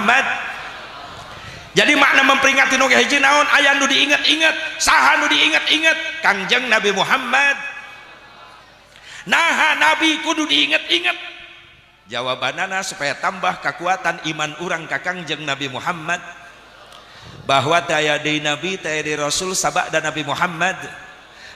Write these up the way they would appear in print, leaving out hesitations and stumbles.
Muhammad. Jadi makna memperingati nu hiji naon? Aya nu diinget-inget. Saha nu diinget-inget? Kangjeng Nabi Muhammad. Naha Nabi kudu diinget-inget? Jawabanana supaya tambah kekuatan iman urang ka Kangjeng Nabi Muhammad, bahwa teu aya deui nabi, teu aya deui rasul sabada Nabi Muhammad.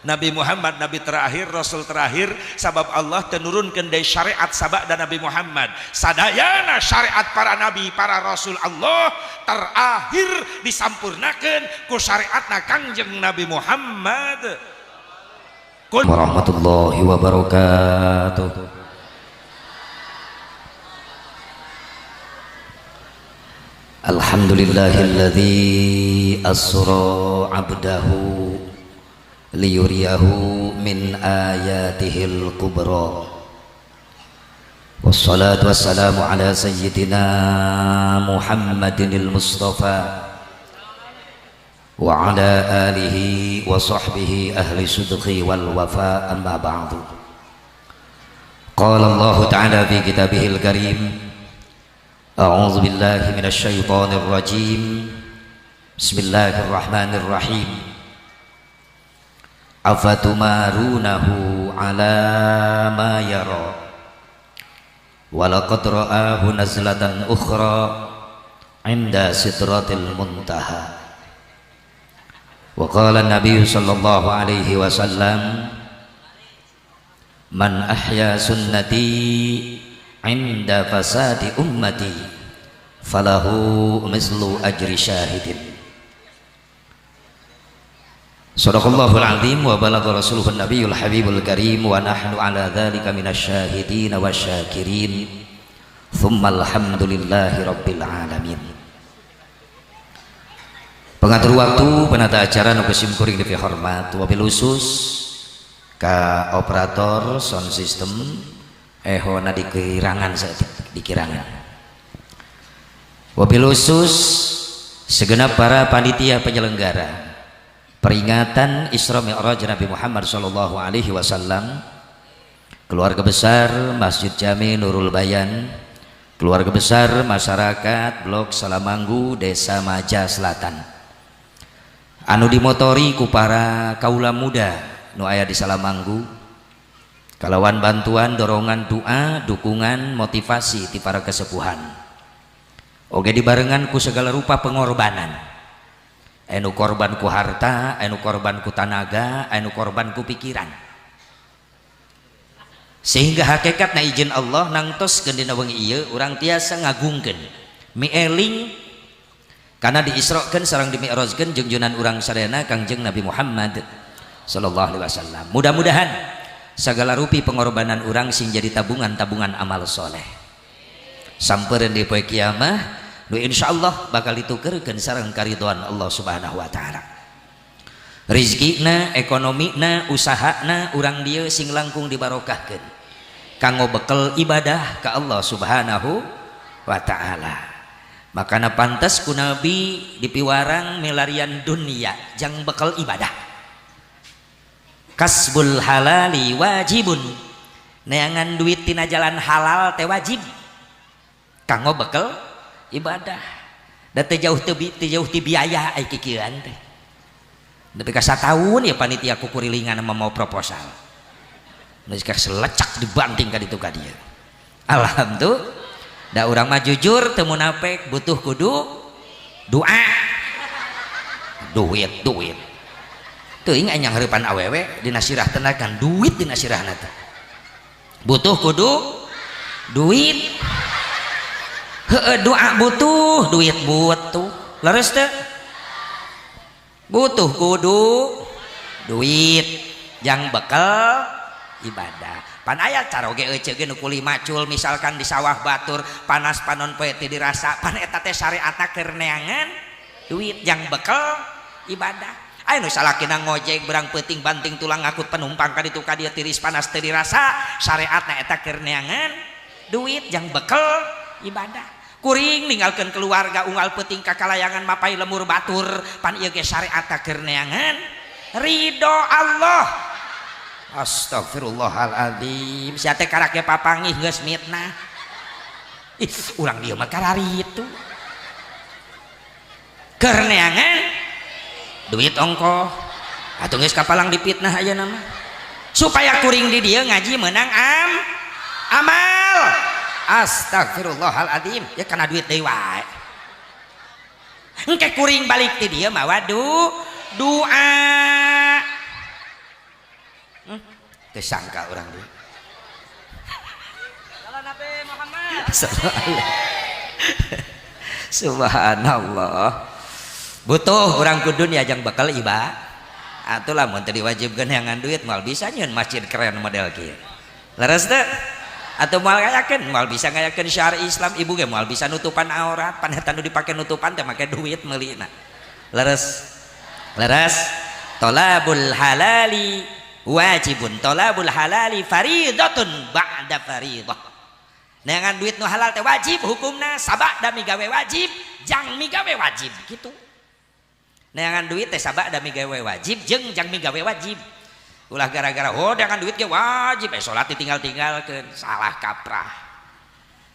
Nabi Muhammad nabi terakhir, rasul terakhir, sabab Allah teu nurunkeun deui syariat sabada Nabi Muhammad. Sadayana syariat para nabi, para rasul Allah terakhir disampurnakeun ku syariatna Kangjeng Nabi Muhammad. Warahmatullahi wabarakatuh. Alhamdulillahilladzi asra 'abdahu liyuriyahu min ayatihil kubra. Wassalatu wassalamu ala sayyidina Muhammadinil Mustafa wa ala alihi wa sahbihi ahli sidqi wal wafa, amma ba'du. Qala Allah ta'ala fi kitabihil karim, a'udzu billahi minasy syaithanir rajim, bismillahirrahmanirrahim. Afatumarunahu ala ma yara wa laqad ra'ahu nazlatan ukhra 'inda sidratil muntaha. Wa qala an-nabiy sallallahu alaihi wasallam, man ahya sunnati 'inda fasadi ummati falahu mislu ajri syahidin. Sadaqallahul azim wa balagha rasuluhun nabiyul habibul karim wa nahnu ala dzalika minasyahidin wasyakirin. Tsumma alhamdulillahi rabbil alamin. Pengatur waktu, penata acara nu kusim kuring dipihormat, wabil khusus ka operator sound system ehona dikirangan saeutik dikirangan. Wabil khusus segenap para panitia penyelenggara peringatan Isra Mi'raj Nabi Muhammad sallallahu alaihi wasallam, keluarga besar Masjid Jami Nurul Bayan, keluarga besar masyarakat Blok Salamanggu, Desa Maja Selatan, anu dimotori ku para kaula muda nu aya di Salamanggu, kalawan bantuan dorongan doa, dukungan, motivasi ti para kesepuhan, oge dibarengan ku segala rupa pengorbanan, anu korban ku harta, anu korban ku tanaga, anu korban ku pikiran, sehingga hakikat na izin Allah nangtos dina wengi ieu urang tiasa ngagungkeun mieling karena diisrokeun sareng dimi'rajkeun jungjunan urang sadayana Kangjeng Nabi Muhammad sallallahu alaihi wasallam. Mudah-mudahan segala rupi pengorbanan urang sing jadi tabungan-tabungan amal soleh sampereun di poe kiamah nu insyaallah bakal ditukerkeun sareng karidhoan Allah Subhanahu wa taala. Rizkina, ekonomina, usahana urang dieu sing langkung dibarokahkeun kanggo bekel ibadah ka Allah Subhanahu wa taala. Makana pantas ku Nabi dipiwarang milarian dunia jang bekal ibadah. Kasbul halali wajibun, neangan duit tina jalan halal teh wajib kanggo bekel ibadah. Da teu jauh teu jauh ti biaya ai kikieuan teh. Nepi ka sataun ya panitia kukurilingan mau proposal. Geus selecak dibanting ka ditu ka dieu. Alhamdulillah. Da urang mah jujur teu munafik, butuh kudu doa. Duit, duit. Teuing aing nyanghareupan awewe dina sirah tenakan duit dina sirahna teh. Butuh kudu duit. Heeh, doa butuh, duit butuh. Leres teu? Butuh kudu duit jang bekal ibadah. Pan aya caroge euceuk ge nu kuli macul misalkan di sawah batur panas panon poe teu dirasa, pan eta teh syariatna keur neangan duit jang bekal ibadah. Aya nu salakina ngojek berang peuting banting tulang ngakut penumpang ka ditu ka dieu tiris panas teu dirasa, syariatna eta keur neangan duit jang bekal ibadah. Kuring ninggalkeun keluarga unggal peuting ka kalayangan mapai lemur batur, pan ieu ge syariatna keur neangan ridho Allah. Astagfirullahaladzim, sia teh karak ge papangih geus mitnah. Ih, urang dieu mah kararitu. Keur neangan duit ongkoh. Atuh geus kapalang dipitnah ayeuna mah. Supaya kuring di dieu ngaji menang amal. Astagfirullahaladzim, ya kana duit deui wae. Engke kuring balik ti dieu mawa doa. Teu sangka urang deui. Nabi Muhammad. Subhanallah. Butuh orang ku dunia jang bekal iba. Atuh lamun teu diwajibkeun neangan duit moal bisa nyieun masjid keren model kieu. Leres teu? Atau moal ngayakeun, moal bisa ngayakeun syiar Islam, ibu ge moal bisa nutupan aurat, pan eta nu dipake nutupan teh make duit meulina. Leres. Leres. Talabul halali wajibun, talabul halali faridatun ba'da faridah. Neangan duit nu halal teh wajib hukumna, sabada migawe wajib, jang migawe wajib gitu. Neangan duit teh sabada migawe wajib jeung jang migawe wajib. Ulah gara-gara oh neangan duit ge wajib, salat ditinggal-tinggalkeun, salah kaprah.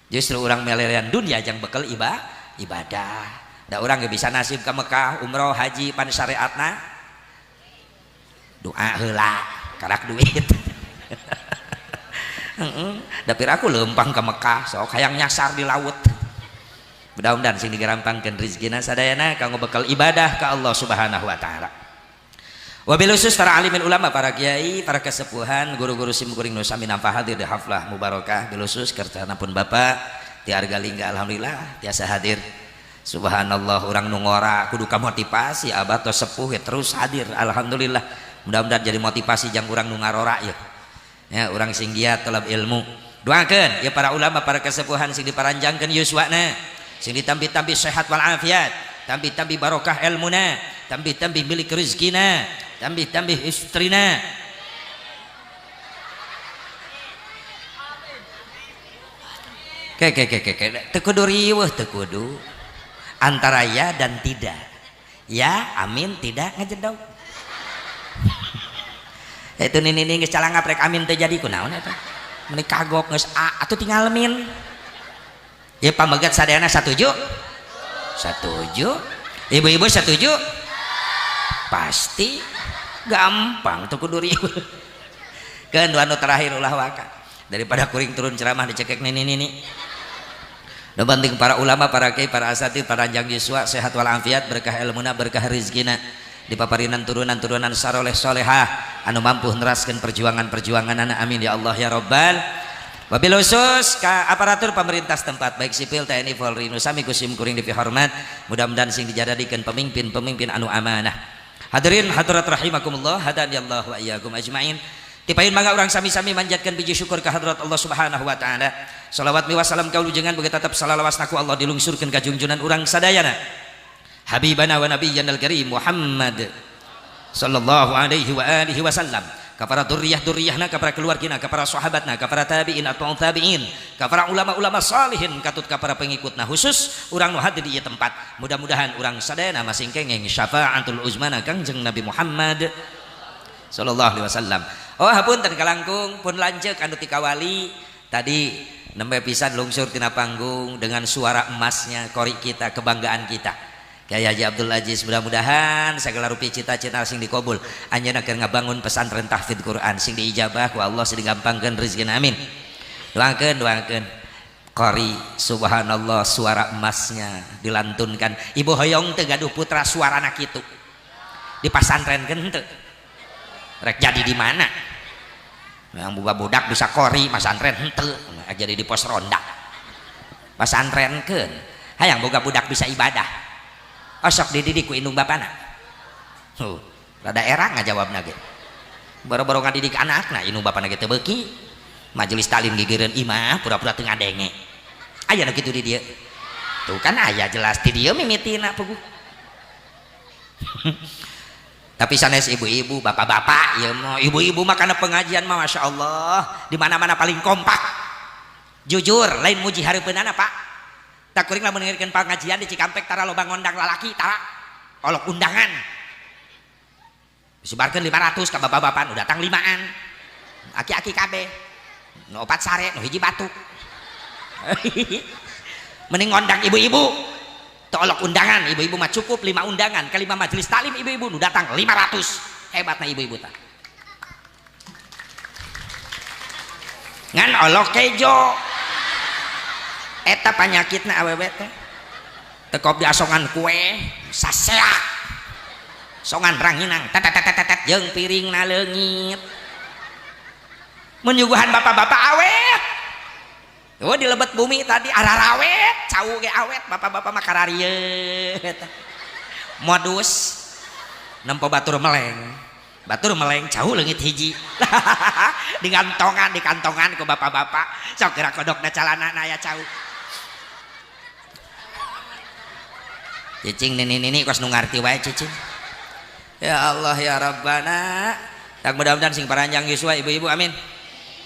Justru urang melelean dunia jang bekal ibadah. Da urang ge bisa nasib ka Mekah, umroh, haji pan syariatna. Doa heula karak duit. Dapir aku lempang ke Mekah sok hayang nyasar di laut. Mudah-mudahan sing digarampangkeun rezekina sadayana kanggo bekal ibadah ka Allah Subhanahu wa taala. Wabil khusus para alimin ulama, para kiai, para kesepuhan, guru-guru sim kuring nu sami nampa hadir di haflah mubarakah, bil khusus kertana pun bapak ti Argalingga, alhamdulillah tiasa hadir. Subhanallah, urang nu ngora kudu kamotivasi abah tos sepuh ya terus hadir, alhamdulillah. Mudah-mudahan jadi motivasi jang urang nu ngarora ya. Ya, urang sing giat talab ilmu. Doakeun ya para ulama, para kesepuhan sing diparanjangkeun yuswana, sing ditambi-tambi sehat wal afiat, tambi-tambi barokah ilmuna, tambi-tambi milik rezekina, tambi-tambi istrina. Ke ke ke ke ke teu kudu riweuh, teu kudu antara ya dan tidak. Ya amin, tidak ngajedog. Itu nini nini geus calangap rek amin teu jadi kunaon eta. Meuni kagok geus a atuh tinggal min. Ya pamegat sadayana satuju? Satuju. Ibu-ibu setuju? Pasti gampang teu kudu riweuh. Keun anu terakhir ulah waka. Daripada kuring turun ceramah dicekek nini nini. Nu penting para ulama, para kiai, para asatidz, para anjang yuswa sehat walafiat, berkah ilmuna, berkah rezekina. Dipaparinan turunan-turunan saroleh solehah anu mampu neraskeun perjuangan-perjuanganana, amin ya Allah ya rabbal. Wabil khusus ka aparatur pemerintah setempat baik sipil, TNI, Polri nu sami ku sim kuring dipihormat, mudah-mudahan sing dijadadikeun pemimpin-pemimpin anu amanah. Hadirin hadirat rahimakumullah, hadaniyallahu wa iyyakum ajmain. Tipayun mangga urang sami-sami manjatkeun puji syukur ka hadrat Allah Subhanahu wa taala. Salawat miwa salam kaulujengan boga tetep salalawasna ku Allah dilungsurkeun ka junjunan urang sadayana. Habibana wa nabiyyana al-karim Muhammad sallallahu alaihi wa alihi wasallam, ka para durriyah-durriyahna, ka para keluargina, ka para sahabatna, ka para tabi'in atau tabi'in, ka para ulama-ulama salihin, katut ka para pengikutna, khusus urang nu hadir di ieu tempat. Mudah-mudahan urang sadayana masing kenging syafaatul uzmana Kangjeng Nabi Muhammad sallallahu alaihi wasallam. Oh hapunten kalangkung pun lanceuk anu tikawali tadi nembe pisan lungsur tina panggung dengan suara emasnya qori kita, kebanggaan kita. Kiai Haji Abdul Aziz, mudah-mudahan segala rupi cita-cita sing dikabul. Anjeunna keur ngabangun pesantren tahfidz Quran sing diijabah ku Allah, sing digampangkeun rezekina, amin. Doakeun, doakeun. Qori subhanallah suara emasnya dilantunkan. Ibu hoyong teu gaduh putra suarana kitu. Dipasantrenkeun henteu. Rek jadi di mana? Yang boga budak bisa qori masantren henteu, jadi di pos ronda. Pasantrenkeun. Hayang boga budak bisa ibadah. Osok dididik ku indung bapana. Rada era ngajawabna ge. Boro-boro ngadidik anakna indung bapana ge teu beuki. Majelis taklim gigireun imah pura-pura teu ngadenge. Aya nu kitu di dieu. Tuh kan aya jelas di dieu mimitina puguh. Tapi sanes ibu-ibu, bapak-bapak ieu mah, ibu-ibu mah kana pengajian mah masyaallah, di mana-mana paling kompak. Jujur, lain muji hareupeunana, Pak. Tak kuring lamun ngirikeun pengajian di Cikampek tara loba ngondang lalaki tara olok undangan. Disebarkeun 500 ka bapak-bapak nu datang 5an. Aki-aki kabeh. Nu opat sare, nu hiji batuk. Mending ngondang ibu-ibu. Tolok undangan ibu-ibu mah cukup 5 undangan kelima majelis taklim ibu-ibu nu datang 500. Hebatna ibu-ibu tah. Ngan olok kejo. Eta panyakitna awewe teh. Tekop diasongan kue saseak. Songan ranginang tetetetetet jeung piringna leungit. Menyuguhan bapak-bapak awet. Oh di lebet bumi tadi ararawet, cau ge awet, bapak-bapak mah kararieu eta. Modus nempo batur meleng cau leungit hiji. Digantongan, dikantongan ku bapak-bapak. Sok geura kodokna calanana aya cau. Cicing nini-nini kos nu ngarti wae cicing. Ya Allah ya Rabbana. Tak mudah-mudahan sing paranjang yuswa ibu-ibu amin.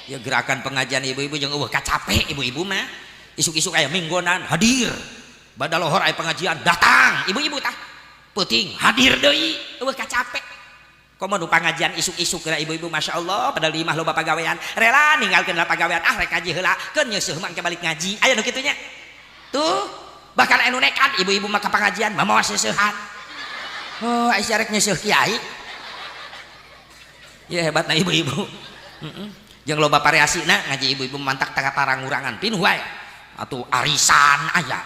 Ya gerakan pengajian ibu-ibu jeung eueuh kacape ibu-ibu mah. Isuk-isuk aya minggonan hadir. Badalohor aya pengajian datang ibu-ibu tah. Peuting hadir deui eueuh kacape. Komo nu pangajian isuk-isuk geura ibu-ibu masyaallah padahal di imah loba pagawean. Rela ninggalkeun lah pagawean ah rek ngaji heula keun nyeuseuh mah engke balik ngaji. Aya nu kitu nya. Tuh bahkan anu nekat ibu-ibu mah ka pengajian mamawa seuseuhan. Oh aya rek nyeuseuh kiai. Ya hebatna ibu-ibu. Jeung loba variasina ngaji ibu-ibu mantak takaparangurangan pinuh wae. Atuh arisan aya.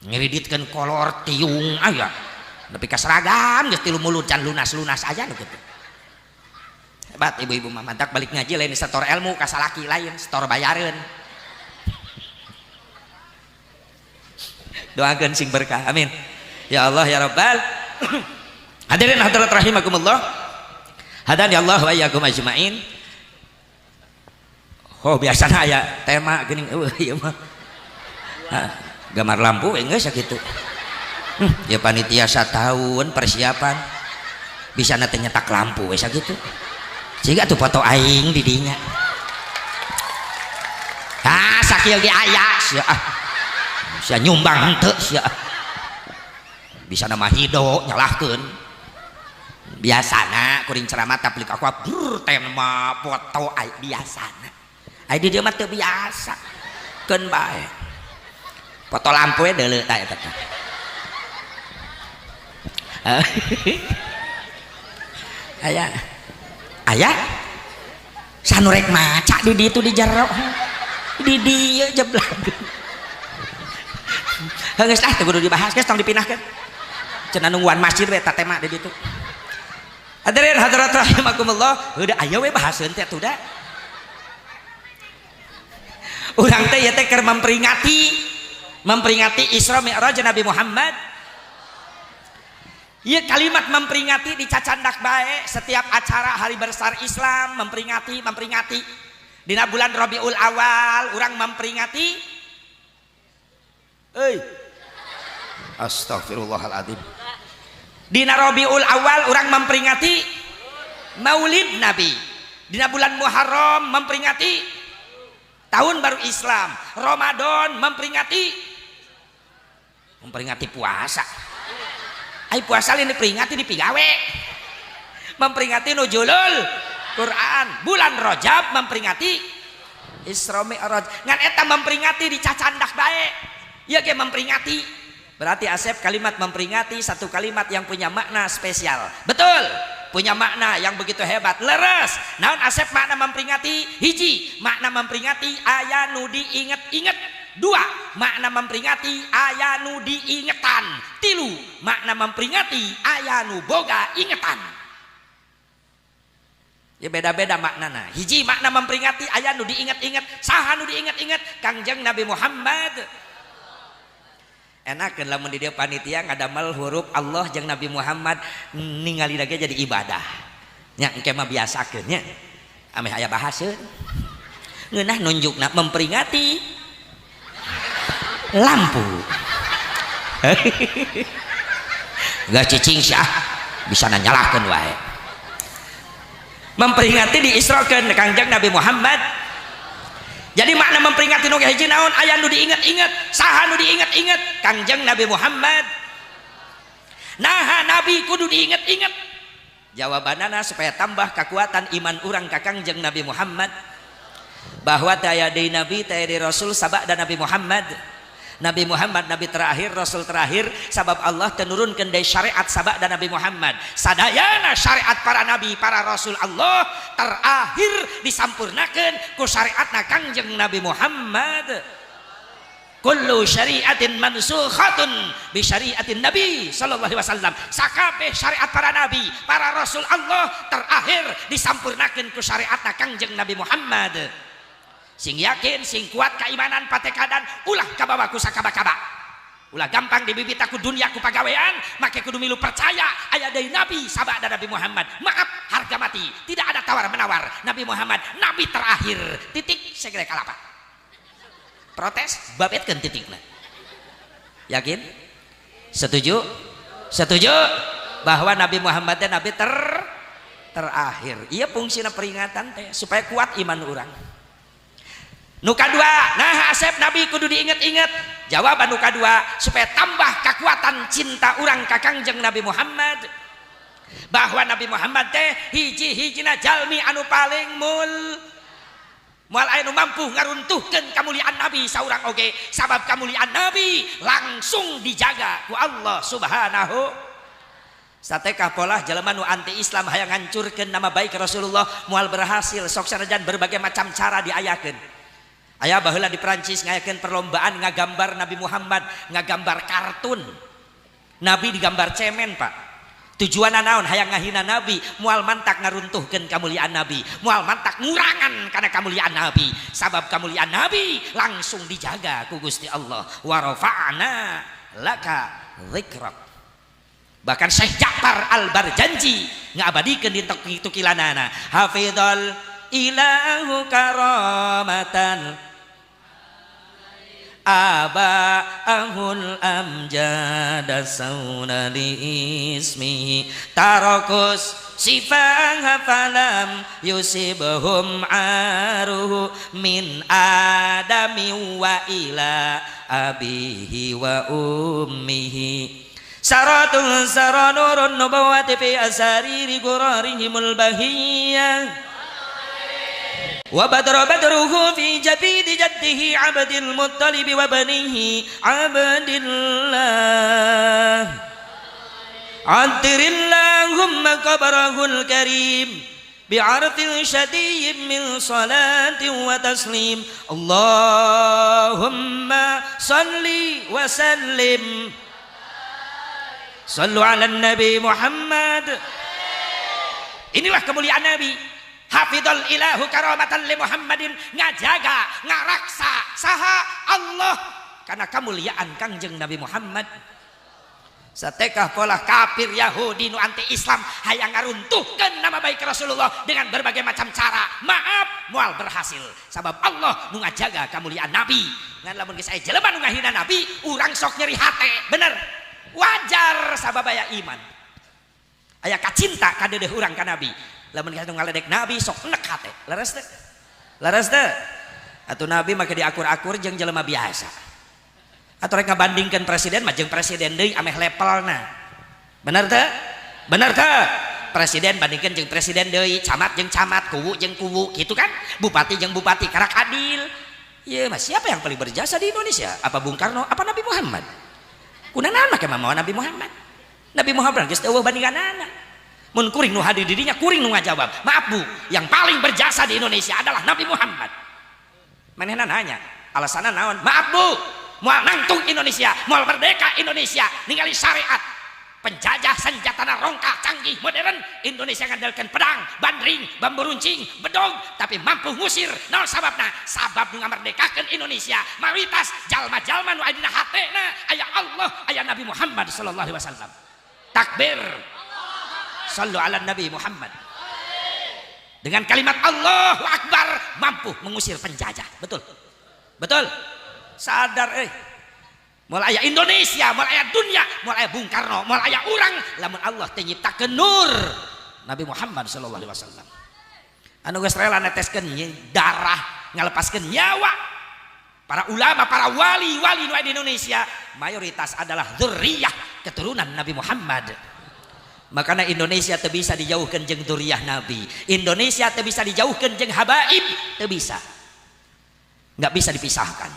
Ngiriditkeun kolor tiung aya. Nepi ka seragam geus tilu mulut can lunas-lunas aya nu kitu. Hebat ibu-ibu mah mantak balik ngaji lain setor ilmu ka salaki lain setor bayareun. Doakeun sing berkah. Amin. Ya Allah ya Rabbal. Hadirin hadirat rahimakumullah. Hadani Allah wa iyyakum ajmain. Oh biasana aya tema geuning eueuh ieu mah. Gambar lampu we geus sakitu. Ya panitia satahun persiapan. Bisa teh nyetak lampu we sakitu. Siga tuh foto aing di dinya. Ah sakieu ge aya sia ah. Sia nyumbang henteu sia. Bisa nama hido nyalahkeun. Biasana kuring ceramah tablik aku brr tema foto aing biasana. Ai di dieu mah teu biasa. Keun bae. Foto lampu we deuleu tah eta teh. Aya. Aya. Sanu rek maca di ditu di jero. Di dieu jeblak. Geus ah teu kudu dibahas geus tong dipindahkeun. Cenah nungguan masjid we eta tema di ditu. Hadirin hadirat rahimakumullah, heueuh aya we bahaseun teh atuh da. Urang teh ieu teh keur memperingati Isra Mi'raj Nabi Muhammad. Ieu kalimat memperingati dicacandak bae setiap acara hari besar Islam memperingati. Dina bulan Rabiul Awal urang memperingati. Euy. Astagfirullahaladzim. Dina Rabiul Awal urang memperingati Maulid Nabi. Dina bulan Muharram memperingati Tahun Baru Islam. Ramadan memperingati puasa. Ai puasa lain diperingati dipigawe. Memperingati nuzulul Quran. Bulan Rajab memperingati Isra Mi'raj. Ngan eta memperingati dicacandak bae. Ieu ge memperingati. Berarti Asep kalimat memperingati satu kalimat yang punya makna spesial. Betul. Punya makna yang begitu hebat. Leres. Naon Asep makna memperingati? Hiji, makna memperingati aya nu diinget-inget. Dua, makna memperingati aya nu diingetan. Tilu, makna memperingati aya nu boga ingetan. Ya beda-beda maknana. Hiji makna memperingati aya nu diinget-inget. Saha nu diinget-inget? Kangjeng Nabi Muhammad. Enakeun lamun di dieu panitia ngadamel huruf Allah jeung Nabi Muhammad ningali lagi jadi ibadah. Nya engke mah biasakeun nya. Ameh aya bahaseun. Ngeunah nunjukna memperingati lampu. Geus cicing sia bisa nyalahkeun wae. Memperingati diisrokeun Kangjeng Nabi Muhammad. Jadi makna memperingati nu hiji naon aya nu diinget-inget, saha nu diinget-inget? Kangjeng Nabi Muhammad. Naha Nabi kudu diinget-inget. Jawabanana supaya tambah kekuatan iman urang ka Kangjeng Nabi Muhammad. Bahwa teu aya deui nabi, teu aya deui rasul sabada Nabi Muhammad. Nabi Muhammad nabi terakhir, rasul terakhir, sabab Allah tenurunkan dari syariat sabada Nabi Muhammad. Sadayana syariat para nabi, para rasul Allah terakhir disampurnakan ku syariatna Kangjeng Nabi Muhammad. Kullu syariatin mansukhatun bi syariatin Nabi sallallahu alaihi wasallam. Sakabeh syariat para nabi, para rasul Allah terakhir disampurnakan ku syariatna Kangjeng Nabi Muhammad. Sing yakin, sing kuat keimanan patekadan, ulah kabawa ku sakaba-kaba, ulah gampang dibibit ku dunia, ku pagawean. Make kudu milu percaya aya dari nabi sabada Nabi Muhammad. Maaf, harga mati, tidak ada tawar menawar. Nabi Muhammad nabi terakhir, titik, segera kalapa. Protes babetkeun titikna. Yakin, setuju, setuju bahwa Nabi Muhammad nabi terakhir. Iya, fungsina peringatan teh supaya kuat iman orang. Nu kadua, nah Asep, Nabi kudu diinget-inget. Jawaban nu kadua, supaya tambah kekuatan cinta orang ka Kangjeng Nabi Muhammad, bahwa Nabi Muhammad teh hiji-hijina jalmi anu paling moal aya nu mampu ngaruntuhkeun kamuliaan Nabi saurang oge, sabab kamuliaan Nabi langsung dijaga ku Allah Subhanahu. Satekah polah jelema nu anti Islam hayang ngancurkeun nama baik Rasulullah moal berhasil, sok sanajan berbagai macam cara diayakeun. Aya baheula di Prancis ngayakeun perlombaan ngagambar Nabi Muhammad, ngagambar kartun. Nabi digambar cemen, Pak. Tujuan naon? Hayang ngahina Nabi. Moal mantak ngaruntuhkeun kamuliaan Nabi, moal mantak ngurangan karena kamuliaan Nabi, sabab kamuliaan Nabi langsung dijaga ku Gusti Allah. Wa rafa'na laka dzikrak. Bahkan Syekh Ja'far Al-Barjanji ngabadikeun di tukilanana, hafizal ilahu karamatan aba'ahul amjada sauna li ismihi tarakus sifaha falam yusibhum aruhu min adami wa ila abihi wa ummihi saratun saranurun nubuwati fi asariri gurarihimul bahiyah وبدر بدره في جبين جده عبد المطلب وبنيه عبد الله. عطر اللهم قبره الكريم بعرف شديد من صلاة وتسليم. اللهم صل وسلم. صلوا على النبي محمد. Inilah kemuliaan Nabi. Hafidhal ilahu karamatan li Muhammadin, ngajaga, ngaraksa saha? Allah karena kemuliaan Kangjeng Nabi Muhammad. Satekah pola kafir Yahudi nu anti Islam hayang ngaruntuhkeun nama baik Rasulullah dengan berbagai macam cara, maaf, moal berhasil, sabab Allah nu ngajaga kemuliaan Nabi. Ngan lamun geus aya jelema nu ngahina Nabi, urang sok nyeri hate, bener, wajar, sabab aya iman, aya kacinta kadeudeuh urang ka Nabi. Lamun kita ngaledek Nabi sok enek hate. Leres teh? Leres teh? Atuh Nabi make diakur-akur jeung jelema biasa? Atau rek ngabandingkeun presiden mah jeung presiden deui ameh levelna. Bener teh? Bener teh? Presiden bandingkeun jeung presiden deui, camat jeung camat, kuwu jeung kuwu, gitu kan? Bupati jeung bupati, karak adil. Ya, mas, siapa yang paling berjasa di Indonesia? Apa Bung Karno? Apa Nabi Muhammad? Kunaon make mamawa Nabi Muhammad? Nabi Muhammad geus euweuh bandinganana. Mun kuring nu hadir dirinya, kuring nu ngajawab, "Maaf, Bu, yang paling berjasa di Indonesia adalah Nabi Muhammad." Manehna nanya, alasanna naon? "Maaf, Bu, moal nangtung Indonesia, moal merdeka Indonesia ningali syariat. Penjajah senjatana rongkah, canggih, modern. Indonesia ngandalkan pedang, bandring, bambu runcing, bedog, tapi mampu ngusir. Naon sababna? Sabab nu ngamerdekakeun Indonesia mayoritas jalma-jalma nu aya dina hatena aya Allah, aya Nabi Muhammad sallallahu alaihi wasallam." Takbir. Sallu ala Nabi Muhammad. Dengan kalimat Allahu Akbar mampu mengusir penjajah. Betul, betul. Sadar, eh, moal aya Indonesia, moal aya dunia, moal aya Bung Karno, moal aya urang lamun Allah teu nyiptakeun nur Nabi Muhammad sallallahu alaihi wasallam anu geus rela neteskeun darah, ngalepaskeun nyawa. Para ulama, para wali-wali nu di Indonesia mayoritas adalah dzurriyyah, keturunan Nabi Muhammad. Makanya Indonesia teu bisa dijauhkan jeung dzurriyyah Nabi. Indonesia teu bisa dijauhkan jeung habaib, teu bisa, nggak bisa dipisahkan.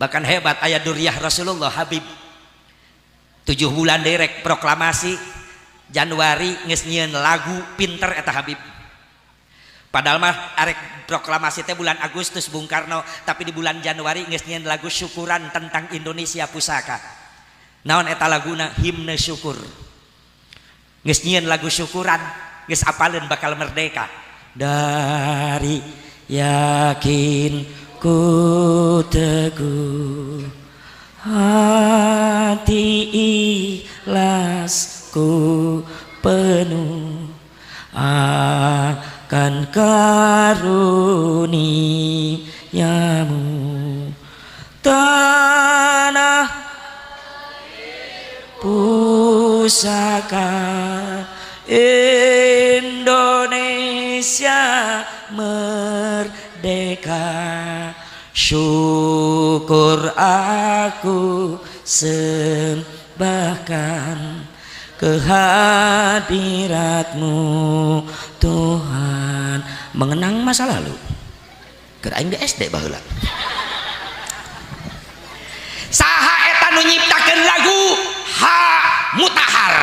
Bahkan hebat, aya dzurriyah Rasulullah, Habib, 7 bulan derek proklamasi, Januari geus nyieun lagu. Pinter eta Habib. Padahal mah arek proklamasi teh bulan Agustus Bung Karno, tapi di bulan Januari geus nyieun lagu syukuran tentang Indonesia pusaka. Naon eta laguna? Himne Syukur. Geus nyieun lagu syukuran, geus apaleun bakal merdeka. Dari yakin ku teguh, hati ikhlasku penuh akan karuniamu, tanah pusaka Indonesia merdeka. Syukur aku sembahkan kehadiratmu, Tuhan. Mengenang masa lalu keur aing di SD baheula. Saha eta nu nyiptakeun lagu? Ha Mutahar.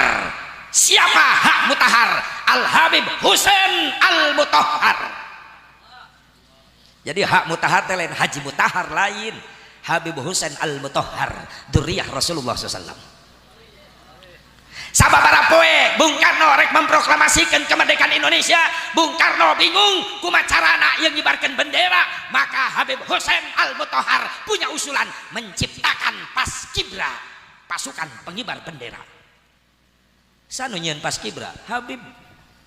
Siapa Ha Mutahar? Al Habib Husain Al Mutahhar. Jadi Ha Mutahar teh lain Haji Mutahar, lain. Habib Husain Al Mutahhar, dzurriyah Rasulullah SAW. Sababaraha poe Bung Karno rek memproklamasikan kemerdekaan Indonesia, Bung Karno bingung kumaha carana yang ngibarkan bendera. Maka Habib Husain Al Mutahhar punya usulan menciptakan Paskibra, pasukan pengibar bendera. Saha nu nyieun Paskibra? Habib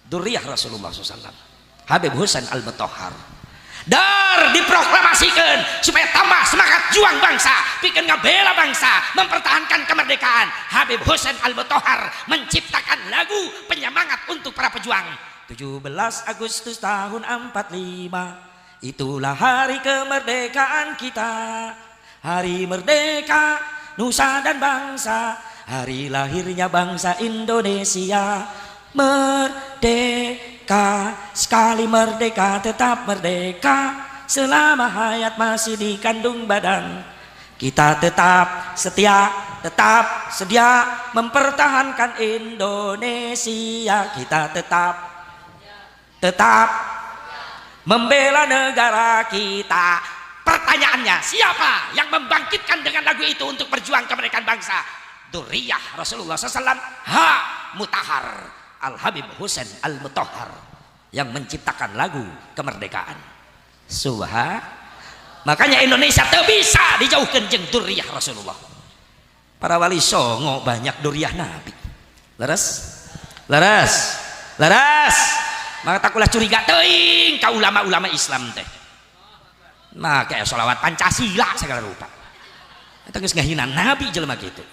dzurriyah Rasulullah SAW, Habib Husain Al Mutahhar. Dar diproklamasikan supaya tambah semangat juang bangsa, bikin ngabela bangsa, mempertahankan kemerdekaan. Habib Husain Al Mutahhar menciptakan lagu penyemangat untuk para pejuang. 17 Agustus tahun 45, itulah hari kemerdekaan kita, hari merdeka nusa dan bangsa, hari lahirnya bangsa Indonesia. Merdeka, sekali merdeka tetap merdeka, selama hayat masih dikandung badan kita tetap setia, tetap sedia mempertahankan Indonesia. Kita tetap, tetap membela negara kita. Pertanyaannya, siapa yang membangkitkan dengan lagu itu untuk berjuang kemerdekaan bangsa? Dzurriyah Rasulullah SAW, Ha Mutahar, Al Habib Husain Al Mutahhar yang menciptakan lagu kemerdekaan. Subhan. Makanya Indonesia tak bisa dijauhkan jeng dzurriyah Rasulullah. Para wali songo banyak dzurriyah Nabi. Leres, leres, leres. Maka tak ulah curiga teuing ka ulama-ulama Islam teh. Nah, kayak sholawat Pancasila segala rupa eta geus ngahina Nabi jelema kitu.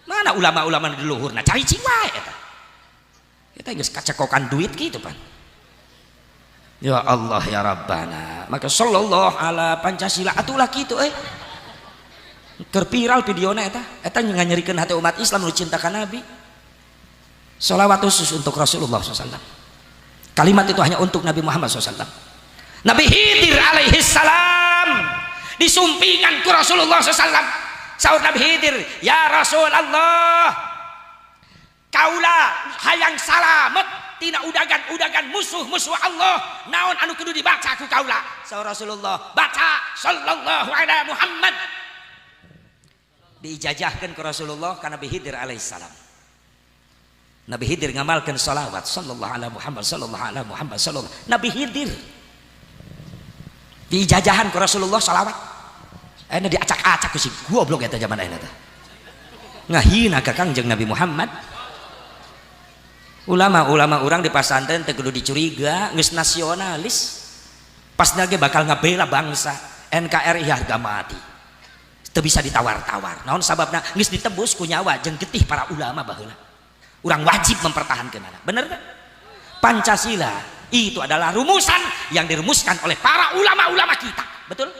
Mana ulama-ulama di luhur? Nah, cari cing wae eta. Kita geus kacekokan duit gitu pan. Ya Allah ya Rabbana. Maka sallallahu ala Pancasila atulah kitu eh. Keur viral videona eta. Eta nganyerikeun hati umat Islam nu cinta ka Nabi. Salawat khusus untuk Rasulullah SAW. Kalimat itu hanya untuk Nabi Muhammad SAW. Nabi Khidir alaihi salam disumpingan ku Rasulullah SAW. Saur Nabi Khidir, "Ya Rasulullah, kaula hayang salamet tina udagan-udagan musuh-musuh Allah, naon anu kudu dibaca ku kaula?" Saur Rasulullah, "Baca sallallahu ala Muhammad." Diijazahkan ke Rasulullah ka Nabi Khidir alaihissalam. Nabi Khidir ngamalkan salawat sallallahu ala Muhammad, sallallahu ala Muhammad, sallallahu. Nabi Khidir diijazahan ke Rasulullah salawat. Ayeuna diacak-acak ku si goblok eta zaman ayeuna teh, ngahina ka Kangjeng Nabi Muhammad. Ulama-ulama urang di pasantren teu kudu dicuriga geus nasionalis, pas ge bakal ngabela bangsa. NKRI harga mati, teu bisa ditawar-tawar. Naon sababna? Geus ditebus ku nyawa jeung getih para ulama baheula. Urang wajib mempertahankan. Bener kan? Pancasila itu adalah rumusan yang dirumuskan oleh para ulama-ulama kita, betul?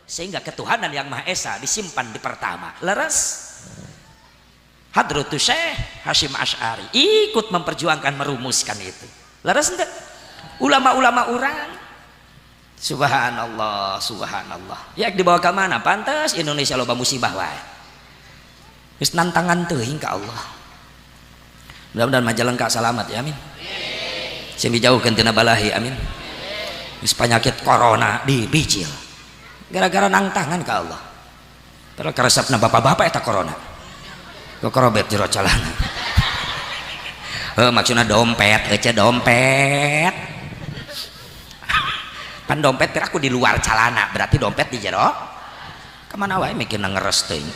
Sehingga ketuhanan yang Maha Esa disimpan di pertama. Leres? Hadratus Syekh Hasyim Asy'ari ikut memperjuangkan, merumuskan itu. Leres enggak? Ulama-ulama urang. Subhanallah, subhanallah. Ya, dibawa ke mana? Pantas Indonesia loba musibah wae. Geus nantangan teuing ka Allah. Mudah-mudahan Majalengka selamat ya, amin. Sing dijauhkeun tina balahi, amin. Geus penyakit corona dibijil. Gara-gara nangtangan ka Allah. Terus karesepna bapak-bapak eta corona. Kokorobet jero calana. Heuh, maksudna dompet, ece dompet. Pan dompet aku di luar calana, berarti dompet di jero. Kemana wae mikirna, ngeres teuing.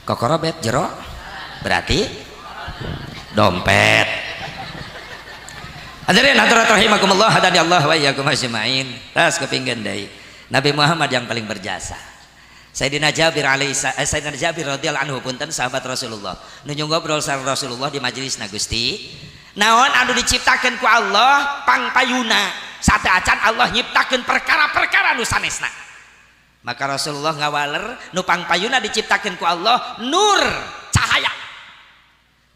Kokorobet jero berarti dompet. Hadirin hadirat rahimakumullah, hadani Allah wa iyyakum ajmain. Tas kepingin deui. Nabi Muhammad yang paling berjasa. Sayyidina Jabir alaihi Sayyidina Jabir radhiyallahu anhu, punten, sahabat Rasulullah. Nuju ngobrol sareng Rasulullah di majelis na, Gusti. Naon anu diciptakeun ku Allah pangpayuna? Sateuacan Allah nyiptakeun perkara-perkara nu sanesna. Maka Rasulullah ngawaler, nu pangpayuna diciptakeun ku Allah nur, cahaya.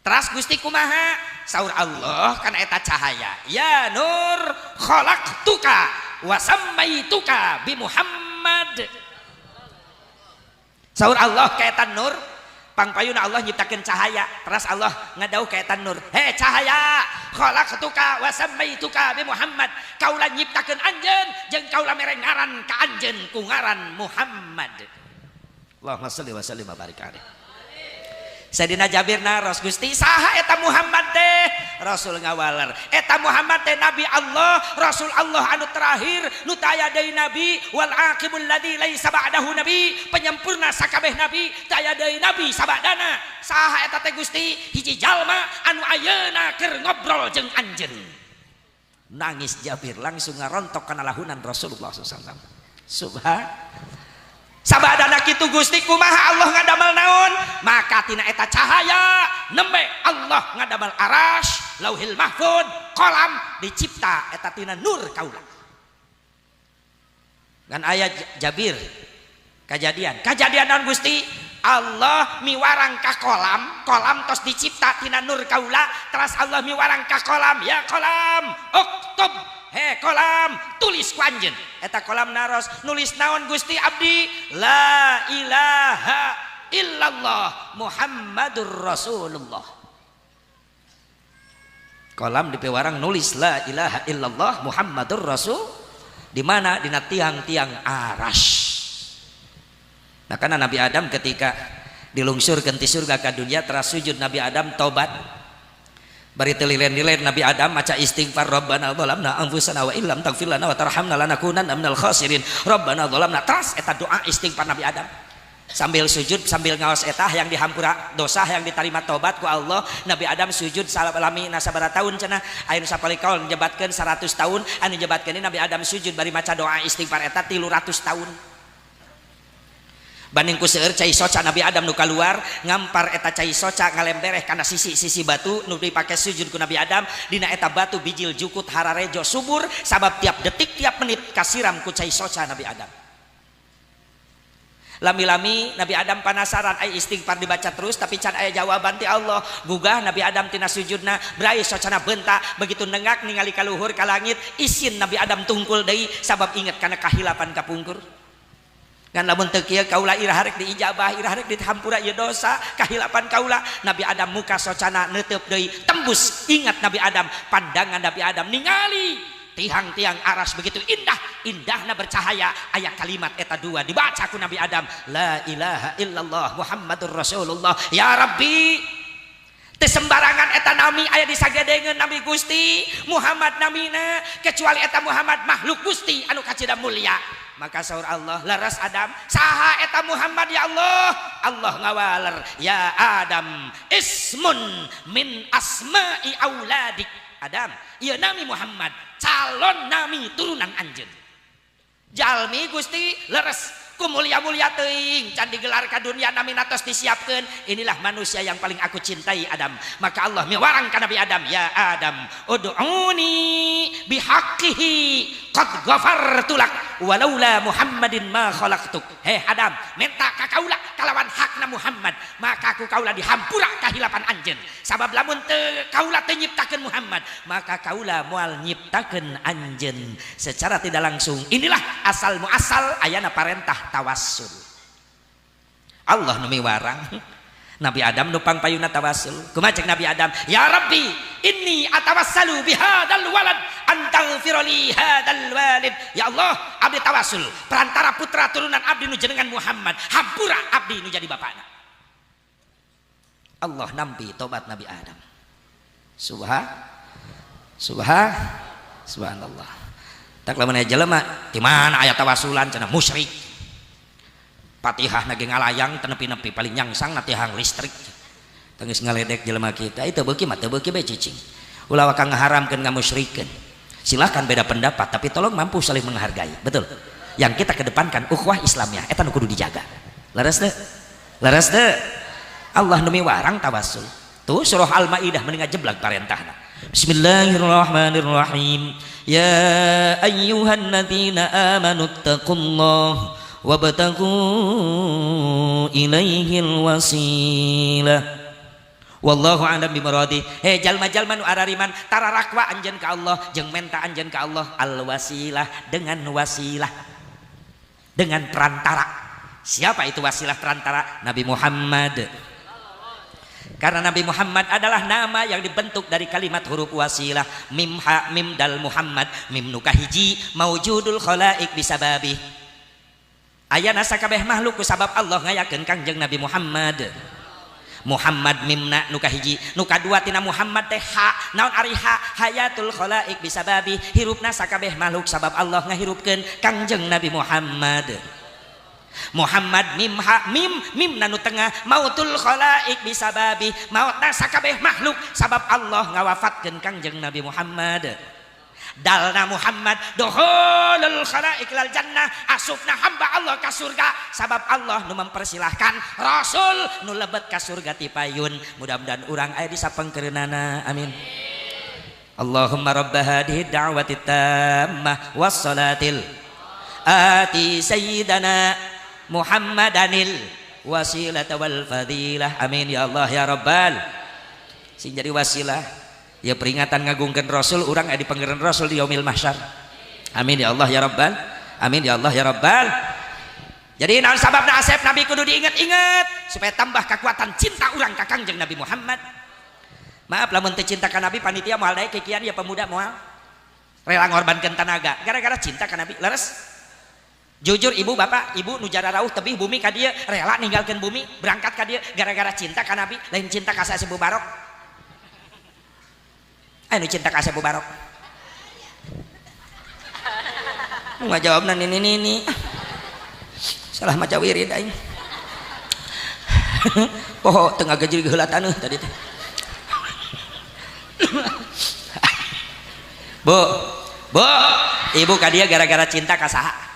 Teras Gusti kumaha? Saur Allah kan eta cahaya. Ya nur, khalaqtuka wa sammaituka bi Muhammad. Saur Allah ka eta nur, pangpayuna Allah nyiptakeun cahaya. Teras Allah ngadauh ka eta nur. He cahaya, khalaqtuka wa sammaituka bi Muhammad. Kaula nyiptakeun anjeun jeung kaula mere ngaran ka anjeun ku ngaran Muhammad. Allahumma shalli wa sallim wa barik alaihi. Sayyidina Jabir naros, Gusti, saha eta Muhammad teh? Rasul ngawaler, eta Muhammad teh Nabi Allah, Rasul Allah anu terakhir, nu taya deui nabi, wal aqibul ladzi laisa ba'dahu nabi, penyempurna sakabeh nabi, taya deui nabi sabadana. Saha eta teh, Gusti? Hiji jalma anu ayeuna keur ngobrol jeung anjeun. Nangis Jabir, langsung ngarontok kana lahunan Rasulullah SAW. Subhan. Sabadana kitu, Gusti, kumaha Allah ngadamel naon? Maka tina eta cahaya nembe Allah ngadamel aras, Lauhil Mahfud, kolam dicipta eta tina nur kaula. Ngan aya Jabir kajadian. Kajadian naon, Gusti? Allah miwarang ka kolam, kolam tos dicipta tina nur kaula, teras Allah miwarang ka kolam, ya kolam, uktub, he kolam, tulis ku anjeun. Eta kolam naros, nulis naon, Gusti abdi? La ilaha illallah Muhammadur Rasulullah. Kolam di piwarang nulis la ilaha illallah Muhammadur Rasul. Di mana? Dina tiang-tiang aras. Nah, karena Nabi Adam ketika dilungsurkan ti surga ke dunia, teras sujud Nabi Adam tobat. Bari teu liren-liren Nabi Adam maca istighfar, Rabbana dzalamna anfusana wa illam taghfir lana wa tarhamna lanakunanna minal khasirin. Rabbana dzalamna, teras eta doa istighfar Nabi Adam sambil sujud, sambil ngaos eta yang dihampura dosa, yang diterima tobat ku Allah. Nabi Adam sujud salami sabaraha tahun cenah, aya nu sapalikaul nyebatkeun 100 tahun, anu nyebatkeun Nabi Adam sujud bari maca doa istighfar eta 300 tahun. Banding ku seueur cai soca Nabi Adam nu kaluar, ngampar eta cai soca, ngalembereh kana sisi-sisi batu nu dipake sujud ku Nabi Adam. Dina eta batu bijil jukut hararejo subur, sabab tiap detik, tiap menit kasiram ku cai soca Nabi Adam. Lami-lami Nabi Adam penasaran, ay istighfar dibaca terus tapi can aya jawaban ti Allah. Gugah Nabi Adam tina sujudna, brai socana bentak. Begitu nengak ningali ka luhur, ka langit, isin Nabi Adam tungkul deui, sabab inget kana kahilapan kapungkur. Ngan lamun teu kieu kaula iraha rek diijabah, iraha rek dihampura ieu dosa kahilapan kaula? Nabi Adam muka socana neuteub deui, tembus ingat Nabi Adam. Pandangan Nabi Adam ningali tiang-tiang aras begitu indah, indahna bercahaya, ayat kalimat eta dua dibaca ku Nabi Adam, la ilaha illallah Muhammadur Rasulullah. Ya Rabbi, teu sembarangan eta nami aya di sagedengeun Nabi Gusti Muhammad namina, kecuali eta Muhammad makhluk Gusti anu kacida mulia. Maka saur Allah, laras Adam, saha eta Muhammad, ya Allah? Allah ngawaler, ya Adam, ismun min asma'i auladik. Adam, ieu nami Muhammad calon nami turunan anjeun. Jalmi, Gusti? Leres. Ku mulia-mulia teuing can digelar ka dunia nami tos disiapkeun. Inilah manusia yang paling aku cintai, Adam. Maka Allah miwarang ka Nabi Adam, ya Adam, ud'uni bihaqqihi qad ghafartu lak. walaula Muhammadin ma khalaqtuk. Heh Adam, menta ka kaula kalawan hakna Muhammad, maka ku kaula dihampura kahilapan anjeun. Sabab lamun teu kaula teu nyiptakeun Muhammad, maka kaula moal nyiptakeun anjeun. Secara tidak langsung inilah asal muasal ayana parentah tawassul. Allah nu miwarang. Nabi Adam nupang payuna tawassul. Kumaha cek Nabi Adam? Ya Rabbi, inni atawassalu bihadzal walad an taghfira li hadzal walid. Ya Allah, abdi tawassul perantara putra turunan abdi nu jenengan Muhammad, hampura abdi nu jadi bapakna. Allah nampi tobat Nabi Adam. Subhan Subhan Subhanallah. Tak lamun aya jelema di mana aya tawassulan cenah musyrik. Fatihah nage ngalayang tenepi-nepi paling nyangsang na tihang listrik. Tengis ngaledek jelema kita itu beuki mah teu beuki bae cicing. Ulah waka ngaharamkeun ngamusyrikeun. Silahkan beda pendapat tapi tolong mampu saling menghargai. Betul. Yang kita kedepankan ukhuwah Islamiyah eta nu kudu dijaga. Leres teu? Leres teu? Allah nu miwarang tawassul. Tuh surah Al-Maidah mending ngajeblag parentahna. Bismillahirrahmanirrahim. Ya ayyuhalladzina amanu taqullah wabtaghu ilaihil wasilah. Wallahu a'lam bimuradi. Hei jalma-jalma nu arariman tararakwa anjeun ka Allah jeung menta anjeun ka Allah al wasilah dengan wasilah dengan perantara. Siapa itu wasilah perantara? Nabi Muhammad. Karena Nabi Muhammad adalah nama yang dibentuk dari kalimat huruf wasilah mim ha mim dal Muhammad mim nu kahiji maujudul khalaik bisababi. Ayana sakabeh makhluk ku sabab Allah ngayakeun Kangjeng Nabi Muhammad. Muhammad mimna nu kahiji, nu kadua tina Muhammad teh ha, naon ari ha? Hayatul khalaik bisababi, hirupna sakabeh makhluk sabab Allah ngahirupkeun Kangjeng Nabi Muhammad. Muhammad mim ha mim mim nu tengah mautul khalaik bisababi, mautna sakabeh makhluk sabab Allah ngawafatkeun Kangjeng Nabi Muhammad. Dalna Muhammad dukhulul khalaik lal jannah, asupna hamba Allah ka surga sabab Allah nu mempersilahkan Rasul nu lebet ka surga ti payun. Mudah-mudahan urang aya di sapengkeureunana. Amin. Allahumma rabb hadhihi da'wati tammah was salatil ati sayyidana Muhammadanil wasilata wal fadilah. Amin ya Allah ya rabbal. Sing jadi wasilah ya peringatan ngagungkeun Rasul urang aya di panggeran Rasul di yaumil mahsyar. Amin ya Allah ya rabbal. Amin ya Allah ya rabbal. Jadi naon sababna asep Nabi kudu diinget-inget supaya tambah kekuatan cinta urang ka Kangjeng Nabi Muhammad. Maaf lamun teu cinta ka Nabi panitia moal daek kikian ya pemuda moal rela ngorbankeun tenaga gara-gara cinta ka Nabi. Leres? Jujur ibu bapak ibu nu jararauh tebih bumi ka dieu rela ninggalkeun bumi berangkat ka dieu gara-gara cinta ka Nabi, lain cinta ka Asep Mubarok. Ayo cinta ka Asep Mubarok. Nu ngajawabna nini nini. Salah maca wirid aing. Poho teu ngagejrig heula taneuh tadi teh. Bu, bu, ibu ka dieu gara-gara cinta ka saha?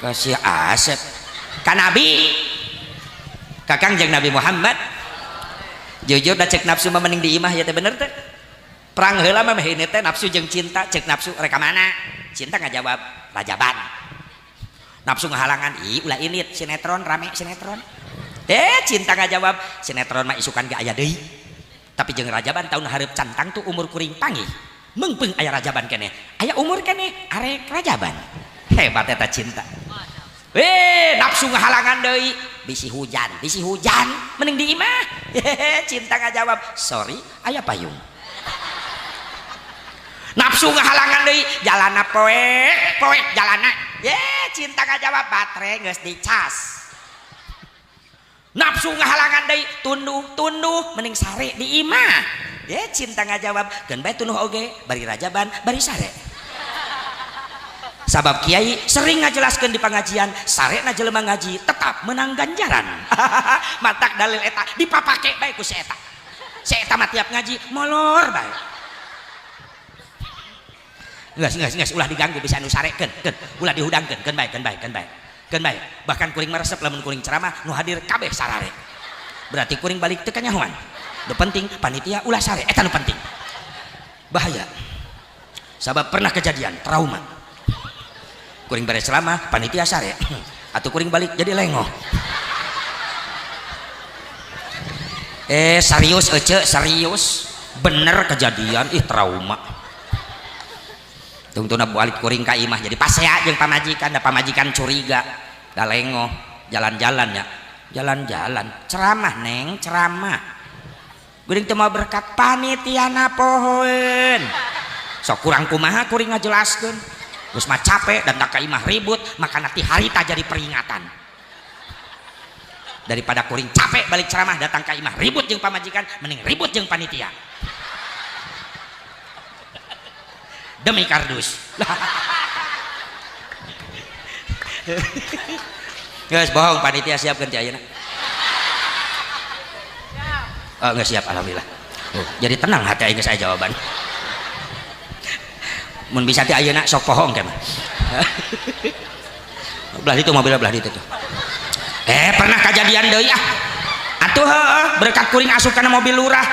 Ka si Asep. Ka Nabi. Ka Kangjeng Nabi Muhammad. Jujur da cek nafsu mah mending di imah ya teh bener teh. Perang heula mah ini teh nafsu jeung cinta, cek nafsu rek ka mana? Cinta ngajawab Rajaban. Nafsu ngahalangan, ih ulah init sinetron rame sinetron. Cinta ngajawab sinetron mah isukan ge aya deui. Tapi jeung Rajaban tahun hareup cantang tuh umur kuring panggih. Meungpeung aya Rajaban keneh. Aya umur keneh arek Rajaban. Hebat eta cinta. Nafsu ngahalangan deui. Bisi hujan mending di imah. Cinta ngajawab sorry aya payung. Nafsu ngahalangan deui jalana poek poek jalana. Ye cinta ngajawab baterai geus dicas. Nafsu ngahalangan deui tunduh tunduh mending sare di imah. Ye cinta ngajawab keun bae tunduh oge bari Rajaban bari sare. Sabab kiai sering ngajelaskeun di pengajian sarena jelema ngaji tetap menang ganjaran. Matak dalil eta dipapake bae ku si eta. Si eta mah tiap ngaji molor bae. Geus geus geus ulah diganggu bisa anu sarekeun keun ulah dihudangkeun keun bae keun bae keun bae keun bae. Bahkan kuring meresep lamun kuring ceramah nu hadir kabeh sarare. Berarti kuring balik teu kanyahoan. Nu penting panitia ulah sare eta nu penting. Bahaya. Sabab pernah kejadian trauma. Kuring beres ceramah panitia sare. Atuh kuring balik jadi lengoh. Serius ece, serius. Bener kejadian, ih trauma. Tungtuna balik kuring ka imah jadi pasea jeung pamajikan, da pamajikan curiga. Da lengoh, jalan-jalan ya. Jalan-jalan, ceramah neng, ceramah. Kuring teu mau berkat panitiana pohoeun. Sok kurang kumaha kuring ngajelaskeun. Geus mah capek dan ka imah ribut, maka nanti harita jadi peringatan. Daripada kuring capek balik ceramah datang ka imah ribut jeung pamajikan, mending ribut jeung panitia. Demi kardus. Geus bohong panitia siapkeun ti ayeuna. Oh, geus siap alhamdulillah. Oh, jadi tenang hati aing geus aya jawaban. Mun bisa ti ayeuna sok bohong teh mah. Belah ditu mobil belah ditu tuh. Pernah kejadian deui ah. Atuh heueuh berkat kuring asup kana mobil lurah.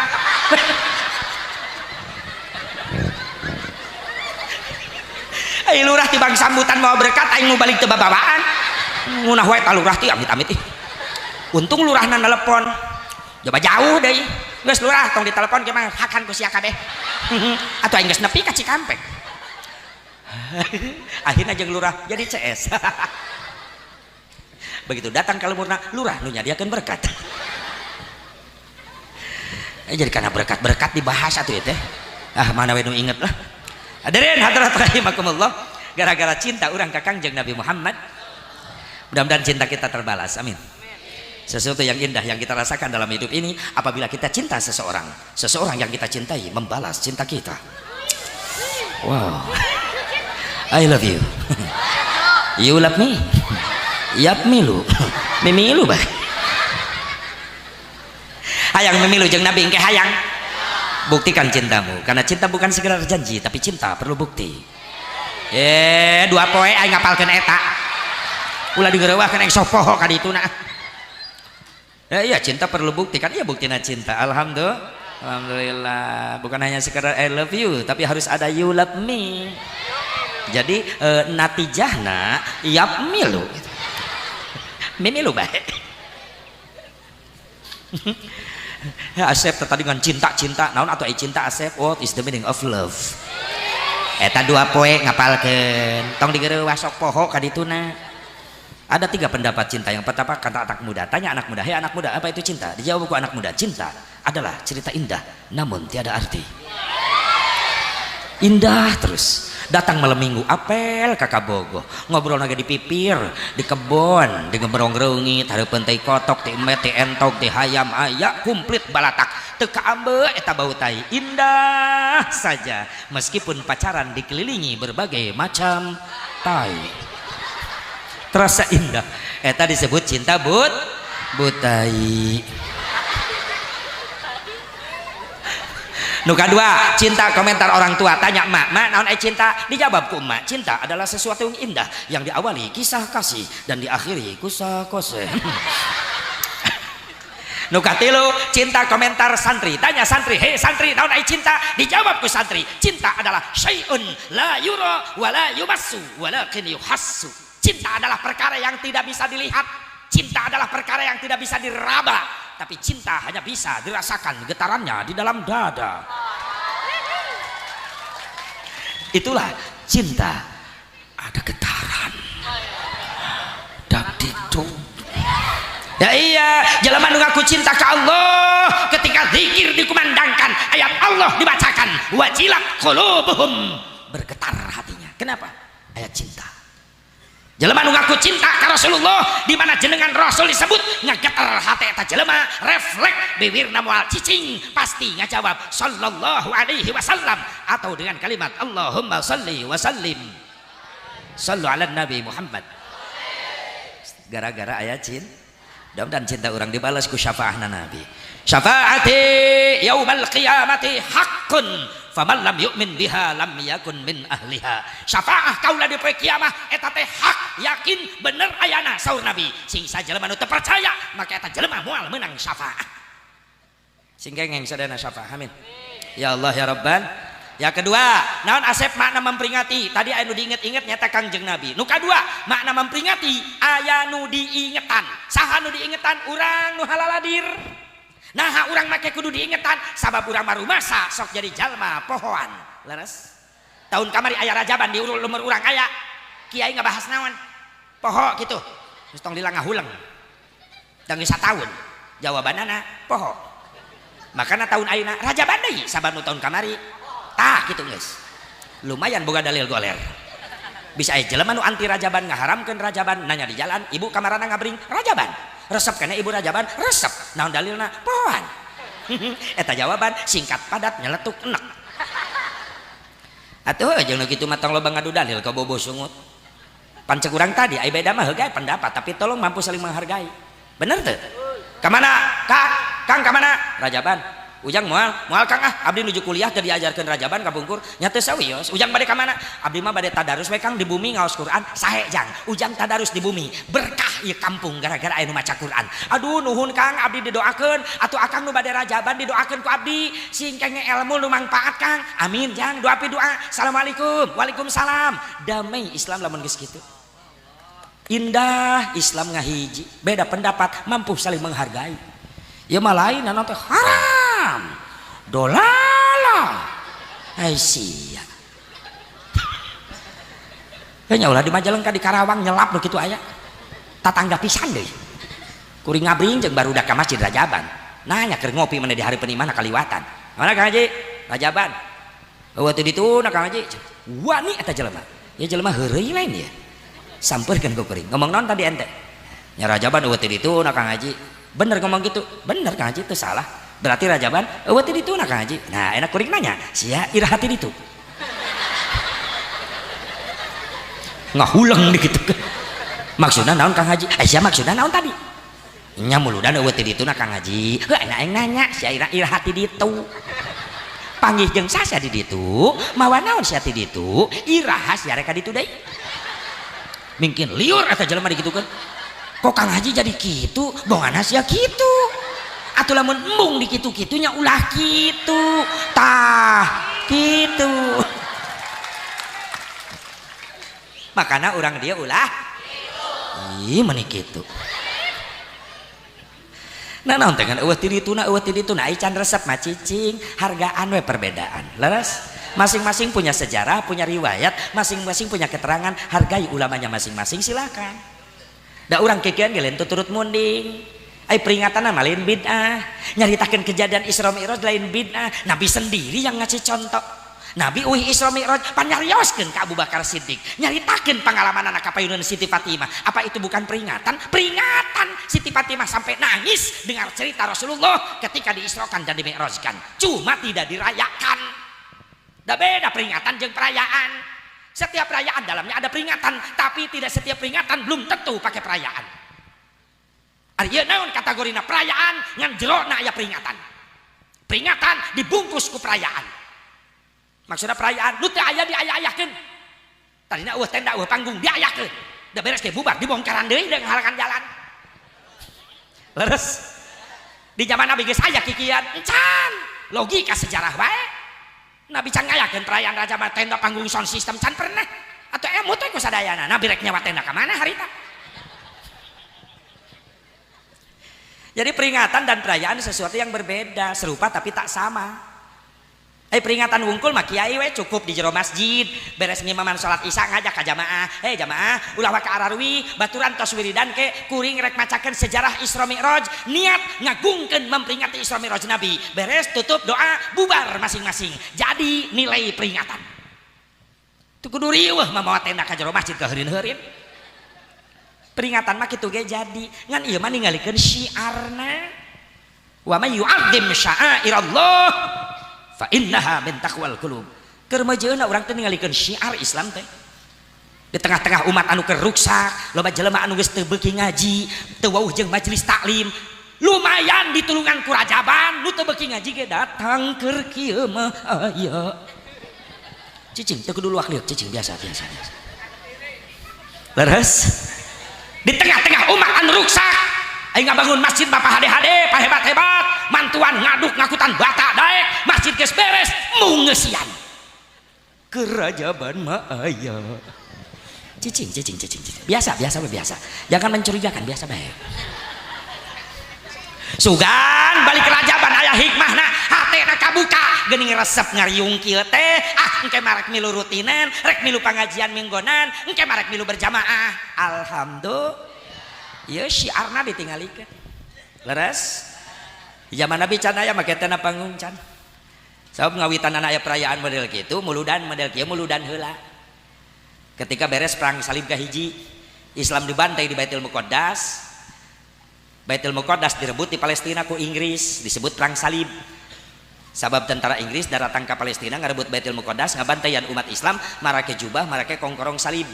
Ai lurah tibang sambutan mau berkat aing mau balik teu babawaan. Ngunah wae ta lurah ti amit-amit ih. Untung lurahna nelepon. Coba jauh deui. Geus lurah tong ditelepon ge mah hakan ku sia kabeh. Atuh aing geus nepi ka Cikampek. Akhirnya jeung lurah jadi CS. Begitu datang ka lemurna, lurah nu nyadiakeun berkat. Jadi karena berkat-berkat dibahas atuh ieu teh. Ah mana we nu inget lah. Hadirin hadirat rahimakumullah, gara-gara cinta urang ka Kangjeng Nabi Muhammad, mudah-mudahan cinta kita terbalas. Amin. Sesuatu yang indah yang kita rasakan dalam hidup ini apabila kita cinta seseorang, seseorang yang kita cintai membalas cinta kita. Wow. I love you. You love me. Yap milu. Mimilu bah. Hayang memilu jeung Nabi engke hayang. Buktikan cintamu, karena cinta bukan sekedar janji, tapi cinta perlu bukti. Dua poe aing ngapalkeun eta. Ulah digerewahkeun aing sok poho ka dituna. Iya cinta perlu bukti kan, iya buktina cinta. Alhamdulillah. Alhamdulillah, bukan hanya sekedar I love you, tapi harus ada you love me. Jadi natijahna yap milu. Mimilu bae. Asep tadi dengan cinta-cinta, naon atuh ai cinta Asep? What is the meaning of love? Eta dua poe ngapalkeun, tong digerewah sok poho ka dituna. Ada tiga pendapat cinta. Yang pertama kata anak muda, tanya anak muda, "Hei anak muda, apa itu cinta?" Dijawab ku anak muda, "Cinta adalah cerita indah namun tiada arti." Indah terus. Datang malam minggu apel ka Kabogoh, ngobrol lagi di pipir, di kebon, di ngeberong reungit, hareupeun teh kotok, teh emet, teh entok, teh hayam, aya komplit balatak. Teu kaambe eta bau tai. Indah saja meskipun pacaran dikelilingi berbagai macam tai. Terasa indah. Eta disebut cinta butai. Nu kadua, cinta komentar orang tua. Tanya emak, "Mak, naon ai cinta?" Dijawab ku emak, "Cinta adalah sesuatu yang indah yang diawali kisah kasih dan diakhiri kusa kose." Nu katilu, cinta komentar santri. Tanya santri, "Hei santri, naon ai cinta?" Dijawab ku santri, "Cinta adalah syai'un la yura wa la yumassu walakin yuhassu." Cinta adalah perkara yang tidak bisa dilihat, cinta adalah perkara yang tidak bisa diraba, tapi cinta hanya bisa dirasakan getarannya di dalam dada. Itulah cinta, ada getaran. Dak itu. Ya iya, jelema nu ngaku cinta ka Allah ketika zikir dikumandangkan, ayat Allah dibacakan, wajilat qulubuhum, bergetar hatinya. Kenapa? Ayat cinta. Jelema nu ngaku cinta ka Rasulullah, di mana jenengan Rasul disebut ngageter hate eta jelema, refleks bibirna moal cicing, pasti ngajawab sallallahu alaihi wasallam atau dengan kalimat Allahumma salli wa sallim. Sallu ala Nabi Muhammad. Gara-gara aya cinta, mudah-mudahan cinta orang dibalas ku syafaahna Nabi. Syafaati yaumal qiyamati haqqun faman lam yu'min biha lam yakun min ahliha. Syafaah kaula di poe kiamah eta teh hak, yakin bener ayana saur Nabi. Sing sajelema nu teu percaya maka eta jelema moal meunang syafaah. Sing kengeng sadayana syafaah. Amin. Ya Allah ya Rabbal. Ya kedua, naon Asep makna memperingati? Tadi aya nu diinget-inget nyata Kangjeng Nabi. Nu kadua, makna memperingati aya nu diingetan. Saha nu diingetan? Urang nu halaladir. Nah, urang make kudu diingetan sabab urang marumasa sok jadi jalma pohoan. Leres? Tahun kamari aya rajaban di urul lumur urang aya. Kiai ngabahas naon? Poho gitu. Geus tong lila ngahuleng. Da geus sataun. Jawabanana poho. Makana tahun ayeuna rajaban deui sabab nu tahun kamari. Tah gitu geus. Lumayan boga dalil goler. Bisa aya jelema nu anti rajaban ngaharamkeun rajaban nanya di jalan, ibu kamarana ngabring rajaban. Resep kana ibu rajaban, resep. Naon dalilna? Pohoan. Eta jawaban singkat padat nyeletuk enek. Atuh jeung nu kitu mah tong loba ngadu dalil ka bobo sungut. Pan cek urang tadi ai beda mah heuh pendapat, tapi tolong mampu saling menghargai. Bener teu? Ka mana? Kak, Kang ka mana? Rajaban. Ujang moal, moal Kang ah, abdi nuju kuliah teu diajarkeun rajaban kapungkur, nya teu sawios. Ujang bade ka mana? Abdi mah bade tadarus we Kang di bumi ngaos Quran, sae jang. Ujang tadarus di bumi, berkah ieu kampung gara-gara aya nu maca Quran. Aduh nuhun Kang, abdi didoakeun, atuh akang nu bade rajaban didoakeun ku abdi, sing kenge ilmu nu mangpaat Kang. Amin jang, doa pi doa. Assalamualaikum. Waalaikumsalam. Damai Islam lamun geus kitu. Indah Islam ngahiji, beda pendapat mampu saling menghargai. Ya mah lain anu teh haram. Dolala. Ai sia. Nya ulah di Majalengka di Karawang nyelap nu kitu aya. Tatangga pisan deui. Kuring ngabring jeung barudak ka masjid Rajaban. Nanya keur ngopi mana di hari penimana kaliwatan. Mana Kang Haji? Rajaban. Eueuh teu dituna Kang Haji. Wani eta jelema. Ya jelema heureuy lain ya. Sampeurkeun ku kuring. Ngomong naon tadi ente? Nya Rajaban eueuh teu dituna Kang Haji. Bener ngomong gitu, bener Kang Haji itu salah. Berarti rajaban eueuh teu dituna Kang Haji. Nah, enak kuring nanya, sia iraha ti ditu? Ngahuleng di kitu. Maksudna naon Kang Haji? Eh sia maksudna naon tadi? Nya muludan eueuh teu dituna Kang Haji. Heuh enak aing nanya, sia iraha ti ditu? Panggih jeung sasa di ditu, mawa naon sia ti ditu? Iraha sia rek ka ditu deui? Mungkin liur eta jelema digitukeun. Kok Kang Haji jadi kitu, bongana sia kitu. Atuh lamun embung di kitu-kitunya ulah kitu. Tah, kitu. Makana urang dia ulah kitu. Ih, meni kitu. Nah, naon teh kan eueuh ti dituna, eueuh ti dituna, ai can resep mah cicing, hargaan we perbedaan. Leres? Masing-masing punya sejarah, punya riwayat, masing-masing punya keterangan, hargai ulamanya masing-masing silakan. Da urang kikian ge lain turut munding. Ai peringatan mah lain bid'ah. Nyaritakeun kejadian Isra Mi'raj lain bid'ah. Nabi sendiri yang ngasih contoh. Nabi uih Isra Mi'raj panyarioskeun ka Abu Bakar Siddiq. Nyaritakeun pengalaman anak kapayunan Siti Fatimah. Apa itu bukan peringatan? Peringatan. Siti Fatimah sampai nangis dengar cerita Rasulullah ketika diisrokan dan dimi'rajkan. Cuma tidak dirayakan. Da beda peringatan jeung perayaan. Setiap perayaan dalamnya ada peringatan, tapi tidak setiap peringatan belum tentu pakai perayaan. Ari ieu naon kategorina perayaan ngan jerona aya peringatan. Peringatan dibungkus ku perayaan. Maksudna perayaan nu teu aya diaya-ayakeun. Tadina eueuh tenda eueuh panggung diayakeun. Da beres ge bubar dibongkaran deui da ngahalakan jalan. Leres. Di zaman Nabi geus aya kikian, encan. Logika sejarah wae. Nabi can ngayakeun perayaan raja mah tenda panggung sound system can pernah. Atau emut we ku sadayana. Nabi rek nyewa tenda ka mana harita? Jadi peringatan dan perayaan sesuatu yang berbeda, serupa tapi tak sama. Peringatan wungkul mah kiai we cukup di jero masjid, beres ngimaman salat isya ngajak ka jamaah. Hei jamaah, ulah wa ka ararwi, baturan tos wiridan ke kuring rek macakeun sejarah Isra Mi'raj, niat ngagungkeun memperingati Isra Mi'raj Nabi. Beres tutup doa, bubar masing-masing. Jadi nilai peringatan. Teu kudu riweuh mamawa tenda ka jero masjid kaheureun-heureun. Peringatan mah kitu ge jadi, ngan ieu mah ningalikeun syiarna. Wa may yu'azzim sya'airallah fa innaha min taqwal qulub. Keur mejeuna urang teh ningalikeun syiar Islam teh. Di tengah-tengah umat anu keur ruksak, loba jelema anu geus teu beuki ngaji, teu wauh jeung majelis taklim, lumayan ditulungan ku rajaban, nu teu beuki ngaji ge datang keur kieu mah aya. Cicing teu kudu luak liuk, cicing biasa biasa biasa. Leres? Di tengah-tengah umat anu ruksak, aing ngabangun masjid bapak hade-hade, pahebat-hebat, mantuan ngaduk ngakutan bata daek, masjid geus beres, mung ngeusian. Kerajaban mah aya. Cicing, cicing, cicing, cicing. Biasa, biasa, biasa. Jangan mencurigakan, biasa bae. Sugan balik kerajaban aya hikmahna, hatena kabuka, geuning resep ngariung kieu teh, ah engke marek milu rutinan, rek milu pangajian minggonan, engke marek milu berjamaah. Alhamdulillah. Ieu syiarna ditinggalikeun. Leres? Zaman Nabi can aya make tena panggung can. Sabab ngawitanana aya perayaan model kitu, muludan model kieu muludan heula. Ketika beres perang salib kahiji, Islam dibantai di Baitul Muqaddas. Baitul Muqaddas direbut di Palestina ku Inggris, disebut perang salib. Sabab tentara Inggris datang ke Palestina ngarebut Baitul Muqaddas, ngabantaian umat Islam, marake jubah, marake kongkorong salib.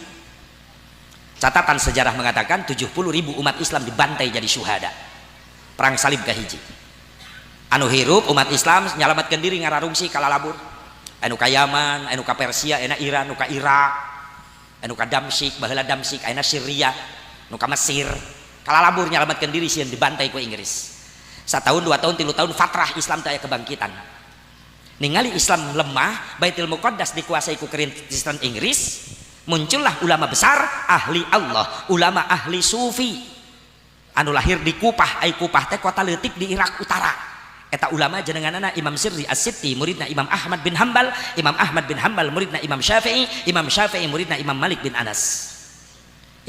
Catatan sejarah mengatakan 70.000 umat Islam dibantai jadi syuhada. Perang salib kahiji. Anu hirup umat Islam nyalamatkeun diri ngararungsi kalalabur. Anu ka Yaman, anu ka Persia, anu Iran, anu ka Irak, anu ka Damsyik, baheula Damsyik, ayeuna Syria, anu ka Mesir. Kalalabur nyalamatkeun diri sieun dibantai ku Inggris. Satahun, 2 tahun, 3 tahun fatrah Islam teh aya kebangkitan. Ningali Islam lemah, Baitul Muqaddas dikuasai ku Kristen Inggris, muncullah ulama besar ahli Allah, ulama ahli sufi. Anu lahir di Kupah, ai Kupah teh kota leutik di Irak Utara. Eta ulama jenenganana Imam Sirri As-Sitti, muridna Imam Ahmad bin Hambal, Imam Ahmad bin Hambal muridna Imam Syafi'i, Imam Syafi'i muridna Imam Malik bin Anas.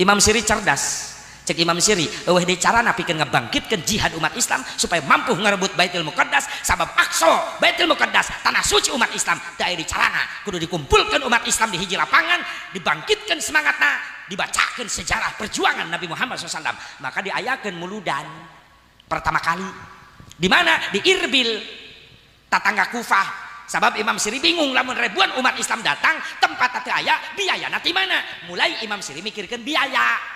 Imam Sirri cerdas. Cek Imam Sirri, eueuh deui carana pikeun ngebangkitkeun jihad umat Islam supaya mampu ngarebut Baitul Muqaddas, sabab Aqsa, Baitul Muqaddas, tanah suci umat Islam, teu aya di carana, kudu dikumpulkeun umat Islam di hiji lapangan, dibangkitkeun semangatna, dibacakeun sejarah perjuangan Nabi Muhammad SAW. Maka diayakeun muludan pertama kali. Di mana? Di Irbil, tatangga Kufah. Sabab Imam Sirri bingung lamun ribuan umat Islam datang, tempat teu aya, biaya ti mana? Mulai Imam Sirri mikirkeun biaya.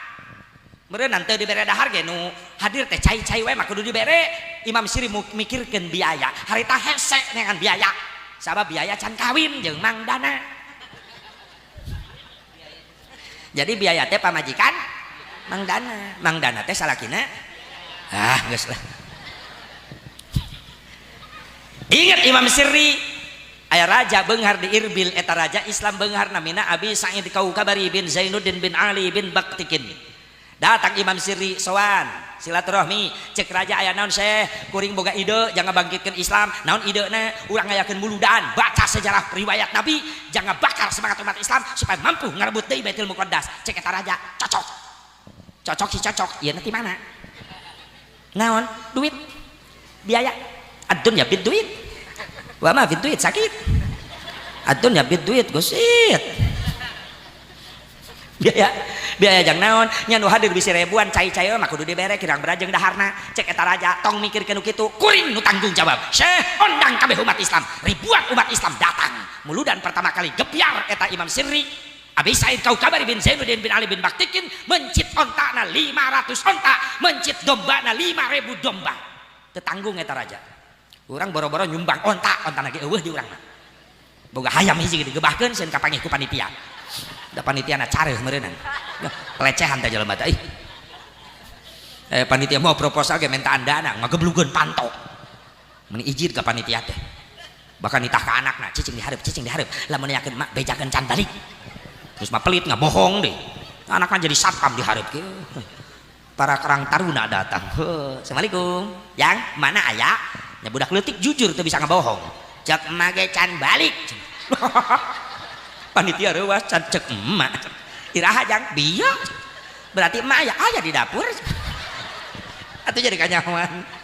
Meureun teu dibere dahar ge nu hadir teh cai-cai we mah kudu dibere. Imam Sirri mikirkeun biaya. Harita hese neangan biaya. Sabab biaya can kawin jeung Mang Dana. Jadi biaya teh pamajikan Mang Dana. Mang Dana teh salakina. Ah, geus lah. Ingat Imam Sirri, aya raja beunghar di Irbil, eta raja Islam beunghar namina Abi Sa'id Kaukabari bin Zainuddin bin Ali bin Baktikin. Datang Imam Sirri sowan silaturahmi, cek raja aya naon Syekh, kuring boga ide jangan bangkitkeun Islam, naon idena urang ngayakeun muludan, baca sejarah riwayat Nabi, jangan bakar semangat umat Islam supaya mampu ngarebut deui Baitul Muqaddas. Cek eta raja, cocok. Cocok sih cocok, ieu ti mana? Naon? Duit. Biaya. Ad-dunya bid duit. Wa ma fid duit sakit. Ad-dunya bid duit gosit. Biaya biaya jang naon nya nu hadir bisi ribuan cai-cai mah kudu dibere kirang berajeng daharna. Cek eta raja tong mikirkeun nu kitu, kuring nu tanggung jawab. Syekh ondang kabeh umat Islam, ribuan umat Islam datang. Muludan pertama kali gebyar eta Imam Sirri. Abi Said Kaukabari bin Zainuddin bin Ali bin Baktikin mencit ontana 500 onta, mencit dombana 5000 domba. Tetanggung eta raja. Urang boro-boro nyumbang onta, onta lagi eueuh di urang mah. Boga hayam hiji digebahkeun sieun kapanggih ku panitia. Da panitia na careuh meureunang. Pelecehan teh jelema teh. Panitia mau proposal ge minta dana ngageblugeun panto. Meni ijid ka panitia teh. Bahkan nitah ka anakna, cicing dihareup, cicing dihareup. Lamun yakin mak bejakeun can balik. Terus mah pelit ngabohong deh. Anakna jadi satpam dihareup kieu. Para karang taruna datang. Assalamualaikum. Yang mana aya? Nya budak leutik jujur teu bisa ngabohong. Cek emak ge can balik. Panitia reuas can cek emak. Iraha jang bieu. Berarti emak aya aya di dapur. Atuh jadi kanyahoan.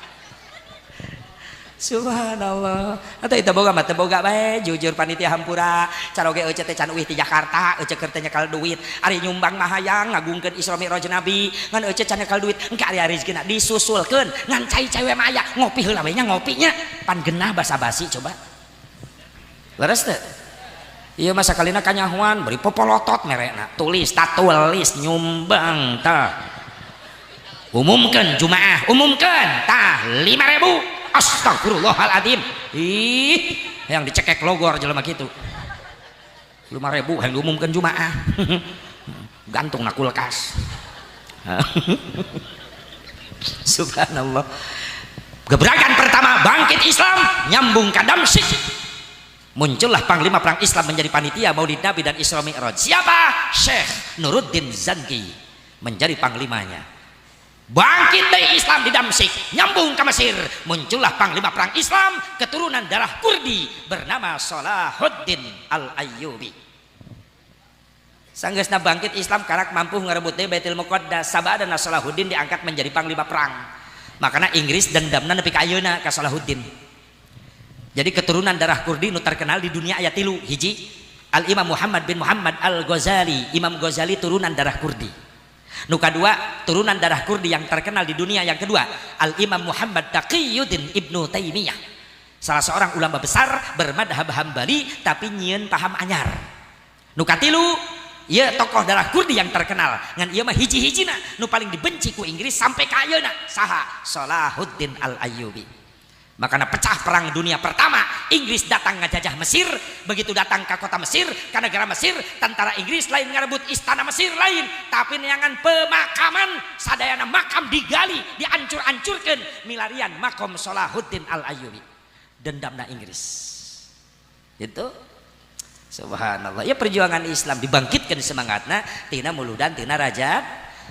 Subhanallah. Atau itu boga mah teu boga bae, jujur panitia hampura. Caroge euceu teh can uih ti Jakarta, euceu keur teh nyekal duit. Ari nyumbang mah hayang ngagungkeun Isra Mi'raj Nabi, ngan euceu can nyekal duit, engke ari rezekina disusulkeun. Ngan cai-cai we mah aya, ngopi heula we nya ngopinya. Pan genah basa-basi coba. Leres teu? Ieu mah sakalina kanyahoan beri popolotot merekna. Tulis tatulis nyumbang tah. Umumkeun Jumaah, umumkeun tah 5000. Astagfirullahaladzim. Ih, yang dicekek logor jelema kitu. 5000 yang diumumkeun Jumaah. Gantung na kulkas. Subhanallah. Gebrakan pertama bangkit Islam nyambung ka Damsyik. Muncullah panglima perang Islam menjadi panitia Maulid Nabi dan Isra Mi'raj. Siapa? Syekh Nuruddin Zanki menjadi panglimanya. Bangkit dari Islam di Damsyik, nyambung ke Mesir, muncullah panglima perang Islam keturunan darah Kurdi bernama Salahuddin Al-Ayyubi. Sanggeusna bangkit Islam, karak mampu ngerebut deui Baitul Muqaddas, sabadana Salahuddin diangkat menjadi panglima perang. Makanya Inggris dendamna nepi ka ayeuna ka Salahuddin. Jadi keturunan darah Kurdi nu terkenal di dunia aya tilu. Hiji, Al Imam Muhammad bin Muhammad Al Ghazali, Imam Ghazali, turunan darah Kurdi. Nu kadua, turunan darah Kurdi yang terkenal di dunia yang kedua, Al Imam Muhammad Taqiyuddin Ibnu Taimiyah, salah seorang ulama besar bermadhab Hambali tapi nyieun paham anyar. Nu katilu, ieu tokoh darah Kurdi yang terkenal, ngan ieu mah hiji-hijina nu paling dibenci ku Inggris sampai ka ayeuna. Saha? Salahuddin Al Ayyubi. Makanya pecah Perang Dunia Pertama, Inggris datang ngajajah Mesir. Begitu datang ke kota Mesir, ke negara Mesir, tentara Inggris lain ngarebut istana Mesir, lain, tapi neangan pemakaman. Sadayana makam digali, diancur-ancurkan, milarian makom Salahuddin Al Ayyubi. Dendamna Inggris itu. Subhanallah ya, perjuangan Islam dibangkitkan semangatna tina muludan, tina Rajab,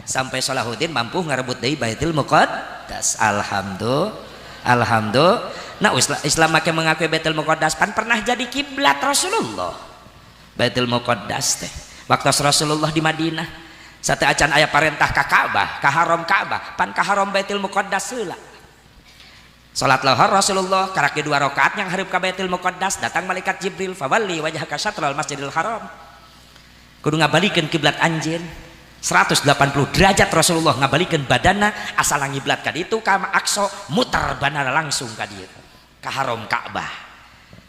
sampai Salahuddin mampu ngarebut deui Baitul Muqaddas. Alhamdulillah, alhamdulillah. Nah, Islam make mengakui Baitul Muqaddas, pan pernah jadi kiblat Rasulullah Baitul Muqaddas teh waktu Rasulullah di Madinah. Sateuacan aya parentah ka Ka'bah, ka Haram Ka'bah, pan ka Haram Baitul Muqaddas heula. Salat lohor Rasulullah karak dua rakaat yang hareup ka Baitul Muqaddas, datang malaikat Jibril, "Fawalli wajhaka syatral Masjidil Haram." Kudu ngabalikeun kiblat anjeun 180 derajat. Rasulullah ngabalikeun badanna, asal ngiblat ka ditu ka Aqsa, muter badanna langsung ka dieu, ka Haram Ka'bah.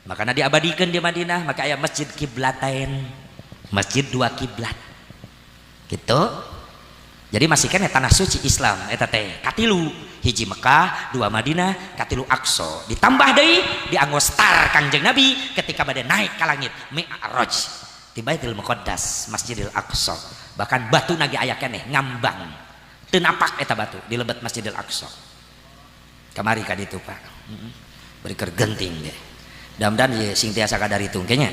Makanya diabadikan di Madinah, maka aya Masjid Kiblatain, masjid dua kiblat gitu. Jadi masih kan tanah suci Islam eta teh katilu: hiji Mekah, dua Madinah, katilu Aqsa. Ditambah deui dianggo star Kangjeng Nabi ketika bade naik ka langit, Mi'raj, di Baitul Muqaddas, Masjidil Aqsa. Bahkan batu nage aya keneh ngambang, teu napak eta batu di lebet Masjidil Aqsa. Kamari ka ditu, Pak, beri keur genting ge. Mudah-mudahan ye sing tiasa kadaritung kayaknya.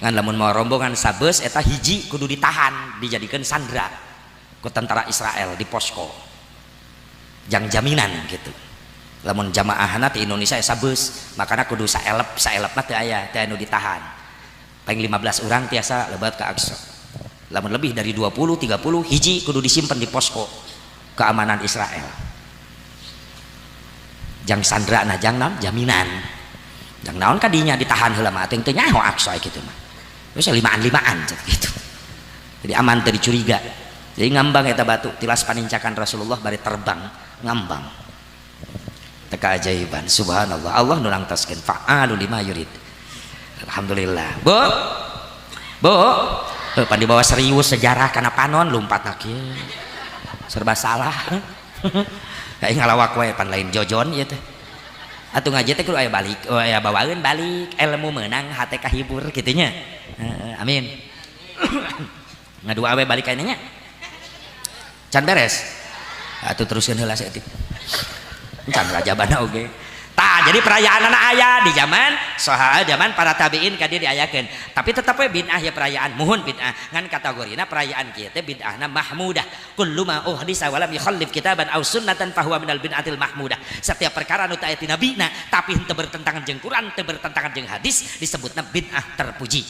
Ngan lamun mau rombongan sabes eta hiji kudu ditahan, dijadikan sandra ku tentara Israel di posko jang jaminan gitu. Lamun jamaahna di Indonesia sabes, makanya kudu saelep saelep mah teu aya, teu anu ditahan. Paling 15 orang tiasa lebat ke Aqsa. Lamun lebih dari 20 30, hiji kudu disimpan di posko keamanan Israel jang sandra. Nah, jang naon, jaminan jang naon kadinya ditahan heula mah, teu nyaho Aqsa gitu mah. Terus limaan-limaan gitu, jadi aman, teu dicuriga. Jadi ngambang eta batu tilas panincakan Rasulullah bari terbang, ngambang. Teu keajaiban? Subhanallah, Allah nu nangtoskeun, fa'alu lima yurid. Alhamdulillah. Bu, Bu, pan dibawa serius sejarah karena panon lumpat kieu, serba salah, kayak ngalawak we, pan lain jojon ieu teh. Atuh ngaji teh kudu aya balik, oh, aya bawaeun balik ilmu, meunang hate kahibur kitu nya. Amin. Ngadua we balik kayaknya nya can beres, atuh teruskeun heula saeutik, can rajabana oge. Tah, jadi perayaan anak aya di zaman soha, zaman para tabiin ka dieu diayakeun. Tapi tetap we bid'ah ya perayaan, muhun bid'ah. Ngan kategorina perayaan kieu teh bid'ahna mahmudah. Kullu ma uhdisa wa lam yukhallif kitaban aw sunnatan fahuwa minal bid'atil mahmudah. Setiap perkara nu teu aya ti nabina tapi henteu bertentangan jeung Quran, teu bertentangan jeung hadis, disebutna bid'ah terpuji.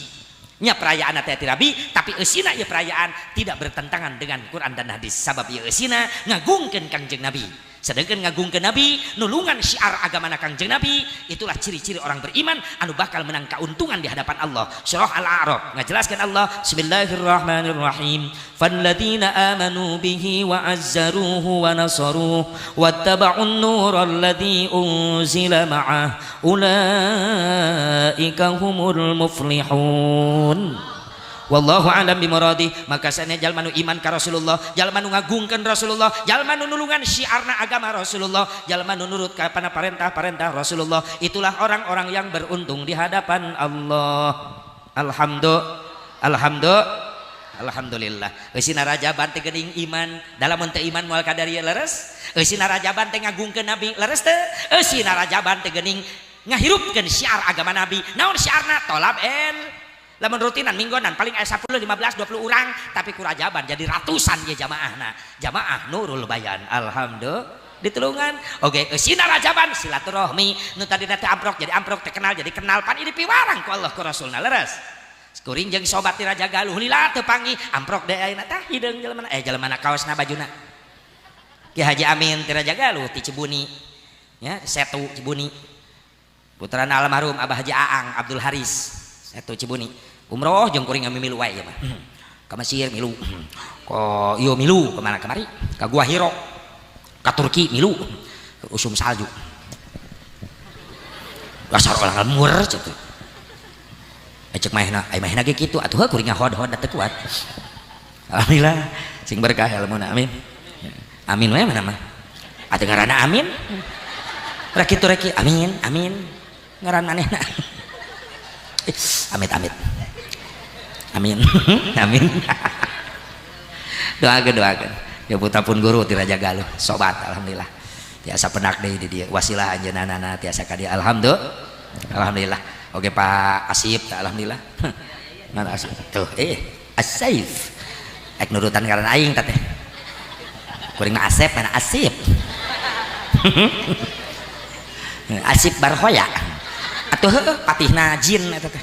Nya perayaan teh ti nabi, tapi eusina ieu perayaan tidak bertentangan dengan Quran dan hadis. Sabab ieu eusina ngagungkeun Kangjeng Nabi. Sedangkan ngagungkeun Nabi, nulungan syiar agama Kangjeng Nabi, itulah ciri-ciri orang beriman anu bakal menang keuntungan di hadapan Allah. Surah Al-A'raf ngajelaskan Allah, Bismillahirrahmanirrahim. Falladzina amanu bihi wa azzaruhu wa nasaruhu wattaba'un nura alladzi unzila ma'ah ulaika humul muflihun. Wallahu a'lam bimuradi. Maka sanes jalma nu iman ka Rasulullah, jalma nu ngagungkeun Rasulullah, jalma nu nulungan syiarna agama Rasulullah, jalma nu nurut ka perintah-perintah Rasulullah, itulah orang-orang yang beruntung di hadapan Allah. Alhamdulillah, alhamdulillah, alhamdulillah. Eusina rajaban teh geuning iman, dalam teu iman moal kadarieu, leres? Eusina rajaban teh ngagungkeun Nabi, leres teu? Eusina rajaban teh geuning Ngahirupkeun syiar agama Nabi. Naon syiarna? Tolab el. Lamun rutinan minggonan paling aya 10, 15, 20 urang, tapi ku Rajaban jadi ratusan ye jamaahna. Jamaah Nurul Bayan. Alhamdulillah. Ditulungan. Oke, eusina Rajaban silaturahmi nu tadina teh amprok jadi amprok, teh kenal jadi kenal, pan ini piwarang ku Allah ku Rasulna leres. Kuring jeung sobat ti Raja Galuh lila teu panggih amprok deui ayeuna tah hideung jelema jelema kaosna bajuna. Ki Haji Amin ti Raja Galuh ti Cibuni. Ya, Setu Cibuni. Putrana almarhum Abah Haji Aang Abdul Haris, Setu Cibuni. Umroh jeung kuring milu wae ieu mah. Ka Mesir milu. Ka ieu milu kemana kamari? Ka Gua Hiro. Ka Turki milu. Usum salju. Dasar orang lemur cenah. Cek mahna, ai mahna ge kitu atuh kuring ngahod-hod teu kuat. Alhamdulillah sing berkah ilmuna, amin. Amin we mana mah. Atuh ngaranna amin. Rek kitu rek amin, amin. Ngaran manehna. Amit amit. Amin. Amin. Doakeun doakeun. Ya putra pun guru ti Raja Galuh, sobat alhamdulillah. Tiasa penak deui di dieu wasilah anjeunna tiasa ka dieu alhamdulillah. Alhamdulillah. Oke Pak Asip, alhamdulillah. Mana Asip? Tuh, Asif. Ek nurutan ngaran aing teh. Kuring mah Asep, mana Asip. Asip Barhoya. Atuh heueuh patihna jin eta teh.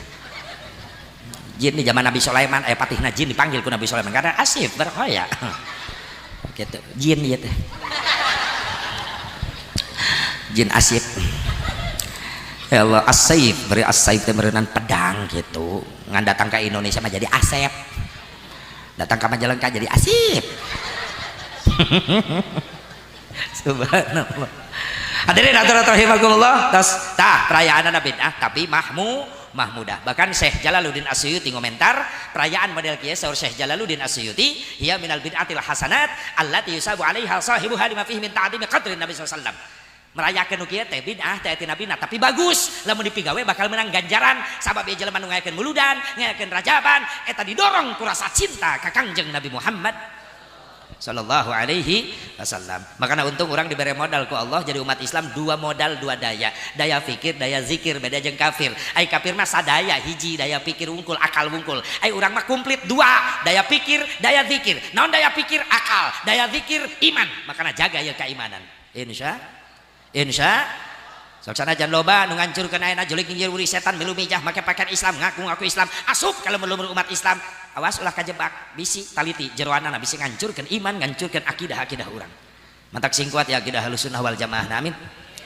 Jin di zaman Nabi Sulaiman, patihna jin dipanggil ku Nabi Sulaiman karena Asif Barhoya. Gitu, jin ieu teh. Jin Asif. Ya Allah, Asif, beri Asif teh meureunan pedang gitu. Ngan datang ke Indonesia mah jadi Asep. Datang ke Majalengka jadi Asif. Subhanallah. Hadirin hadirat rahimakumullah. Tas tah perayaanna bid'ah tapi mahmudah. Bahkan Syekh Jalaluddin Asyuyuti ngomentar perayaan model kieu, saur Syekh Jalaluddin Asyuyuti, hiya minal bid'atil hasanat allati yusabu 'alaiha sahibuha lima fihi min ta'zimi qadrin Nabi sallallahu alaihi wasallam. Merayakeun nu kieu teh bid'ah teh ti Nabi, tapi bagus lamun dipigawe bakal menang ganjaran sabab ieu jelema nu ngayakeun muludan, ngayakeun rajaban eta didorong ku rasa cinta ka Kangjeng Nabi Muhammad sallallahu alaihi wasallam. Makanya untung orang diberi modal ku Allah jadi umat Islam, dua modal dua daya, daya pikir daya zikir, beda jeung kafir. Ai kafir mah sadaya hiji daya pikir wungkul, akal wungkul. Ai urang mah komplit dua, daya pikir daya zikir. Naon daya pikir? Akal. Daya zikir iman. Makanya jaga ya keimanan. Insya sok sanajan loba nu ngancurkeun ayeuna jurig nginjil wuri setan milu mijah make pakaian Islam, ngaku-ngaku Islam, asup ka lembur umat Islam, awas ulah kajebak, bisi taliti jeroanana bisi ngancurkeun iman, ngancurkeun akidah-akidah urang. Mantak sing kuat ya akidah Ahlussunnah wal Jamaah. Amin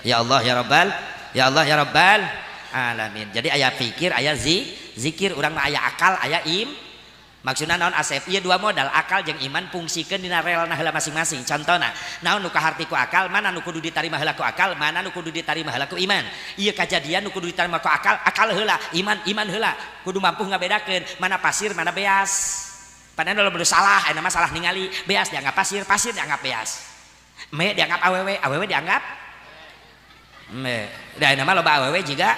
ya Allah ya Rabbal, ya Allah ya Rabbal alamin. Jadi aya pikir aya zikir, urang mah aya akal aya im. Maksudna naon Asep? Ieu dua modal akal jeung iman fungsikeun dina relna heula masing-masing. Contona naon nu kaharti ku akal, mana nu kudu ditarima heula ku akal, mana nu kudu ditarima heula ku iman. Ieu kajadian nu kudu ditarima ku akal, akal heula, iman iman heula. Kudu mampu ngabedakeun mana pasir mana beas. Padahal lo salah, ayeuna mah salah ningali beas dianggap pasir, pasir dianggap beas. Me dianggap awewe, awewe dianggap me. Da ayeuna mah loba awewe jiga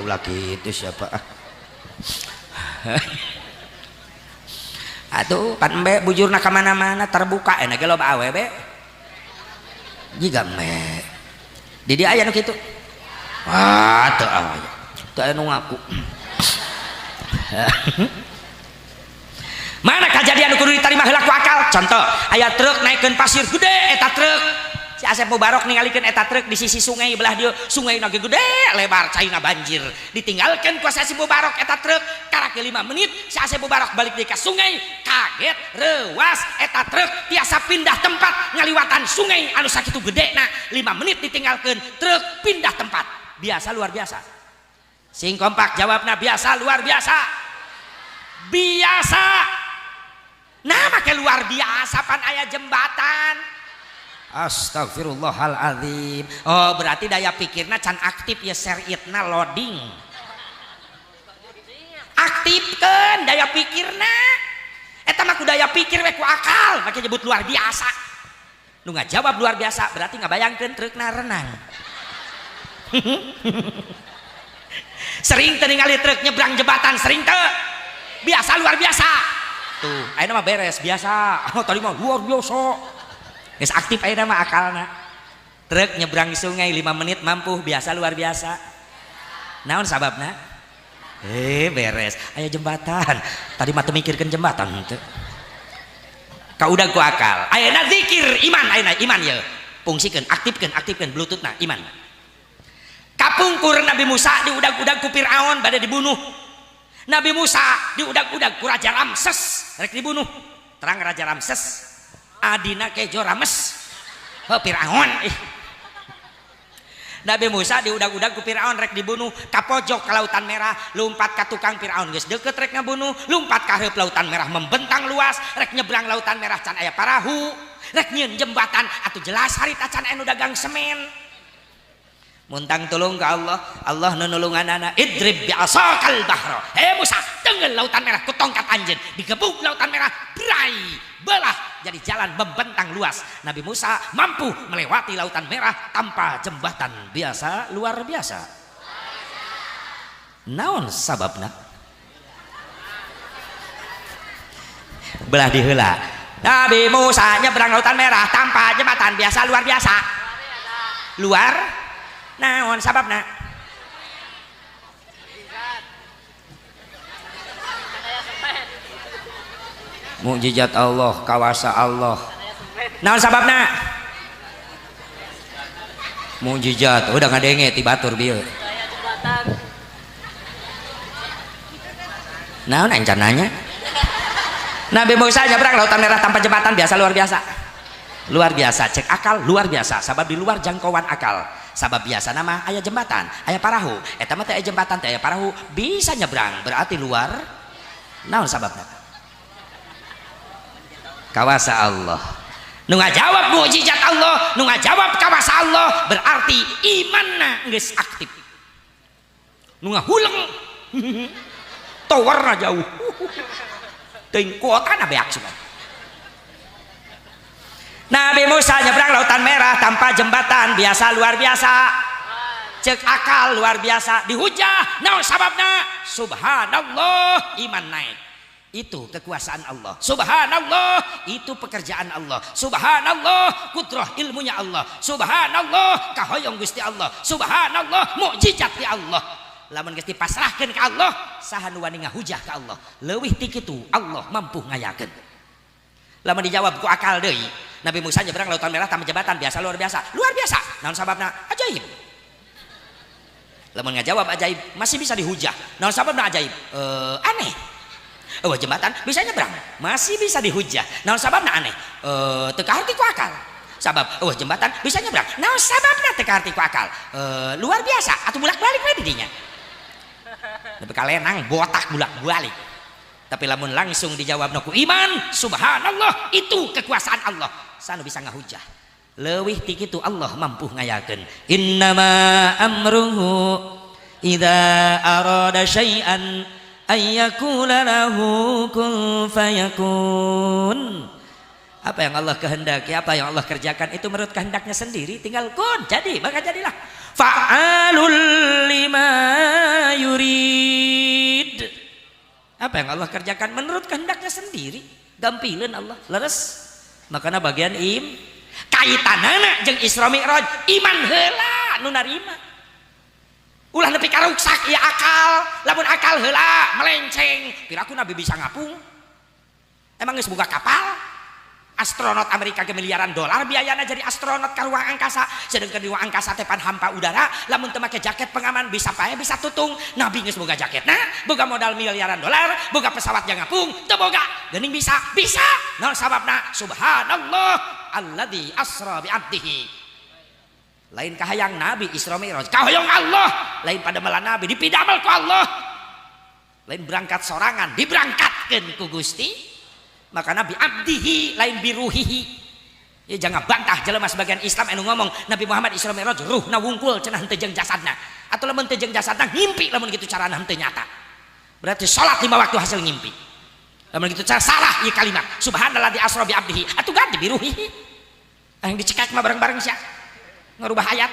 ulah kitu siapa ah. Atuh pan embe bujurna ka mana-mana terbuka enak ge loba awewe jiga me. Di dieu aya nu kitu. Wah, teu aya. Teu aya nu ngaku. Mana kajadian nu kudu ditarima heula ku akal? Contoh, aya truk naikeun pasir gede eta truk. Si Asep Mubarok ningalikeun eta truk di sisi sungai belah dieu, sungai ge gede lebar, caina banjir. Ditinggalkeun ku Asep Mubarok eta truk, karek 5 menit si Asep Mubarok balik deui ka sungai, kaget reuas eta truk tiasa pindah tempat ngaliwatan sungai anu sakitu gedena. 5 menit ditinggalkeun truk pindah tempat. Biasa luar biasa. Sing kompak jawabna biasa luar biasa. Biasa. Nah make luar biasa pan aya jembatan. Astagfirullahaladzim. Oh berarti daya pikirna can aktif ya, seritna loading. Aktifkan daya pikirna. Eta mah ku daya pikir we ku akal make nyebut luar biasa. Nu ngajawab luar biasa berarti ngabayangkeun trukna renang. Sering teu ningali truk nyebrang jembatan, sering teu? Biasa luar biasa. Tuh, ayeuna mah beres biasa. Oh tadi mah luar biasa. Geus aktif ayeuna mah akalna. Truk nyebrang sungai 5 menit mampu, biasa luar biasa. Naon sababna? Beres, aya jembatan. Tadi mah teu mikirkeun jembatan teu. Kaudag ku akal. Ayeuna zikir iman, ayeuna iman ye. Fungsikeun, aktifkeun, aktifkeun bluetoothna iman. Kapungkur Nabi Musa diudag-udag ku Firaun bade dibunuh. Nabi Musa diudag-udag ku Raja Ramses rek dibunuh. Terang Raja Ramses adina kejo Rames. Heuh Firaun ih. Nabi Musa diudag-udag ku Firaun rek dibunuh, ka pojok ka Lautan Merah, lumpat ka tukang Firaun geus deukeut rek ngabunuh, lumpat ka hareup Lautan Merah membentang luas, rek nyebrang Lautan Merah can aya parahu, rek nyieun jembatan atuh jelas harita can aya nu dagang semen. Muntang tulung ka Allah, Allah nu nulunganana, idrib bi asakal bahra. He Musa, tenggel Lautan Merah ku tongkat anjeun, digebuk Lautan Merah, brai, belah jadi jalan membentang luas. Nabi Musa mampu melewati Lautan Merah tanpa jembatan, biasa luar biasa. Naon sababna? Belah diheula. Nabi Musa nyebrang Lautan Merah tanpa jembatan, biasa luar biasa. Luar naon sababna? Mukjizat Allah, kawasa Allah. Naon sababna? Mukjizat, udah ngadenge ti batur bieu. Naon ancananya? Nabi Musa nyebrang Lautan Merah tanpa jembatan, biasa luar biasa. Luar biasa, cek akal luar biasa, sabab di luar jangkauan akal. Sabab biasa nama aya jembatan, aya parahu. Eta mah teh aya jembatan, teh aya parahu, bisa nyebrang, berarti luar. Naon sababna? Kawasa Allah. Nu ngajawab mukjizat Allah, nu ngajawab kawasa Allah, berarti imanna geus aktif. Nu ngahuleng towerna jauh. Teuing kuotana beak sugan. Nabi Musa nyebrang Lautan Merah tanpa jembatan, biasa luar biasa. Cek akal luar biasa, dihujah, naon sababna? Subhanallah, iman naik. Itu kekuasaan Allah. Subhanallah, itu pekerjaan Allah. Subhanallah, kudrah ilmunya Allah. Subhanallah, kahoyong Gusti Allah. Subhanallah, mukjizat ti Allah. Lamun geus dipasrahkeun ka Allah, saha nu wani ngahujah ka Allah? Leuwih ti kitu Allah mampu ngayakeun. Lamun dijawab ku akal deui, Nabi Musa nyebrang Lautan Merah tanpa jembatan, biasa luar biasa. Luar biasa. Naon sababna? Ajaib. Lamun ngajawab ajaib, masih bisa dihujah. Naon sababna ajaib? Aneh. Oh, jembatan bisa nyebrang, masih bisa dihujah. Naon sababna aneh? Teu kaharti ku akal. Sabab oh jembatan bisa nyebrang. Naon sababna teu kaharti ku akal? Luar biasa atuh bolak-balik we di dinya. Tapi kalenang botak bolak-balik. Tapi lamun langsung dijawab ku iman, subhanallah, itu kekuasaan Allah. Sanu bisa ngahujah. Leuwih ti kitu Allah mampu ngayakeun. Innama amruhu idza arada syai'an ayyakula lahu kun fayakun. Apa yang Allah kehendaki, apa yang Allah kerjakan itu menurut kehendaknya sendiri, tinggal kun jadi, maka jadilah. Fa'alul lima yurid. Apa yang Allah kerjakan menurut kehendaknya sendiri, gampileun Allah, leres. Makana bagian im kaitanana jeung Isra Mi'raj, iman heula nu narima. Ulah nepi ka ruksak ieu akal, lamun akal heula melenceng, piraku Nabi bisa ngapung. Emang geus boga kapal? Astronot Amerika ke miliaran dolar biayana jadi astronot ka ruang angkasa, sedangkan di ruang angkasa teh pan hampa udara, lamun teu make jaket pengaman bisa pae bisa tutung. Nabi geus boga jaketna, boga modal miliaran dolar, boga pesawat yang ngapung, teu boga. Geuning bisa, bisa. Naon sababna? Subhanallah alladzi asra bi abdihi. Lain kahayang Nabi Isra Mi'raj, kahoyong Allah, lain pada melan Nabi dipidamel ku Allah. Lain berangkat sorangan, diberangkatkeun ku Gusti. Maka Nabi abdihi lain biruhihi. Ya jangan bantah jelema sebagian Islam anu ngomong Nabi Muhammad Isra Mi'raj ruhna wungkul cenah henteu jeung jasadna. Atau lamun teu jeung jasadna ngimpi, lamun kitu carana henteu nyata. Berarti salat 5 waktu hasil ngimpi. Lamun kitu cara salah ieu kalimat. Subhanalladzi asra bi abdihi. Atuh ganti biruhihi. Yang dicekak mah bareng-bareng sia. Ngarubah ayat.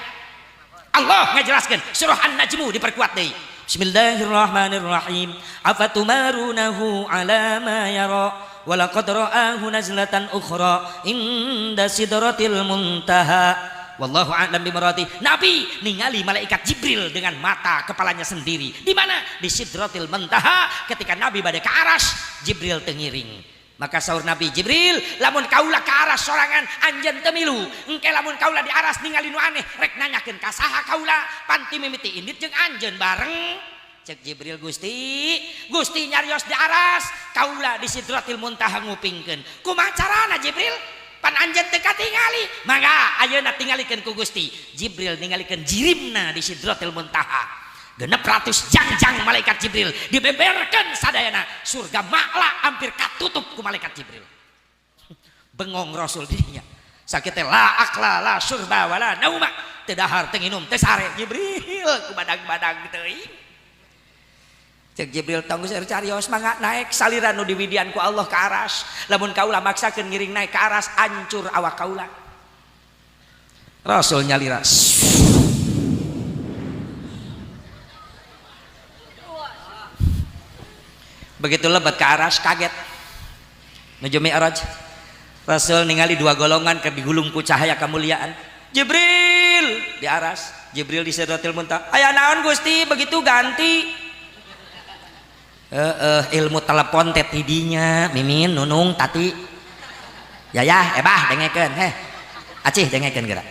Allah ngajelaskeun surah An-Najmu diperkuat deui. Bismillahirrahmanirrahim. Afatumarunahu ala ma yara walaqad ra'ahu nazlatan ukhra inda sidratil muntaha. Wallahu a'lam bimuradi. Nabi ningali malaikat Jibril dengan mata kepalanya sendiri. Di mana? Di Sidratil Muntaha. Ketika Nabi bade ke aras, Jibril tengiring. Maka saur Nabi, Jibril, lamun kaula ke aras sorangan anjeun teu milu. Engke lamun kaula di aras ningali nu aneh, rek nanyakeun ka saha kaula? Panti mimiti indit jeung anjeun bareng. Cek Jibril, Gusti, Gusti nyarios di aras, kaula di Sidratil Muntaha ngupingkeun. Kumaha carana Jibril? Pan anjeun teu katingali. Mangga ayeuna tingalikeun ku Gusti. Jibril ningalikeun jirimna di Sidratil Muntaha. 600 jangjang malaikat Jibril dibeberkeun sadayana. Surga Ma'la hampir katutup ku malaikat Jibril. Bengong Rasul dinya. Sakit teh la akla la surba wala nauma. Teu dahar teu nginum teu sare. Jibril ku badag-badag teuing. Cek Jibril tong geus carios mangga naik saliran nu diwidian ku Allah ka aras. Lamun kaula maksakeun ngiring naik ka aras hancur awak kaula. Rasul nyalira. Begitu lebat ke aras kaget. Nuju Mi'raj. Rasul ningali dua golongan keur digulung ku cahaya kemuliaan. Jibril di aras, Jibril di Sidratil Muntaha. Aya naon Gusti begitu ganti? Ilmu telepon teh tidinya Mimin Nunung Tati Yayah ebah dengekeun heh acih dengekeun geura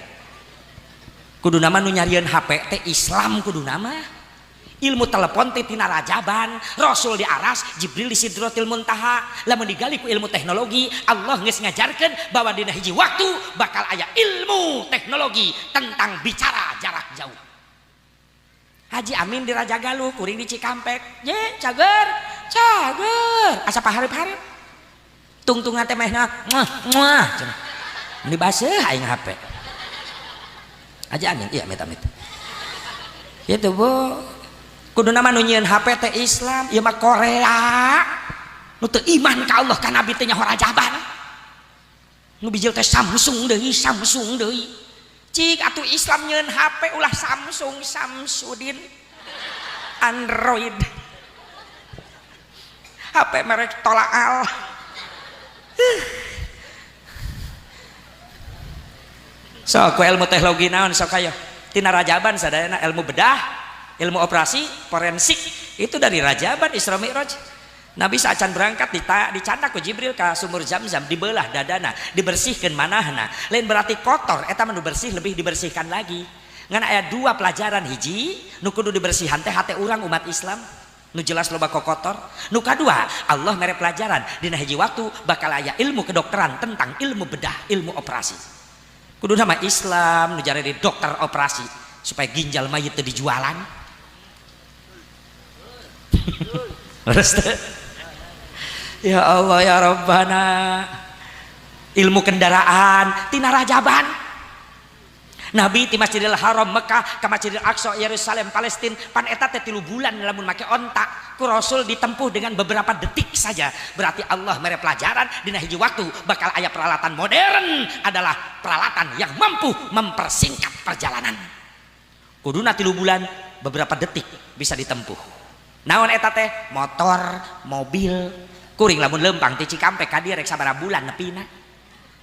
kudu nama nu nyarieun HP teh Islam kudu nama ilmu telepon teh tina rajaban Rasul di aras Jibril di Sidratil Muntaha. Lamun digali ku ilmu teknologi Allah geus ngajarkeun bahwa dina hiji waktu bakal aya ilmu teknologi tentang bicara jarak jauh. Haji Amin di Raja Galuh, kuring di Cikampek. Ye, cager, cager. Asa paharep-harep. Tungtungan teh mehna, muah, muah. Cenah. Meuni baseuh aing HP. Haji Amin, iya amit-amit. Gitu, Bu. Kudu nama nu nyieun HP teh Islam, ieu mah Korea. Nu teu iman ka Allah ka Nabi teh nyaho rajaban. Nu bijil teh Samsung deui, Samsung deui. Cik atuh Islam nyeun HP ulah Samsung, Samsudin, Android, HP merek Tolaal. So ku ilmu teknologi naon sok ayo tina rajaban sadayana ilmu bedah, ilmu operasi, forensik itu dari rajaban Isra Mi'raj. Nabi saacan berangkat dicandak ku Jibril ka sumur Zam-Zam, dibelah dadana, dibersihkan manahna. Lain berarti kotor, eta mah nu bersih lebih dibersihkan lagi. Ngan aya dua pelajaran, hiji nu kudu dibersihan teh hate urang umat Islam nu jelas loba kokotor. Nu kadua Allah mere pelajaran dina hiji waktu bakal aya ilmu kedokteran tentang ilmu bedah, ilmu operasi. Kudu nama Islam nu jare di dokter operasi supaya ginjal mayit teu dijualan. Ya Allah ya Rabbana. Ilmu kendaraan tina rajaban. Nabi ti Masjidil Haram Mekah ke Masjidil Aqsa Yerusalem Palestina pan eta teh 3 bulan lamun make onta ku Rasul ditempuh dengan beberapa detik saja. Berarti Allah mere pelajaran dina hiji waktu bakal aya peralatan modern adalah peralatan yang mampu mempersingkat perjalanan. Kuduna 3 bulan beberapa detik bisa ditempuh. Naon eta teh? Motor, mobil. Kuring lamun lempang ti Cikampek ka dieu rek sabaraha bulan nepina.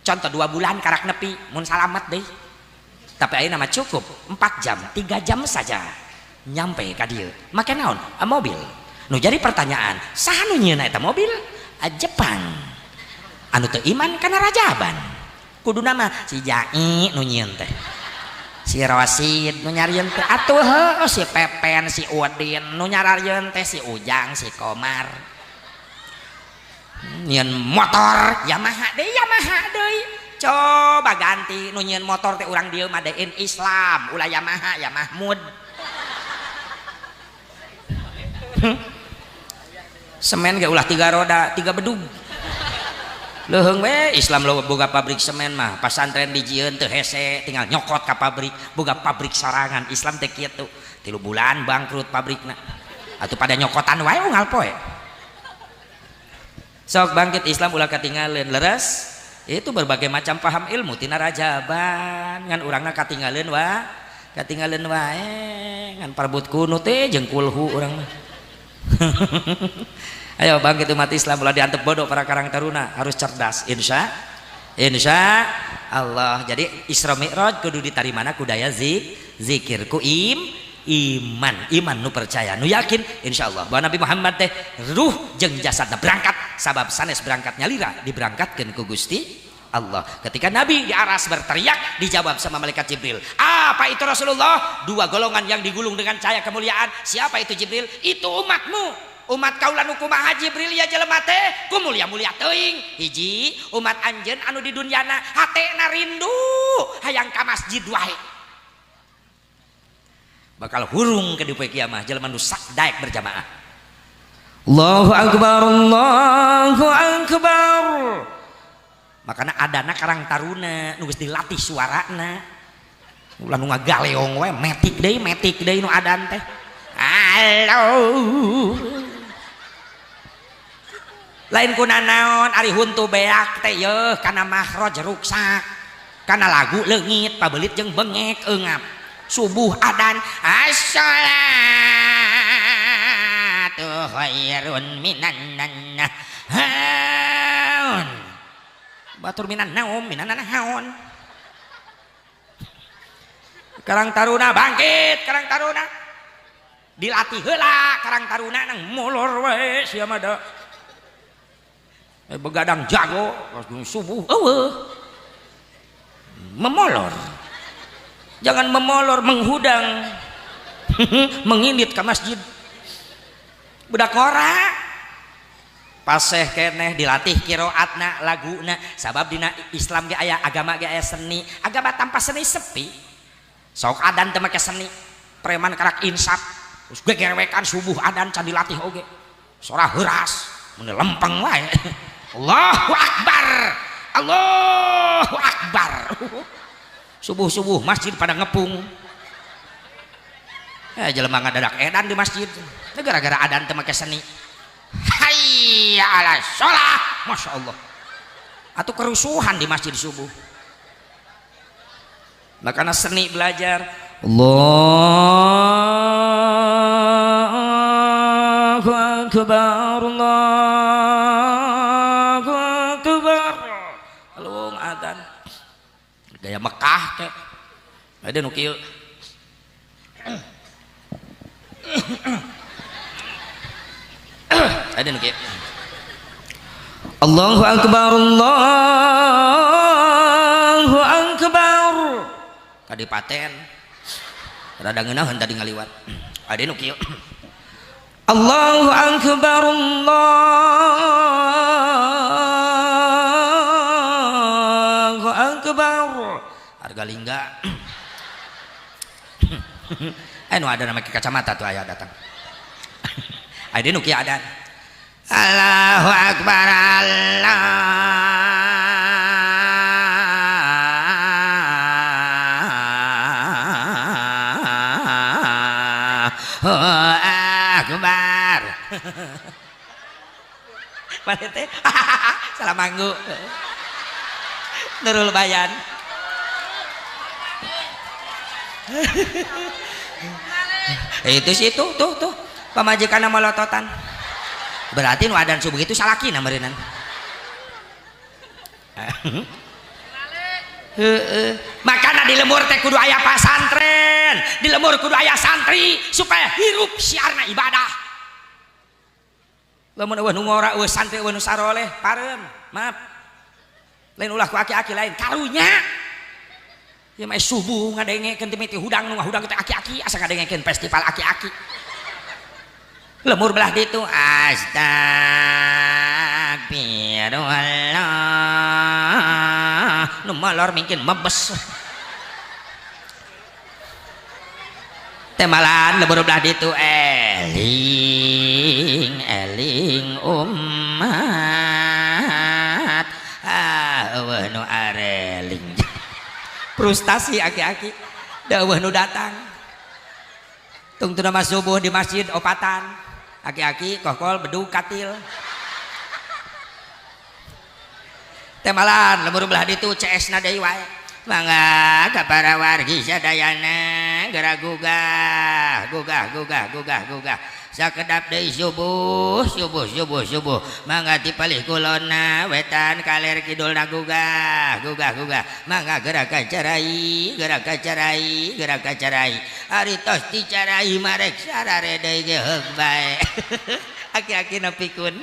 Contoh 2 bulan karak nepi mun salamet deui. Tapi ayeuna mah cukup 4 jam, 3 jam saja nyampe ka dieu. Make naon? Mobil. Nu jadi pertanyaan, saha nu nyieunna eta mobil? Jepang. Anu teu iman kana rajaban. Kuduna mah si Jai nu nyieun teh. Si Rosid nu nyarieun teh atuh heuh, si Pepen, si Udin nu nyararieun teh si Ujang, si Komar. Nyieun motor Yamaha deui, Yamaha deui. Coba ganti nu nyieun motor teh urang dieu mah dein Islam, ulah Yamaha, ya Mahmud. Semen ge ulah 3 roda, 3 bedug. Leuheung we Islam lo boga pabrik semen mah, pasantren dijieun teu hese, tinggal nyokot ka pabrik, boga pabrik sorangan. Islam teh kitu. 3 bulan bangkrut pabrikna. Atuh pada nyokotan wae unggal poe. Sok bangkit Islam ulah katinggalin leres. Itu berbagai macam paham ilmu tina rajaban ngan urangna katinggalin wa, katinggalin wae ngan parbut kuno teh jeung kulhu urang mah. Ayo bangkit umat Islam ulah diantep bodoh para karang taruna, harus cerdas. Insya Allah. Jadi Isra Mi'raj kudu ditarimana ku daya zikir ku iman, iman nu percaya, nu yakin insyaallah bahwa Nabi Muhammad teh ruh jeung jasadna berangkat sabab sanes berangkat nyalira diberangkatkeun ku Gusti Allah. Ketika Nabi di aras berteriak dijawab sama malaikat Jibril, apa itu Rasulullah? Dua golongan yang digulung dengan cahaya kemuliaan. Siapa itu Jibril? Itu umatmu. Umat kaula nu kumaha Jibril ya jelema teh? Ku mulia-mulia teuing. Hiji, umat anjeun anu di dunyana hatena rindu hayang ka masjid wae. Bakal hurung ke di poe kiamah jelema nu sak daek berjamaah. Allahu akbar, Allahu akbar. Makana adana Karang Taruna nu geus dilatih suarana. Ulah nu ngagaleong we metik deui nu adan teh. Halo. Lain ku nanaon ari huntu beak teh yeuh kana makhraj ruksak. Kana lagu leungit pabelit jeung bengek eungap. Subuh adan as-shalatu khairun minan naun. Batur minan naum minan naon. Karang Taruna bangkit, Karang Taruna dilatih heula Karang Taruna nang molor wae sia mah da. Begadang jago subuh eueuh. Memolor. Jangan memolor, menghudang. Mengindit ke masjid. Budak ora paseh keneh dilatih qiraatna laguna sabab dina Islam ge aya agama ge aya seni, agama tanpa seni sepi. Sok adan teu make seni, preman karak insaf terus gegerewekan subuh adan can dilatih oge. Sora heuras mun lempeng wae. Allahu akbar, Allahu akbar. Subuh-subuh masjid pada ngepung. Jelema ngadadak edan di masjid gara-gara adan teu make seni. Hayya ala sholah, masya Allah. Atau kerusuhan di masjid subuh. Makanya seni belajar. Allahu akbar, Allahu akbar. Alung adan gaya Mekah teh. Ada nu kieu. Ada nu kieu. Allahu akbar, Allahu akbar. Kadipaten rada ngeunaheun tadi ngaliwat. Ada nu kieu. Allahu akbar, Allahu akbar. Harga lingga. Nu ada nama kacamata tuh aya datang. Ada nu kieu adan. Allahu akbar, Allahu akbar. Mana teh? Salah manggu. Nurul Bayan. Itu sih tuh tuh tuh pamajikanna molototan. Berarti nu adan subuh itu salakina meureunnan. Heeh. Makana di lembur teh kudu aya pasantren, di lembur kudu aya santri supaya hirup siarna ibadah. Lamun eueuh nu ngora, eueuh santri, eueuh nu saroleh, pareum, maaf. Lain ulah ku aki-aki lain, karunya. Ya mah subuh ngadengekeun teh hudang nu ngahudang teh aki-aki asa ngadengekeun festival aki-aki. Lemur belah ditu astagfirullah nu molor mungkin mebes teh malahan lemur belah ditu eling eling umat ah eueuh nu areling. Frustasi aki-aki da eueuh nu datang tungtuna mah subuh di masjid opatan aki-aki kokol bedug katil teh malahan lemur belah ditu CS na deui wae mangga ka para wargi sadayana geura gugah gugah gugah gugah gugah Sakedap deui subuh subuh subuh subuh mangga dipalih kulonna wetan kaler kidulna gugah gugah gugah mangga gerakan carai gerakan carai gerakan carai ari tos dicarai marek sarare deui ge heug bae. Aki-akina pikun.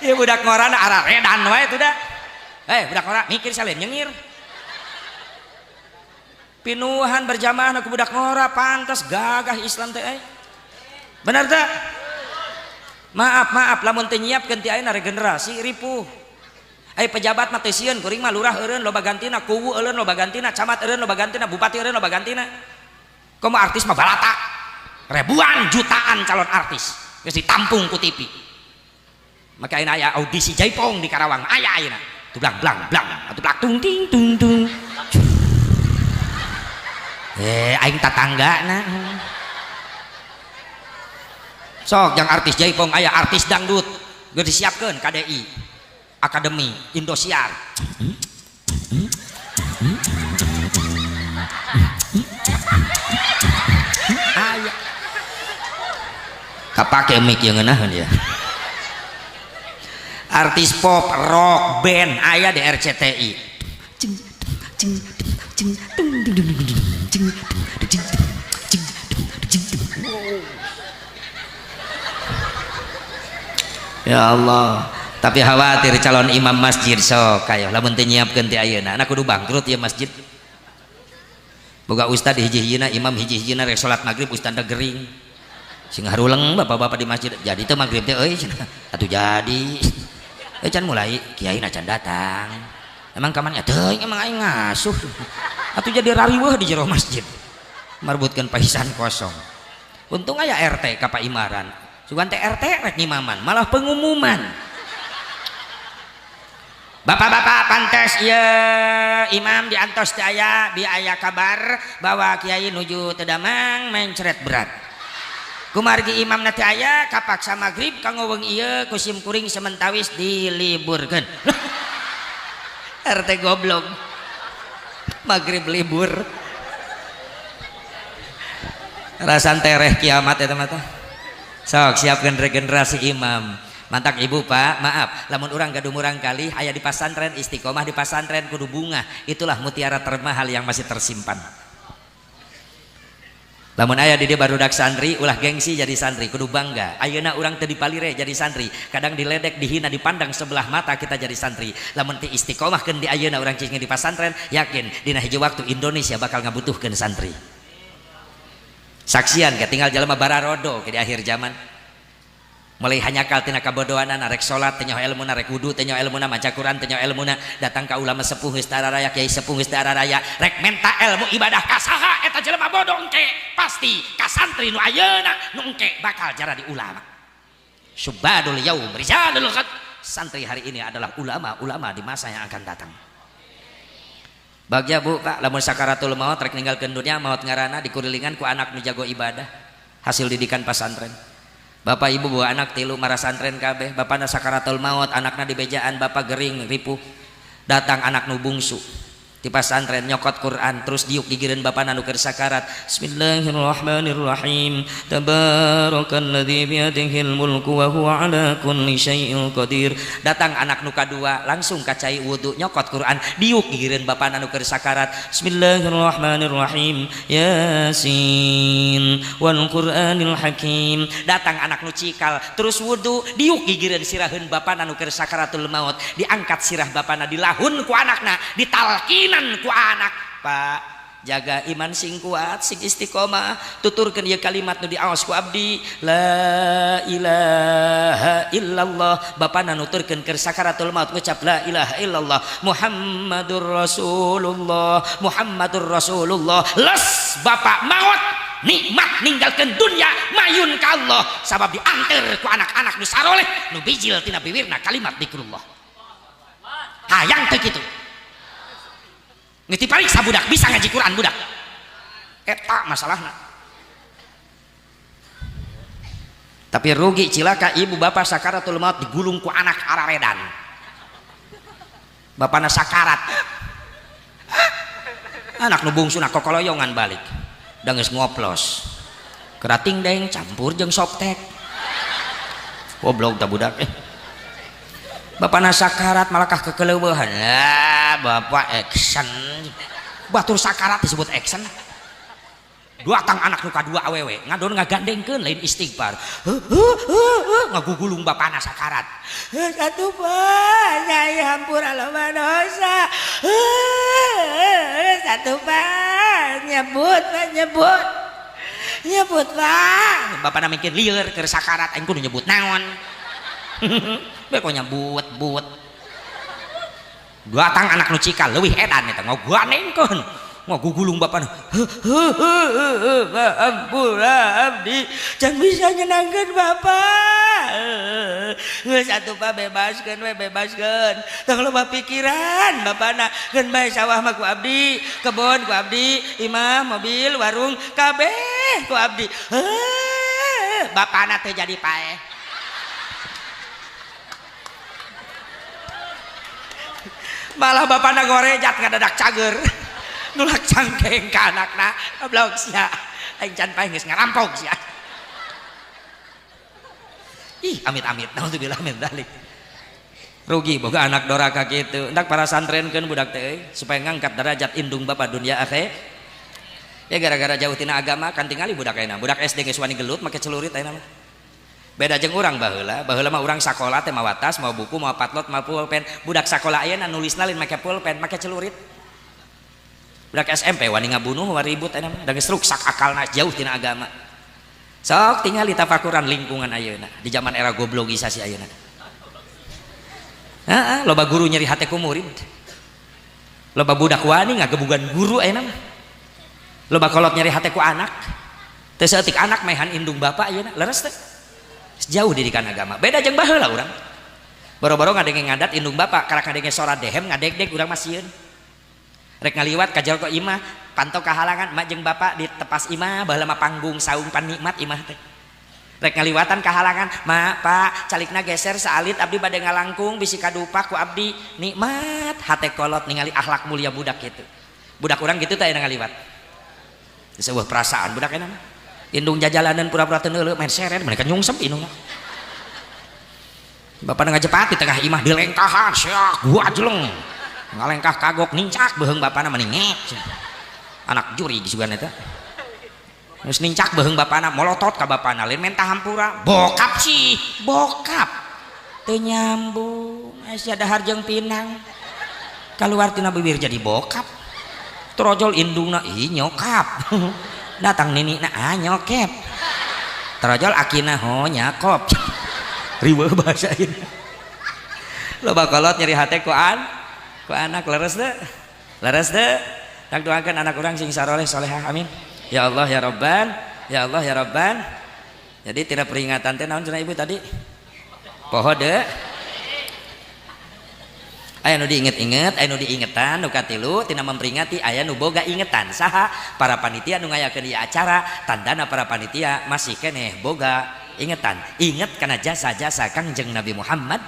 Ieu budak ngorana araredan wae tuh da. Budak ngora mikir salin nyengir. Pinuhan berjamaah ku budak ngora pantas gagah Islam teh euy. Bener teh? Maaf maaf lamun teu nyiapkeun ti ayeuna regenerasi ripuh. Ai pejabat mah teu sieun kuring mah lurah eureun loba gantina, kuwu eureun loba gantina, camat eureun loba gantina, bupati eureun loba gantina. Komo artis mah balata. Ribuan jutaan calon artis geus ditampung ku TV. Maka ayeuna aya audisi jaipong di Karawang, aya ayeuna. Tuh blang blang blang, atuh blak tung ting tung tung. Aing tatanggana. Sok yang artis jaipong aya artis dangdut geus disiapkeun KDI Akademi Indosiar. Aya. Kapake mic yang ngeunaheun ya. Artis pop, rock, band aya di RCTI. Ya Allah, tapi khawatir calon imam masjid sok kayo lamun teu nyiapkeun ti ayeuna, anak kudu bangkrut ieu masjid. Boga ustad hiji-hijina, imam hiji-hijina rek salat maghrib ustadna gering. Sing haruleng bapak-bapak di masjid, jadi teu maghrib teh euy cenah. Atuh jadi. Can mulai kiai na can datang. Emang kamarnya teuing emang aing ngasuh. Atuh jadi rariweuh di jero masjid. Marbutkeun pahisan kosong. Untung aya RT ka Pak Imaran. Sugan teh RT rek ngimaman, malah pengumuman. Bapak-bapak pantes ieu imam diantos teh aya bi aya kabar bahwa kiai nuju teu damang mencret berat. Kumargi imam na teh aya kapaksa magrib kanggo weung ieu ku sim kuring sementawis diliburkeun. RT goblok. Magrib libur. Rasan tereh kiamat eta mah teh. Sok siapkeun regenerasi imam. Mantak ibu pak, maaf, lamun urang gaduh murang kali aya di pasantren, istiqomah di pasantren kudu bunga. Itulah mutiara termahal yang masih tersimpan. Lamun aya di dieu barudak santri, ulah gengsi jadi santri, kudu bangga. Ayeuna urang teu dipalire jadi santri, kadang diledek, dihina, dipandang sebelah mata kita jadi santri. Lamun teu istiqomahkeun di ayeuna urang cicing di pasantren, yakin dina hiji waktu Indonesia bakal ngabutuhkeun santri. Saksian ketinggal jelema bararodo ke di akhir zaman. Mulai hanyakal tina kabodohanan, arek salat teu nyaho elmuna, rek wudu teu nyaho elmuna, maca Quran teu nyaho elmuna, datang ka ulama sepuh geus teu araraya, kiai sepuh geus teu araraya, rek menta ilmu ibadah ka saha eta jelema bodoh engke, pasti ka santri nu ayeuna nu engke bakal jadi ulama. Subadul yaum rijalul ghad. Santri hari ini adalah ulama-ulama di masa yang akan datang. Bagja bu pak, lamun sakaratul maut rek ninggalkeun dunya, maut ngaranna dikurilingan ku anak nu jago ibadah, hasil didikan pasantren. Bapak ibu bawa anak tilu marasantren kabeh, bapana sakaratul maut, anakna dibejaan, bapak gering ripuh. Datang anak nu bungsu di pasantren nyokot Quran terus diuk gigireun bapana nu keur sakarat. Bismillahirrahmanirrahim. Tabarakalladzi biyadihil mulku wa huwa ala kulli syai'in qadir. Datang anak nu kadua langsung kacai wudu nyokot Quran diuk gigireun bapana nu keur sakarat. Bismillahirrahmanirrahim. Yasin wal Qur'anil Hakim. Datang anak nu cikal terus wudu diuk gigireun siraheun bapana nu keur sakaratul maut. Diangkat sirah bapana dilahun ku anakna, ditalkin ku anak. Pak, jaga iman sing kuat, sing istiqomah, tuturkeun ieu kalimat nu diaos ku abdi, la ilaha illallah. Bapana nuturkeun keur sakaratul maut ngucap la ilaha illallah Muhammadur Rasulullah, Muhammadur Rasulullah. Les bapak maut nikmat ninggalkeun dunya mayun ka Allah sabab dianter ku anak-anak nu saroleh nu bijil tina biwirna kalimat zikrullah. Hayang teh kitu. Ngerti pariksa budak bisa ngaji Quran budak eta masalahna. Tapi rugi cilaka ibu bapak sakaratul maut digulung ku anak araredan, bapana sakarat, anak nu bungsuna kokoloyongan balik. Da geus ngoplos. Kerating deng campur jeung softek. Goblok ta budak eh. Bapana sakarat malakah kekeleueuhan. Lah, bapak action. Batur sakarat disebut action. Datang anak nu kadua awewe ngadon ngagandengkeun lain istighfar. Ngagugulung bapana sakarat. Satu pak, saya hampura loba dosa. Satu pak, nyebut pak, nyebut. Nyebut pak. Bapana mikir lieur keur sakarat aing kudu nyebut naon. Beko nyebut but. Datang anak nu cikal leuwih edan eta ngagandengkeun. Ngagugulung bapana. Ampura abdi, can bisa nyenangkeun bapak. Geus atuh pak bebaskeun we bebaskeun. Tong loba pikiran bapana, keun bae sawah mah ku abdi, kebon ku abdi, imah, mobil, warung kabeh ku abdi. Bapana teu jadi paeh. Malah bapana gorejat ngadadak cager. Nulak cangkeng ka anakna, goblok sia. Aing can paeh geus ngarampok sia. Ih, amit-amit, naudzubillah min dzalik. Rugi boga anak doraka kitu. Endak para santrenkeun budak teh euy supaya ngangkat derajat indung bapa dunia akhir. Ya gara-gara jauh tina agama kan tingali budak ayeuna. Budak SD geus wani gelut make celurit ayeuna mah. Beda jeung urang baheula, baheula mah urang sakola teh mawa tas, mawa buku, mawa patlot, mawa pulpen. Budak sakola ayeuna nulisna lain make pulpen, make celurit. Budak SMP wani ngabunuh wani ribut ayeuna mah, da geus ruksak akalna jauh tina agama. Sok tingali tafakuran lingkungan ayeuna di zaman era goblogisasi ayeuna. Heeh, loba guru nyeri hate ku murid. Loba budak wani ngagebugan guru ayeuna mah. Loba kolot nyeri hate ku anak. Teu saeutik anak maehan indung bapak ayeuna, leres teh. Jauh didikan agama. Beda jeung baheula urang. Boro-boro ngadenge ngadat indung bapak, karak ngadenge sora dehem ngadegdeg urang mah sieun. Rek ngaliwat ka jero imah, panto kahalangan mak jeung bapak di tepas imah, baheula mah panggung saung panikmat imah teh. Rek ngaliwatan kahalangan, mak pak calikna geser saalit abdi bade ngalangkung bisi kadupak ku abdi, nikmat hate kolot ningali akhlak mulia budak kitu. Budak urang kitu teh aya ngaliwat. Sebuah perasaan budak eta mah. Indung jajalanan pura-pura teu neuleuh main seret mereka nyungsep indungna. Bapana ngajepat di tengah imah dilengkahan siak gua jeleng. Ngalengkah kagok nincak beuheung bapana mah ningek. Anak juri disugan eta. Geus nincak beuheung bapana molotot ka bapana lain menta hampura. Bokap sih, bokap. Teu nyambung, aya dahar jeung pinang. Kaluar tina bibir jadi bokap. Trojol indungna ih nyokap. Datang ninikna ah nyokep. Trojol akina ho nyakop. Riweuh bahasa ieu. Loba kolot nyeri hate ku an ku anak leres teu? Leres teu? Tak doakan anak urang sing saroleh solehah amin. Ya Allah ya Rabban, ya Allah ya Rabban. Jadi tidak peringatan teh naon cenah ibu tadi? Poho deui. Aya nu diinget-inget, aya nu diingetan, nu katilu tina memperingati aya nu boga ingetan. Saha? Para panitia nu ngayakeun ieu acara, tandana para panitia masih keneh boga ingetan. Inget kana jasa-jasa Kangjeng Nabi Muhammad.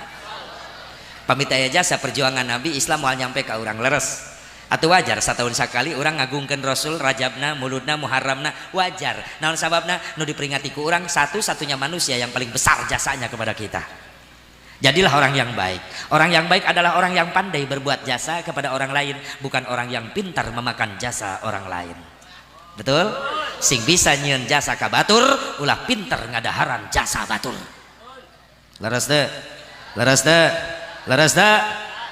Pamit aya jasa perjuangan Nabi Islam moal nyampe ka urang leres. Atuh wajar satahun sakali urang ngagungkeun Rasul Rajabna, Muludna, Muharramna, wajar. Naon sababna? Nu diperingati ku urang satu-satunya manusia yang paling besar jasanya kepada kita. Jadilah orang yang baik. Orang yang baik adalah orang yang pandai berbuat jasa kepada orang lain, bukan orang yang pintar memakan jasa orang lain. Betul? Sing bisa nyieun jasa ka batur, ulah pintar ngadaharan jasa batur. Leres teu? Leres teu? Leres teu?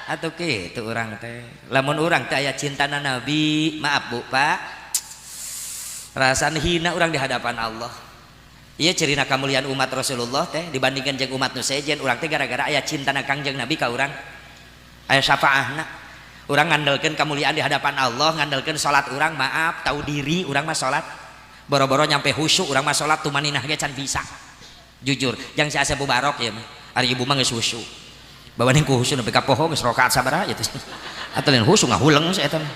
Atuh kitu urang teh. Lamun urang teh aya cintana Nabi, maaf Bu, Pak. Rasaan hina urang di hadapan Allah. Iya cirina kamuliaan umat Rasulullah teh dibandingkan jeung umat nu sejen, urang teh gara-gara aya cintana Kangjeng Nabi ka urang. Aya syafaahna. Urang ngandelkeun kamuliaan di hadapan Allah, ngandelkeun salat urang, maaf, tahu diri urang mah salat. Boro-boro nyampe khusyuk urang mah salat tumaninah ge can bisa. Jujur, jang si Asep Mubarok ieu mah. Ari ibu mah geus khusyuk. Bawaning ku khusyuk nepi ka poho geus rakaat sabaraha ieu teh. Atuh lain khusyuk ngahuleng si eta mah.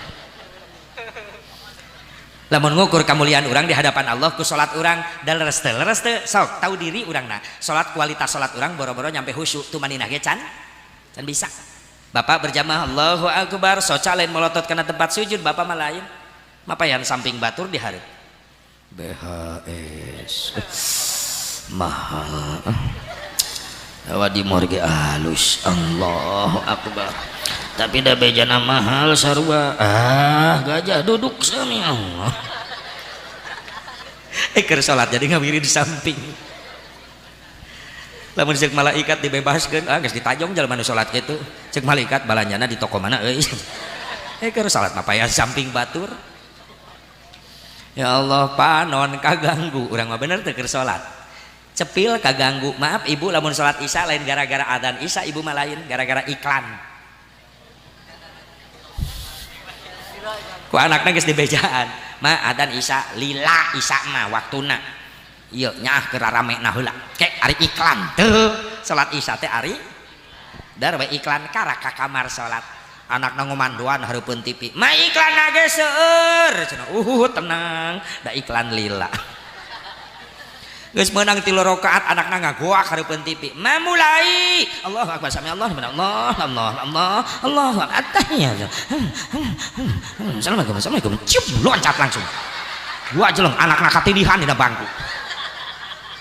Lamun ngukur kemuliaan urang di hadapan Allah ku salat urang da leres teu leres teu sok tahu diri urangna. Salat kualitas salat urang boro-boro nyampe khusyuk tumaninah ge can bisa. Bapak berjamaah Allahu Akbar soca lain melotot kana tempat sujud bapak mah lain. Mapayan samping batur di hareup. BHS mahal. Awa di morge halus. Allahu akbar. Tapi da bejana mahal sarua. Ah, gajah duduk sami Allah. Keur salat jadi ngawirid di samping. Lamun cek malaikat dibebaskeun, ah geus ditajong jalma nu salat kitu. Cek malaikat balanjana di toko mana euy. Keur salat mah payah samping batur. Ya Allah, panon kaganggu urang mah bener teu keur salat. Cepil kaganggu. Maaf ibu, lamun salat isya lain gara-gara adzan isya ibu mah, lain gara-gara iklan. Ku anakna geus dibejaan, ma adzan isya lila isya mah waktuna. Ieu nyaah keur ramena heula. Ke ari iklan teu salat isya teh ari dar we iklan karak ka kamar salat. Anakna ngomandoan hareupeun TV. Ma iklan ge seueur cenah. Tenang, da iklan lila. Geus meunang 3 rakaat anakna ngagoak hareupeun TV. Ma mulai. Allahu akbar sami Allah Allah Allah Allah Allahu akbar. Attahiyat. Assalamualaikum assalamualaikum. Cium loncat langsung. Dua jeleng anakna katindihan dina bangku.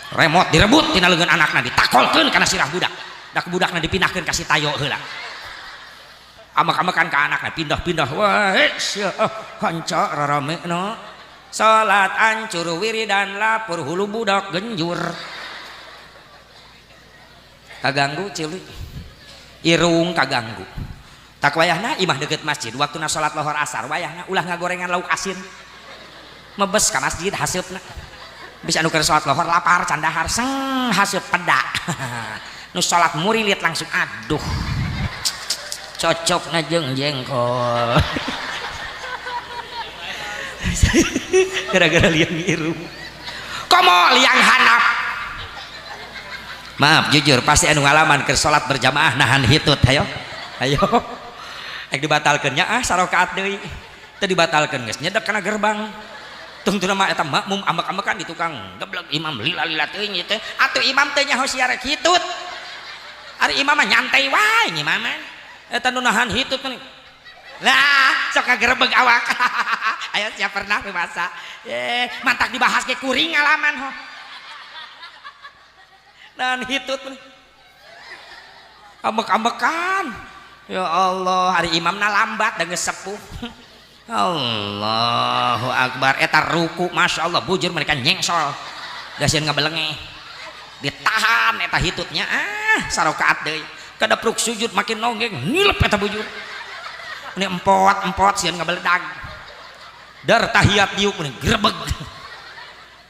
Remote direbut tina leungeun anakna ditakolkeun kana sirah budak. Da ku budakna dipindahkeun ka si tayo heula. Amek-amekan ka anakna pindah-pindah wae sia hanca raramena. Salat ancur wiridan lapur hulu budak genjur. Kaganggu cilik. Irung kaganggu. Tak wayahna imah deket masjid waktuna salat lohor asar wayahna ulah ngagorengan lauk asin. Mebes ka masjid haseupna. Bisa nu keur salat lohor lapar candahar seng haseup peda. Nu salat murilit langsung aduh. Cocok na jeung jengkol. Gara-gara liang irung. Komo liang hanap. Maaf jujur pasti anu ngalaman keur salat berjamaah nahan hitut ayo. Ayo. Ek dibatalkeun nya ah sarakaat deui. Teu dibatalkeun geus nyedek kana gerbang. Tungtuna mah eta makmum ambek-ambekan di tukang geblek imam lila-lila teuing ieu teh. Atuh imam teh nyaho siar hitut. Ari imam mah nyantai wae nyimaman. Eta nu nahan hitut mah lah sok ngagerebeg awak. Ayo siap pernah masa mantak dibahas ke kuring ngalaman ho. Dan hitut ambek-ambekan. Ya Allah, hari imamna lambat dan geus sepuh. Allahu akbar eta ruku Masya Allah bujur mereka nyengsol. Da sieun ngabelenge. Ditahan eta hitutnya ah sarakaat deui. Kadapruk sujud makin nonggeng ngilep eta bujur. Ini empot-empot sieun ngabeledag. Dar tahiyat diuk ini grebeg.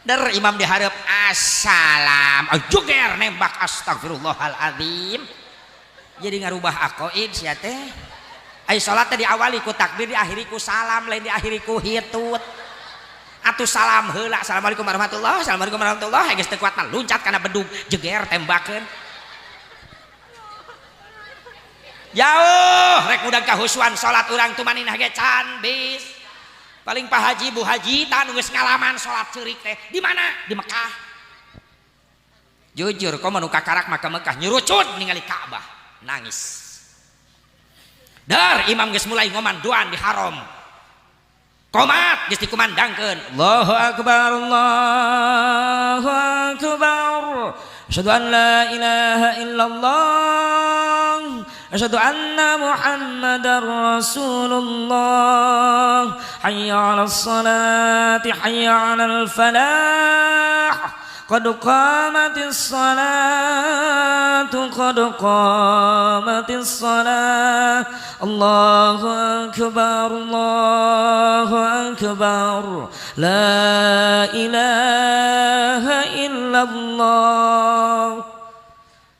Dar imam diharap assalam. Joger nembak astagfirullahaladzim. Jadi ngarubah aqaid sia teh. Ai salat teh diawali ku takbir diakhiri ku salam lain diakhiri ku hitut. Atuh salam heula assalamualaikum warahmatullahi assalamualaikum warahmatullahi geus teu kuat mah luncat kana bedug jeger tembakeun. Jauh rek udah kahusuan salat urang tumaninah ge can bis. Paling Pak Haji Bu Haji tah nu geus ngalaman salat ceurik teh di mana? Di Mekah. Jujur komo nu kakarak mah ka Mekah nyurucud ningali Ka'bah nangis. Dar imam geus mulai ngomandoan di haram. Qomat geus dikumandangkeun. Allahu akbar Allahu akbar. Asyhadu an la ilaha illallah. Asyhadu anna Muhammadar Rasulullah. Hayya 'alas salati hayya 'alal falah. Qad qamatis salatu qad qamatis salah. Allahu akbar Allahu akbar. La ilaha illallah.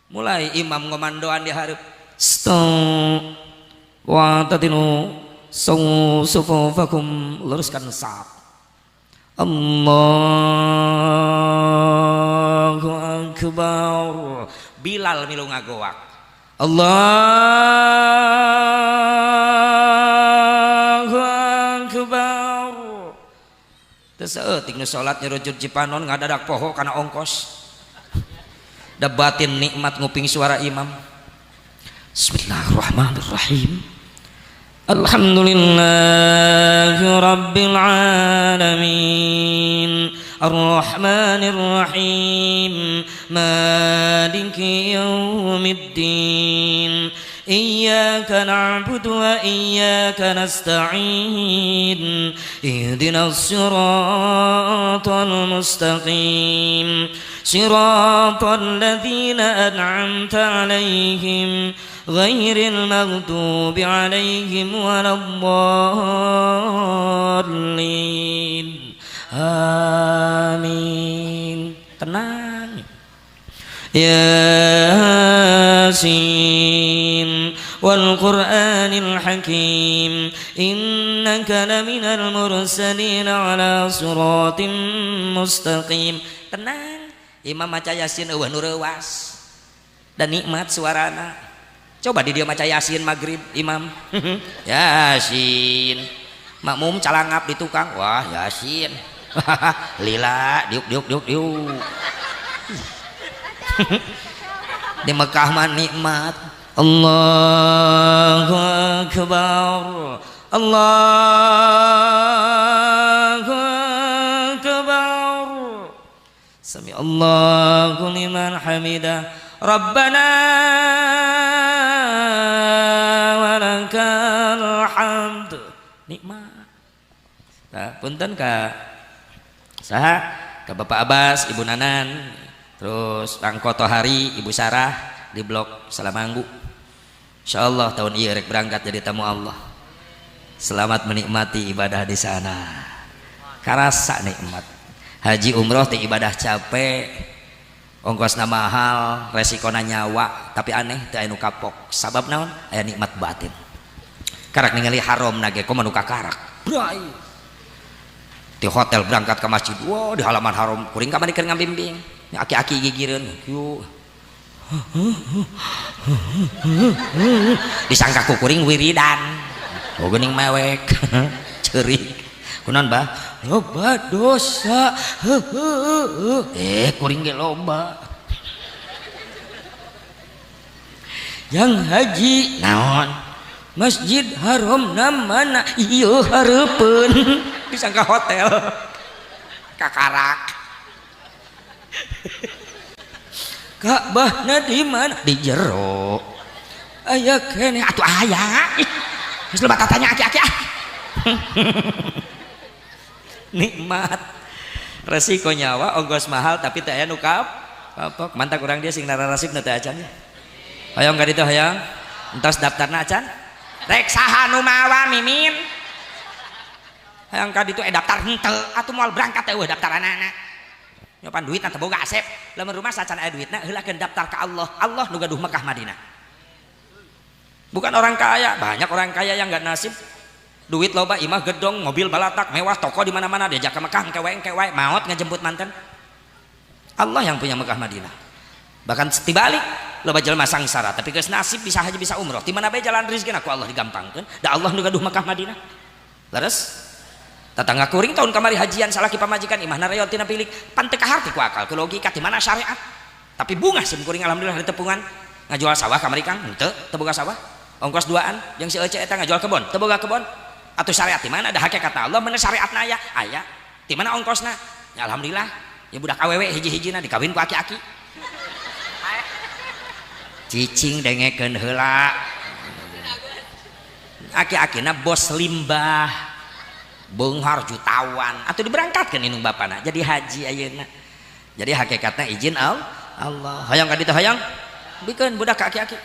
Mulai imam ngomandoan di hareup. Stop wa tatinu sufufakum, luruskan saf. Allahu akbar. Bilal milu ngagoak. Allahu akbar. Teu saeutik nu salat nyerujut Cipanon ngadadak poho kana ongkos. Da batin nikmat nguping suara imam. Bismillahirrahmanirrahim. Alhamdulillahi rabbil alamin. الرحمن الرحيم مالك يوم الدين إياك نعبد وإياك نستعين اهدنا الصراط المستقيم صراط الذين أنعمت عليهم غير المغضوب عليهم ولا الضالين آمين. Tenang. ياسين والقرآن الحكيم إنك لمن المرسلين على صراط مستقيم. Tenang, imam maca yasin euweuh nu reuwas dan nikmat suarana. Coba di dia maca yasin maghrib imam yasin, makmum calangap di tukang, wah yasin lila diuk diuk diuk diuk. Di Mekah mah nikmat. Allahu akbar, Allahu akbar, sami Allahu liman hamidah, Rabbana walakal hamd. Nikmat. Nah, punten ka saha, ka Bapak Abbas, Ibu Nanan, terus Kang Kotohari, Ibu Sarah di blok Salamanggu. Insyaallah tahun ieu rek berangkat jadi tamu Allah. Selamat menikmati ibadah di sana. Karasa nikmat. Haji umroh teh ibadah capek, ongkosna mahal, resikona nyawa, tapi aneh teu aya nu kapok. Sabab naon? Aya nikmat batin. Karak ningali haram nage komo nu kakarak. Bray. Di hotel berangkat ke masjid, wah di halaman haram kuring kamari keur ngabimbing. Aki-aki gigireun kieu. Disangka ku kuring wiridan. Oh geuning mewek. Ceurik. Kunaon bah? Loba dosa. Kuring ge loba. Yang haji naon? Masjid Haram na mana? Ieu hareupeun. Disangka hotel. Kakarak. Ka'bahna di mana? Di jero. Aya keneh atuh aya. Geus loba tatanya aki-aki ah. Nikmat. Resiko nyawa ongkos mahal tapi teu aya nu kapok. Mantap urang dia sing nararasipna teh acan. Hayang ka ditu hayang. Entos daftarna acan. Rek saha nu mawa mimin? Hayang ka ditu daftar henteu atuh moal berangkat teh eueuh daftaranana. Nyopan duit teu boga asep. Lamun rumah sacan aya duitna heulakeun daftar ka Allah. Allah nu gaduh Mekah Madinah. Bukan orang kaya, banyak orang kaya yang enggak nasib. Duit loba, imah gedong, mobil balatak, mewah, toko di mana-mana, diajak ke Mekah, engke wae, maot ngejemput manten. Allah yang punya Mekah Madinah. Bahkan tibalik, loba jelema sangsara, tapi geus nasib bisa haji bisa umroh. Di mana bae jalan rezeki ku Allah digampangkeun, da Allah nu gaduh Mekah Madinah. Leres? Tetangga kuring tahun kamari hajian salaki pamajikan imahna reot tina pilik, pan teu kaharti ku akal, ku logika di mana syariat. Tapi bunga sim kuring alhamdulillah ditepungan. Ngajual sawah kamari Kang, henteu, teu boga sawah. Ongkos duaan jeung si Ece eta ngajual kebon, teu boga kebon. Atuh syariat di mana ada hakikat Allah bener syariatna aya, aya. Di mana ongkosna? Ya alhamdulillah, ya budak awewe hiji-hijina dikawin ku aki-aki. Cicing dengekeun heula. Aki-akina bos limbah. Beunghar jutawan atuh diberangkatkeun indung bapana jadi haji ayeuna. Jadi hakikatna izin Allah. Hayang ka ditu hayang? Bikeun budak ka aki-aki.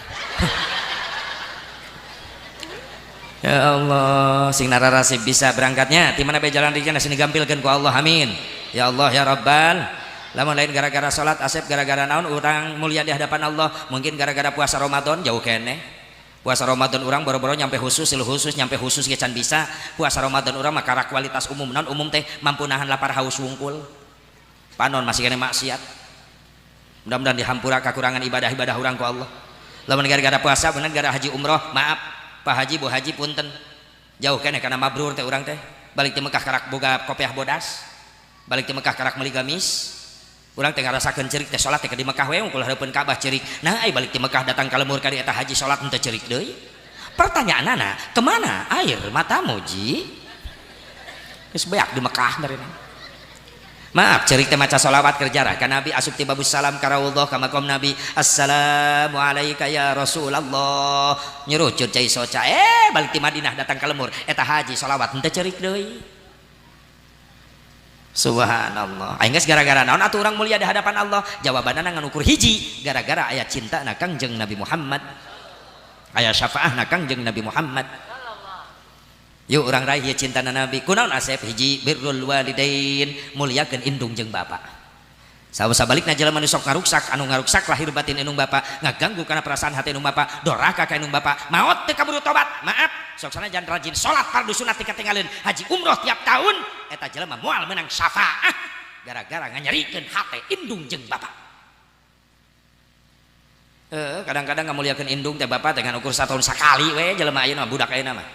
Ya Allah, sing nararasib bisa berangkatnya di mana bae jalan rezeki sini gampilkeun ku Allah, amin. Ya Allah ya Rabbal. Lamun lain gara-gara salat asep gara-gara naon urang mulia di hadapan Allah, mungkin gara-gara puasa Ramadan jauh keneh. Puasa Ramadan urang boro-boro nyampe khusus, sil khusus nyampe khusus ge can bisa. Puasa Ramadan urang mah karak kualitas umum, non umum teh mampu nahan lapar haus wungkul. Panon masih kena maksiat. Mudah-mudahan dihampura kekurangan ibadah-ibadah urang ku Allah. Lamun gara-gara puasa bener gara haji umroh, maaf Pak Haji Bu Haji punten. Jauh keneh kana mabrur teh urang teh. Balik ti Mekah karak boga kopiah bodas. Balik ti Mekah karak meuli gamis. Urang teh ngarasakeun ceurik teh salat teh di Mekah we unggul hareupeun Ka'bah ceurik. Nah ai balik ti Mekah datang ka lemur ka di eta haji salat henteu ceurik deui. Pertanyaanana, kemana air matamu ji? Geus beak di Mekah bareuna. Maaf, ceurik teh maca sholawat keur jarah ka Nabi, asup ti babus salam ka raudhah ka makom Nabi, assalamualaika ya Rasulullah, nyerucut cai soca, balik ti Madinah datang ka lembur eta haji sholawat henteu ceurik deui. Subhanallah. Aing geus gara-gara naon atuh urang mulia di hadapan Allah? Jawabanna ngan ukur hiji, gara-gara aya cinta na Kangjeng Nabi Muhammad, aya syafaah na Kangjeng Nabi Muhammad. Yuk urang raih ieu cinta na Nabi. Kunaon Asep? Hiji, birrul walidain, muliakeun indung jeung bapa. Sabalikna jelema nu sok ngaruksak, anu ngaruksak lahir batin indung bapa, ngaganggu kana perasaan hati indung bapa, doraka ka indung bapa, maot teu kaburu tobat. Maaf, sok sanajan rajin salat fardu sunat teu katinggalin, haji umroh tiap tahun, eta jelema moal menang syafaah gara-gara nganyerikeun hate indung jeung bapa. Kadang-kadang ngamuliakeun indung teh bapa teh ngan ukur satahun sakali we jelema ayeuna mah, budak ayeuna mah.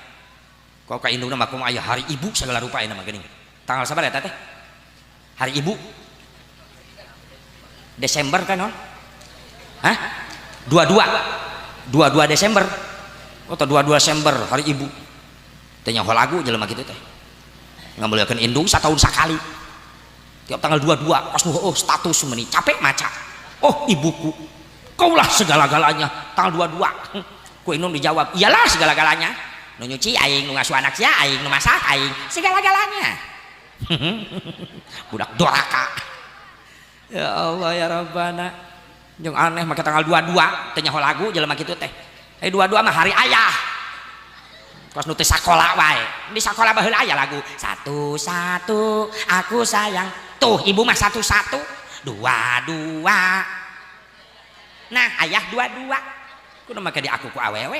Kok ka indungna mah kumaha aya hari ibu segala rupa ayeuna mah geuning. Tanggal sabaraha eta teh? Hari ibu Desember kan, non? Hah? 22. 22 Desember. Oh, 22 Desember hari ibu. Teh nyaho lagu jelema kitu teh. Ngamuliakeun indung satahun sakali. Tiap tanggal 22 pas nu oh status meuni capek maca. Oh, ibuku. Kaulah segala-galanya. Tanggal 22. Ku indung dijawab, iyalah segala-galanya. Nu nyuci aing, nu ngasuh anak sia aing, nu masak aing, segala-galanya. Budak doraka. Ya Allah ya Rabbana. Jeung aneh make tanggal 22 teh nyaho lagu jelema kitu teh. 22 mah hari ayah. Kos nu teu sakola wae. Di sakola baheula aya lagu satu-satu aku sayang. Tuh ibu mah satu-satu, dua-dua. Nah, ayah dua-dua. Kudu make di aku ku awewe.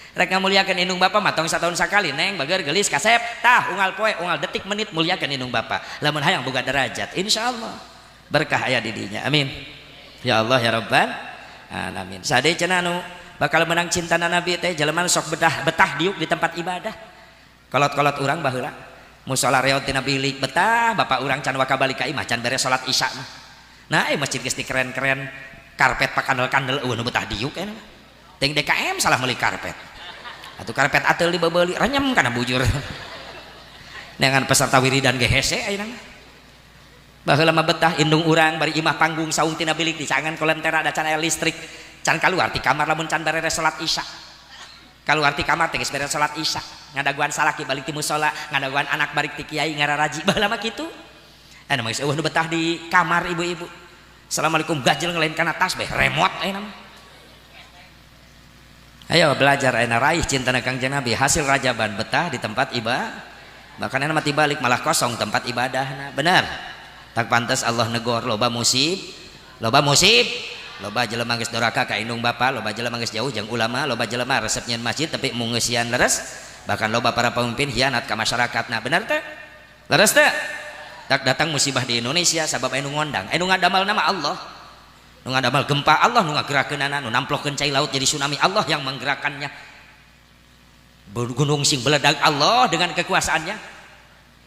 Rek ngamuliakeun indung bapa mah tong satahun sakali, neng bager geulis kasep tah unggal poe unggal detik menit muliakeun indung bapa lamun hayang boga derajat, insyaallah berkah aya di dinya. Amin ya Allah ya Rabbal alamin. Sade cenah anu bakal menang cinta Nabi teh jelema sok betah betah diuk di tempat ibadah. Kolot-kolot urang baheula musola reot tina bilik betah, bapak urang can waka balik ka imah, can beres salat isya mah. Nah, masjid geus dikeren-keren, karpet pakandel-kandel, eueuh nu betah diuk eta mah. Ting DKM salah meuli karpet. Atuh karpet ateul dibebeuli renyem kana bujur. Dengan peserta wiridan ge hese ayeuna mah. Baheula mah betah indung urang bari imah panggung saung tina bilik dicangan kolentera da can aya listrik. Can kaluar ti kamar lamun can beres salat isya. Kaluar ti kamar teh geus beres salat isya. Ngadaguan salaki balik ti musola, ngadaguan anak balik ti kiai ngararaji. Baheula mah kitu. Anu mah geus eueuh nu betah di kamar ibu-ibu. Assalamualaikum gajel ngelain kana tas beh remote ayeuna mah. Ayo belajar ayeuna raih cintana Kangjeng Nabi, hasil rajaban betah di tempat ibadah. Bahkan ayeuna mah tibalik malah kosong tempat ibadahna. Benar. Tak pantas Allah negor loba musib, loba musib, loba jelema geus doraka ka indung bapa, loba jelema geus jauh jeung ulama, loba jelema resep nyeun masjid tapi mung ngeusian leres, bahkan loba para pemimpin hianat ka masyarakatna. Benar teh? Leres teh? Tak datang musibah di Indonesia sabab anu ngondang, anu ngadamal nama Allah. Nu ngadamal gempa Allah, nu ngagerakeunana, nu namplokeun cai laut jadi tsunami Allah yang menggerakkannya. Gunung sing beledag Allah dengan kekuasaannya.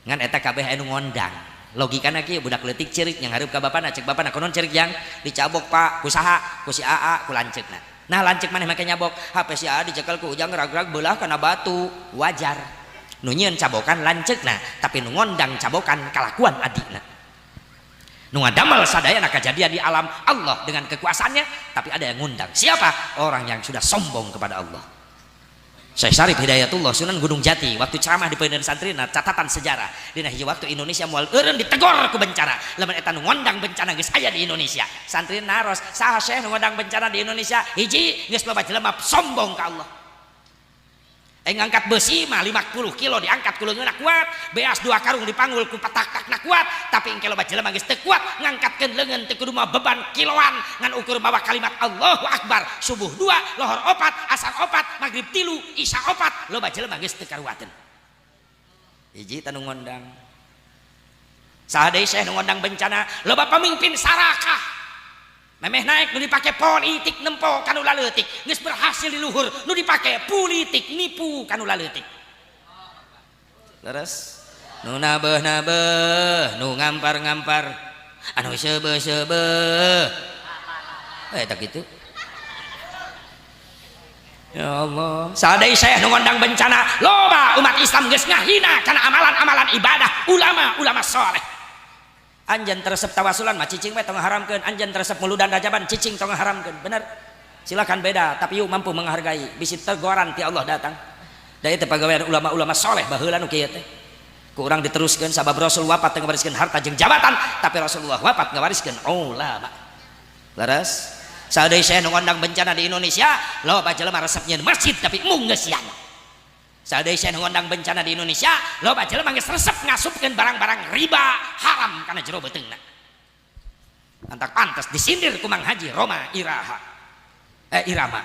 Ngan eta kabeh anu ngondang. Logikana kieu, budak leutik ceurik yang hareup ka bapana, cek bapana konon ceurik yang dicabok pak ku saha, ku si AA, ku lanceukna. Nah, lanceuk maneh make nyabok HP si AA dicekel ku Ujang rag-rag beulah kana batu, wajar. Nu nyieun cabokan lanceukna, tapi nu ngondang cabokan kalakuan adikna. Nu ngadamal sadayana kajadian di alam Allah dengan kekuasaannya, tapi ada yang ngundang. Siapa? Orang yang sudah sombong kepada Allah. Syekh Syarif Hidayatullah Sunan Gunung Jati waktu ceramah di Peuneun Santrina, catatan sejarah dina hiji waktu Indonesia moal eureun ditegor ku bencana lamun eta nu ngondang bencana geus aya di Indonesia. Santri naros, saha Syekh nu ngondang bencana di Indonesia? Hiji, geus loba jelema sombong ka Allah. Ngangkat besi mah 50 kilo diangkat ku leungeunna kuat, beas 2 karung dipanggul ku patak-takna kuat, tapi engke loba jelema geus teu kuat ngangkatkeun leungeun teu kudu mah beban kiloan ngan ukur mawa kalimat Allahu Akbar, subuh 2, lohor 4, asar 4, maghrib 3, isya 4, loba jelema geus teu karuateun. Hiji tanu ngondang. Saha deui Syekh nu ngondang bencana? Loba pemimpin sarakah. Memeh naik nu dipake politik nempo kanu laleutik, geus berhasil di luhur nu dipake politik nipu kanu laleutik. Leres? Nu nabeuh-nabeuh, nu ngampar-ngampar, anu seubeuh-seubeuh. Tak kitu. Ya Allah, sadai saya nu ngondang bencana, loba umat Islam geus ngahina kana amalan-amalan ibadah ulama-ulama soleh. Anjeun resep tawasulan mah cicing we tong ngaharamkeun, anjeun resep muludan rajaban cicing tong ngaharamkeun. Bener? Silakan beda, tapi yuk mampu menghargai. Bisi teguran ti Allah datang. Da ieu teh pagawean ulama-ulama soleh baheula nu kieu teh. Ku urang diteruskeun sabab Rasul wafat teu ngawariskeun harta jeung jabatan, tapi Rasulullah wafat ngawariskeun ulama. Leres? Sadai saya ngondang bencana di Indonesia, loba jelema resep nyieun masjid tapi mung ngeusian. Sadai saya ngondang bencana di Indonesia, loba jelema geus resep ngasupkeun barang-barang riba haram kana jero beuteungna. Antak pantes disindir ku Mang Haji Roma Iraha. Irama.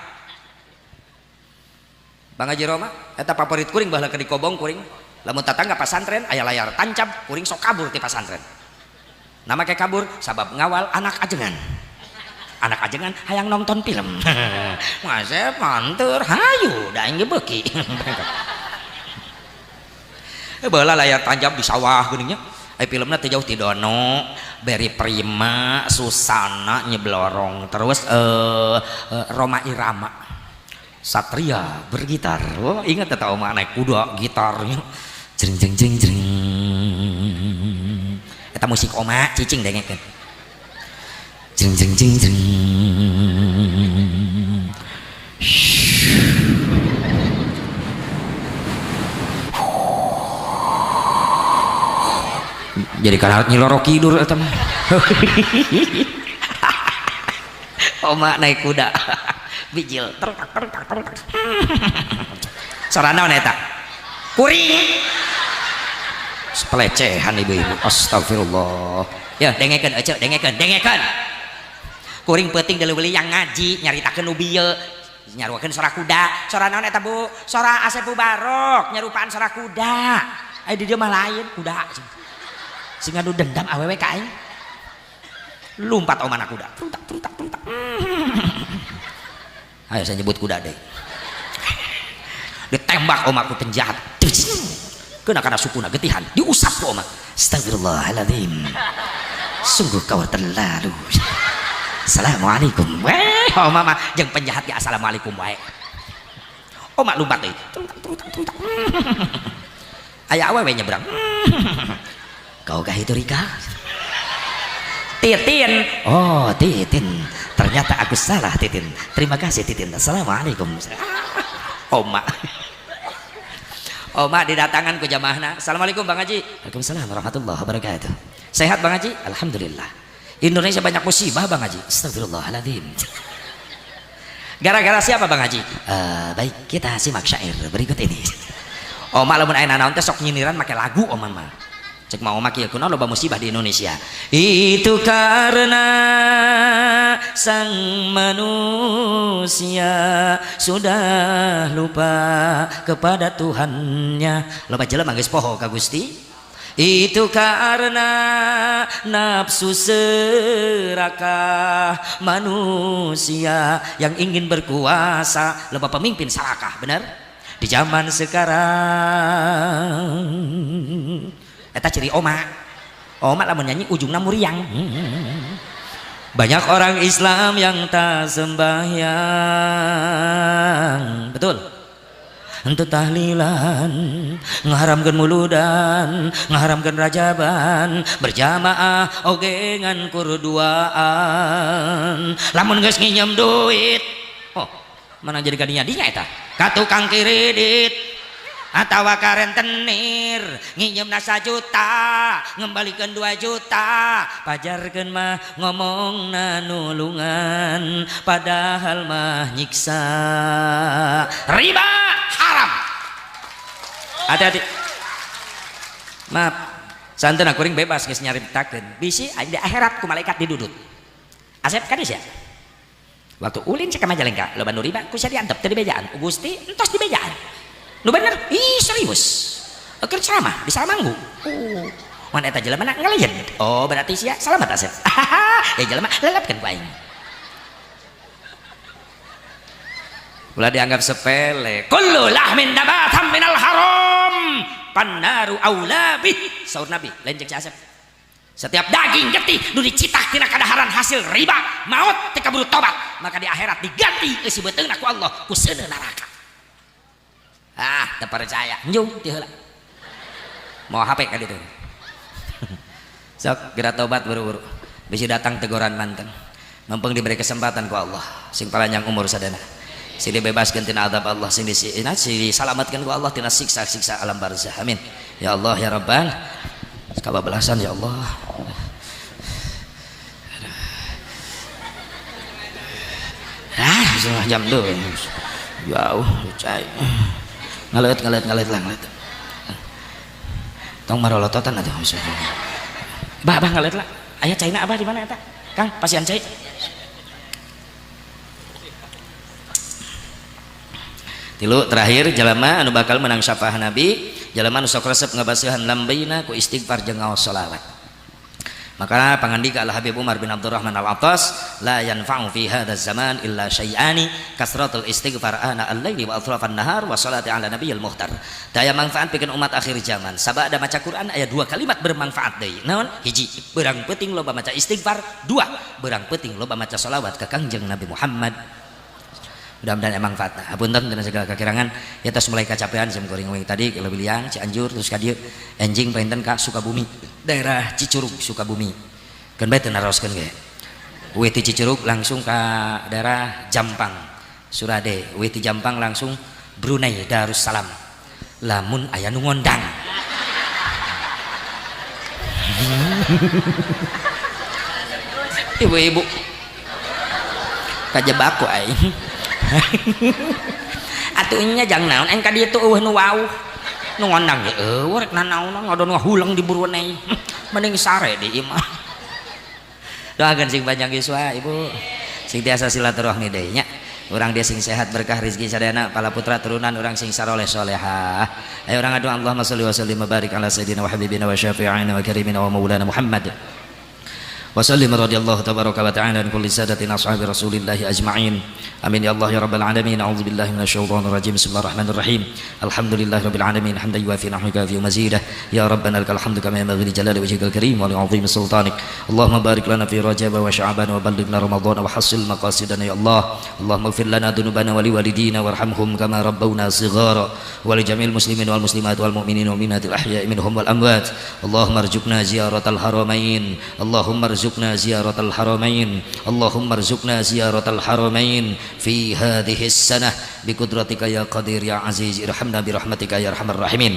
Bang Haji Roma eta favorit kuring baheula keur dikobong kuring. Lamun tatangga pasantren aya layar tancap, kuring sok kabur ti pasantren. Nama ke kabur sabab ngawal anak ajengan. Anak ajengan hayang nonton film. Masa panter hayu da aing ge beuki. Baheula layar tancap di sawah geuning nya. Ai filmna teh jauh ti Dono, Beri Prima, Susana nyeblorong terus Roma Irama. Satria bergitar. Oh, ingat eta oma naik kuda gitarnya. Jring jring jring jring. Eta musik oma cicing dengekeun. Jeng jeng jeng jeng. Jadi kana nyilorok tidur eta mah. Oma naik kuda. Bijil tertak tertak tertak. Sora naon eta? Kuring. Pelecehan ibu-ibu. Astagfirullah. Ya dengekeun ece, dengekeun, dengekeun. Kuring peuting deuleu yang ngaji nyaritakeun nu bieu nyaruakeun sora kuda. Sora naon eta Bu? Sora Asep Barok nyarupaan sora kuda. Aya di dieu mah lain kuda. Sing ngadu dendam awewe ka aing. Lumpat omana kuda. Truntak truntak truntak. Ayo saya nyebut kuda deh. Ditembak omaku penjahat. Kena kana sukuna getihan, diusap ku oma. Astagfirullahaladzim. Sungguh kau terlalu. Assalamualaikum. Weh, oma mah jeung penjahat ge assalamualaikum wae. Oma lumpat deui. Truntak truntak truntak. Aya awewe nyebrang. Kau kah itu Rika? Titin. Oh, Titin. Ternyata aku salah Titin. Terima kasih Titin. Assalamualaikum. Oma. Oma didatangan ku jamaahna. Assalamualaikum Bang Haji. Waalaikumsalam warahmatullahi wabarakatuh. Sehat Bang Haji? Alhamdulillah. Indonesia banyak musibah Bang Haji. Astagfirullahaladzim. Gara-gara siapa Bang Haji? Baik, kita simak syair berikut ini. Oma lamun aya nanaon teh sok nyindiran make lagu oma mah. Cek mau oma kieu kunaon loba musibah di Indonesia. Itu karena sang manusia sudah lupa kepada Tuhannya. Loba jelema geus poho ka Gusti. Itu karena nafsu serakah manusia yang ingin berkuasa. Loba pemimpin serakah, benar? Di zaman sekarang eta ciri oma. Oma lamun nyanyi ujungna muriang. Banyak orang Islam yang tak sembahyang. Betul? Henteu tahlilan, ngaharamkeun muludan, ngaharamkeun rajaban, berjamaah oge ngan kurduaan. Lamun geus nginjem duit, oh, mana jadi kadinya dinya eta? Ka tukang kredit atawa ka rentenir, nginjemna 1 juta, ngembalikeun 2 juta, pajarkeun mah ngomongna nulungan, padahal mah nyiksa. Riba haram. Hati-hati. Maaf, santen kuring bebas geus nyaritakeun. Bisi di akhirat ku malaikat didudut. Asep kades ya? Waktu ulin cek ka Majalengka, loba nu riba ku sia diantep teu dibejaan. Gusti entos dibejaan. Nu bener? Ih serius. Keur ceramah di Salamanggu. Oh, mun eta jelema na ngeleyen. Oh, berarti sia salamat Asep. Ya jelema lelapkeun ku aing. Ulah dianggap sepele. Kullu lahmin nabatam minal haram pannaru aula bih. Saur Nabi, lain cek si Asep. Setiap daging getih nu dicitak tina kadaharan hasil riba, maut teu kaburu tobat, maka di akhirat diganti eusi beuteungna ku Allah ku seuneu neraka. Ah, teu percaya, njung ti heula. Mau HP ka ditu. Sok geura tobat buru-buru. Bisi datang teguran manten. Mumpung diberi kesempatan ku Allah, sing panjang umur sadana. Sing dibebaskeun tina azab Allah, sing disalamatkeun ku Allah tina siksa-siksa alam barzah. Amin. Ya Allah ya Rabbal. Kabablasan ya Allah. Ah, setengah jam dulu. Jauh, cai. Ngaleut ngaleut ngaleut lah ngaleut. Tong marolototan atuh. Bah, bah ngaleut lah. Aya caina abah di mana eta? Kang, pasian cai. Tilu terakhir jalma anu bakal menang syafaat Nabi, jalma anu sok resep ngabaseuhan lambeina ku istighfar jeung ngaos sholawat. Maka pangandika Al Habib Umar bin Abdurrahman Al-Attas, la yanfa'u fi hadzal zaman illa syai'ani kasratul istighfar ana al-laili wa atrafan nahar wa salati ala nabiyil muhtar. Daya manfaat pikeun umat akhir zaman. Sabada maca Quran aya dua kalimat bermanfaat deui. Naon? Hiji, beurang peuting loba maca istighfar. Dua, beurang peuting loba maca sholawat ka Kangjeng Nabi Muhammad. Mudah-mudahan emang manfaatna. Hapunten dina segala kakirangan. Ya tos mulai kacapean sim kuring we tadi ke Leuwiliang, Cianjur terus ka dieu enjing panginten ka Sukabumi, daerah Cicurug Sukabumi. Keun bae teu naroskeun ge. We ti Cicurug langsung ka daerah Jampang, Surade. We ti Jampang langsung Brunei Darussalam. Lamun aya nu ngondang. Ibu-ibu kajebak ku aing. Atuh nya jang naon aing ka dieu tuh eueuh nu wauh. Nu ngondang ge eueuh rek nanaonan ngadon ngahulang di Brunei. Mending sare di imah. Doakeun sing panjang yuswa ibu. Sing tiasa silaturahmi deui nya. Urang dia sing sehat berkah rezeki sadayana pala putra turunan urang sing saroleh solehah. Ayo urang adu Allahumma sholli wa sallim wa barik ala sayyidina wa habibina wa syafi'ina wa karimina wa maulana Muhammad. Wa sallim radhiyallahu tabaraka wa ta'ala an kulli sadatin ashabi rasulillahi ajma'in. Amin ya Allah ya rabbal alamin. A'udzubillahi minasyaitonir rajim. Bismillahirrahmanirrahim. Alhamdulillahirabbil alamin hamdan yuwafi ni'amahu wa mazidah. Ya rabbana lakal hamdu kama yanbaghi li jalali wajhikal karim wa li 'azimi sultanik. Allahumma barik lana fi rajab wa sya'ban wa ballighna ramadan wa hassil maqasidana ya Allah. Allahumma ighfir lana dzunubana wa liwalidina warhamhum kama rabbawna shighara wa li jami'il muslimin wal muslimat wal mu'minin wal mu'minatil ahya'i minhum wal amwat. Allahumma arzuqna ziyaratal haramain. Allahumma arzuqna ziyaratal haramain. Allahumma arzuqna ziyaratal haramain fi hadhihi sanah biqudratika ya qadir ya aziz. Irhamna birahmatika ya arhamar rahimin.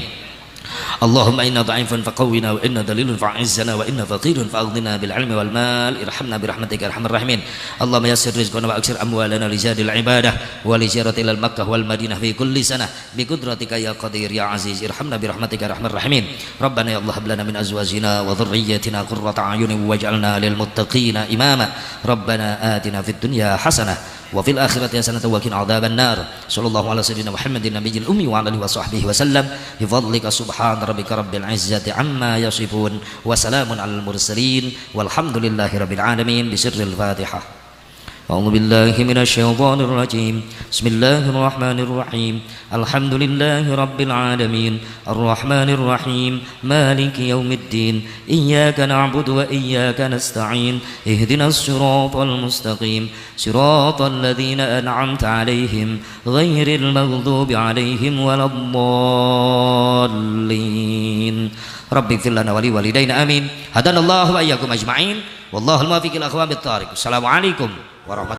Allahumma inna dha'ifun faqawwina wa inna dalilun fa'izzana wa inna faqirun fa'aghnina bil ilmi wal mal. Irhamna birahmatika ya arhamar rahimin. Allahumma yassir rizqana wa aksir amwalana li zadil ibadah wa li ziyarati ilal Makkah wal Madinah fi kulli sanah biqudratika ya qadir ya aziz. Irhamna birahmatika ya arhamar rahimin. Rabbana ya Allah hab lana min azwajina wa dhurriyyatina qurrata a'yunin waj'alna lil muttaqina imama. Rabbana atina fid dunya hasanah wa fil akhirati hasanatan wa qina adzaban nar. Sallallahu ala sayyidina Muhammadin nabiyil ummi wa ala alihi wa sahbihi wa sallam. Bi fadlika subhana rabbika rabbil izzati amma yasifun wa salamun alal mursalin walhamdulillahi rabbil alamin. Bi sirril Fatihah. A'udzu billahi minasyaitonir rajim. Bismillahirrahmanirrahim. Alhamdulillahi rabbil alamin. Arrahmanir rahim. Maliki yaumiddin. Iyyaka na'budu wa iyyaka nasta'in. Ihdinas siratal mustaqim. Siratal ladzina an'amta 'alaihim ghairil maghdubi 'alaihim waladdallin. Rabbighfir lana wa liwalidayna amin. Hadanallahu wa iyyakum ajma'in. Wallahul muwaffiq ila aqwamit thariq. Assalamualaikum warahmatullahi.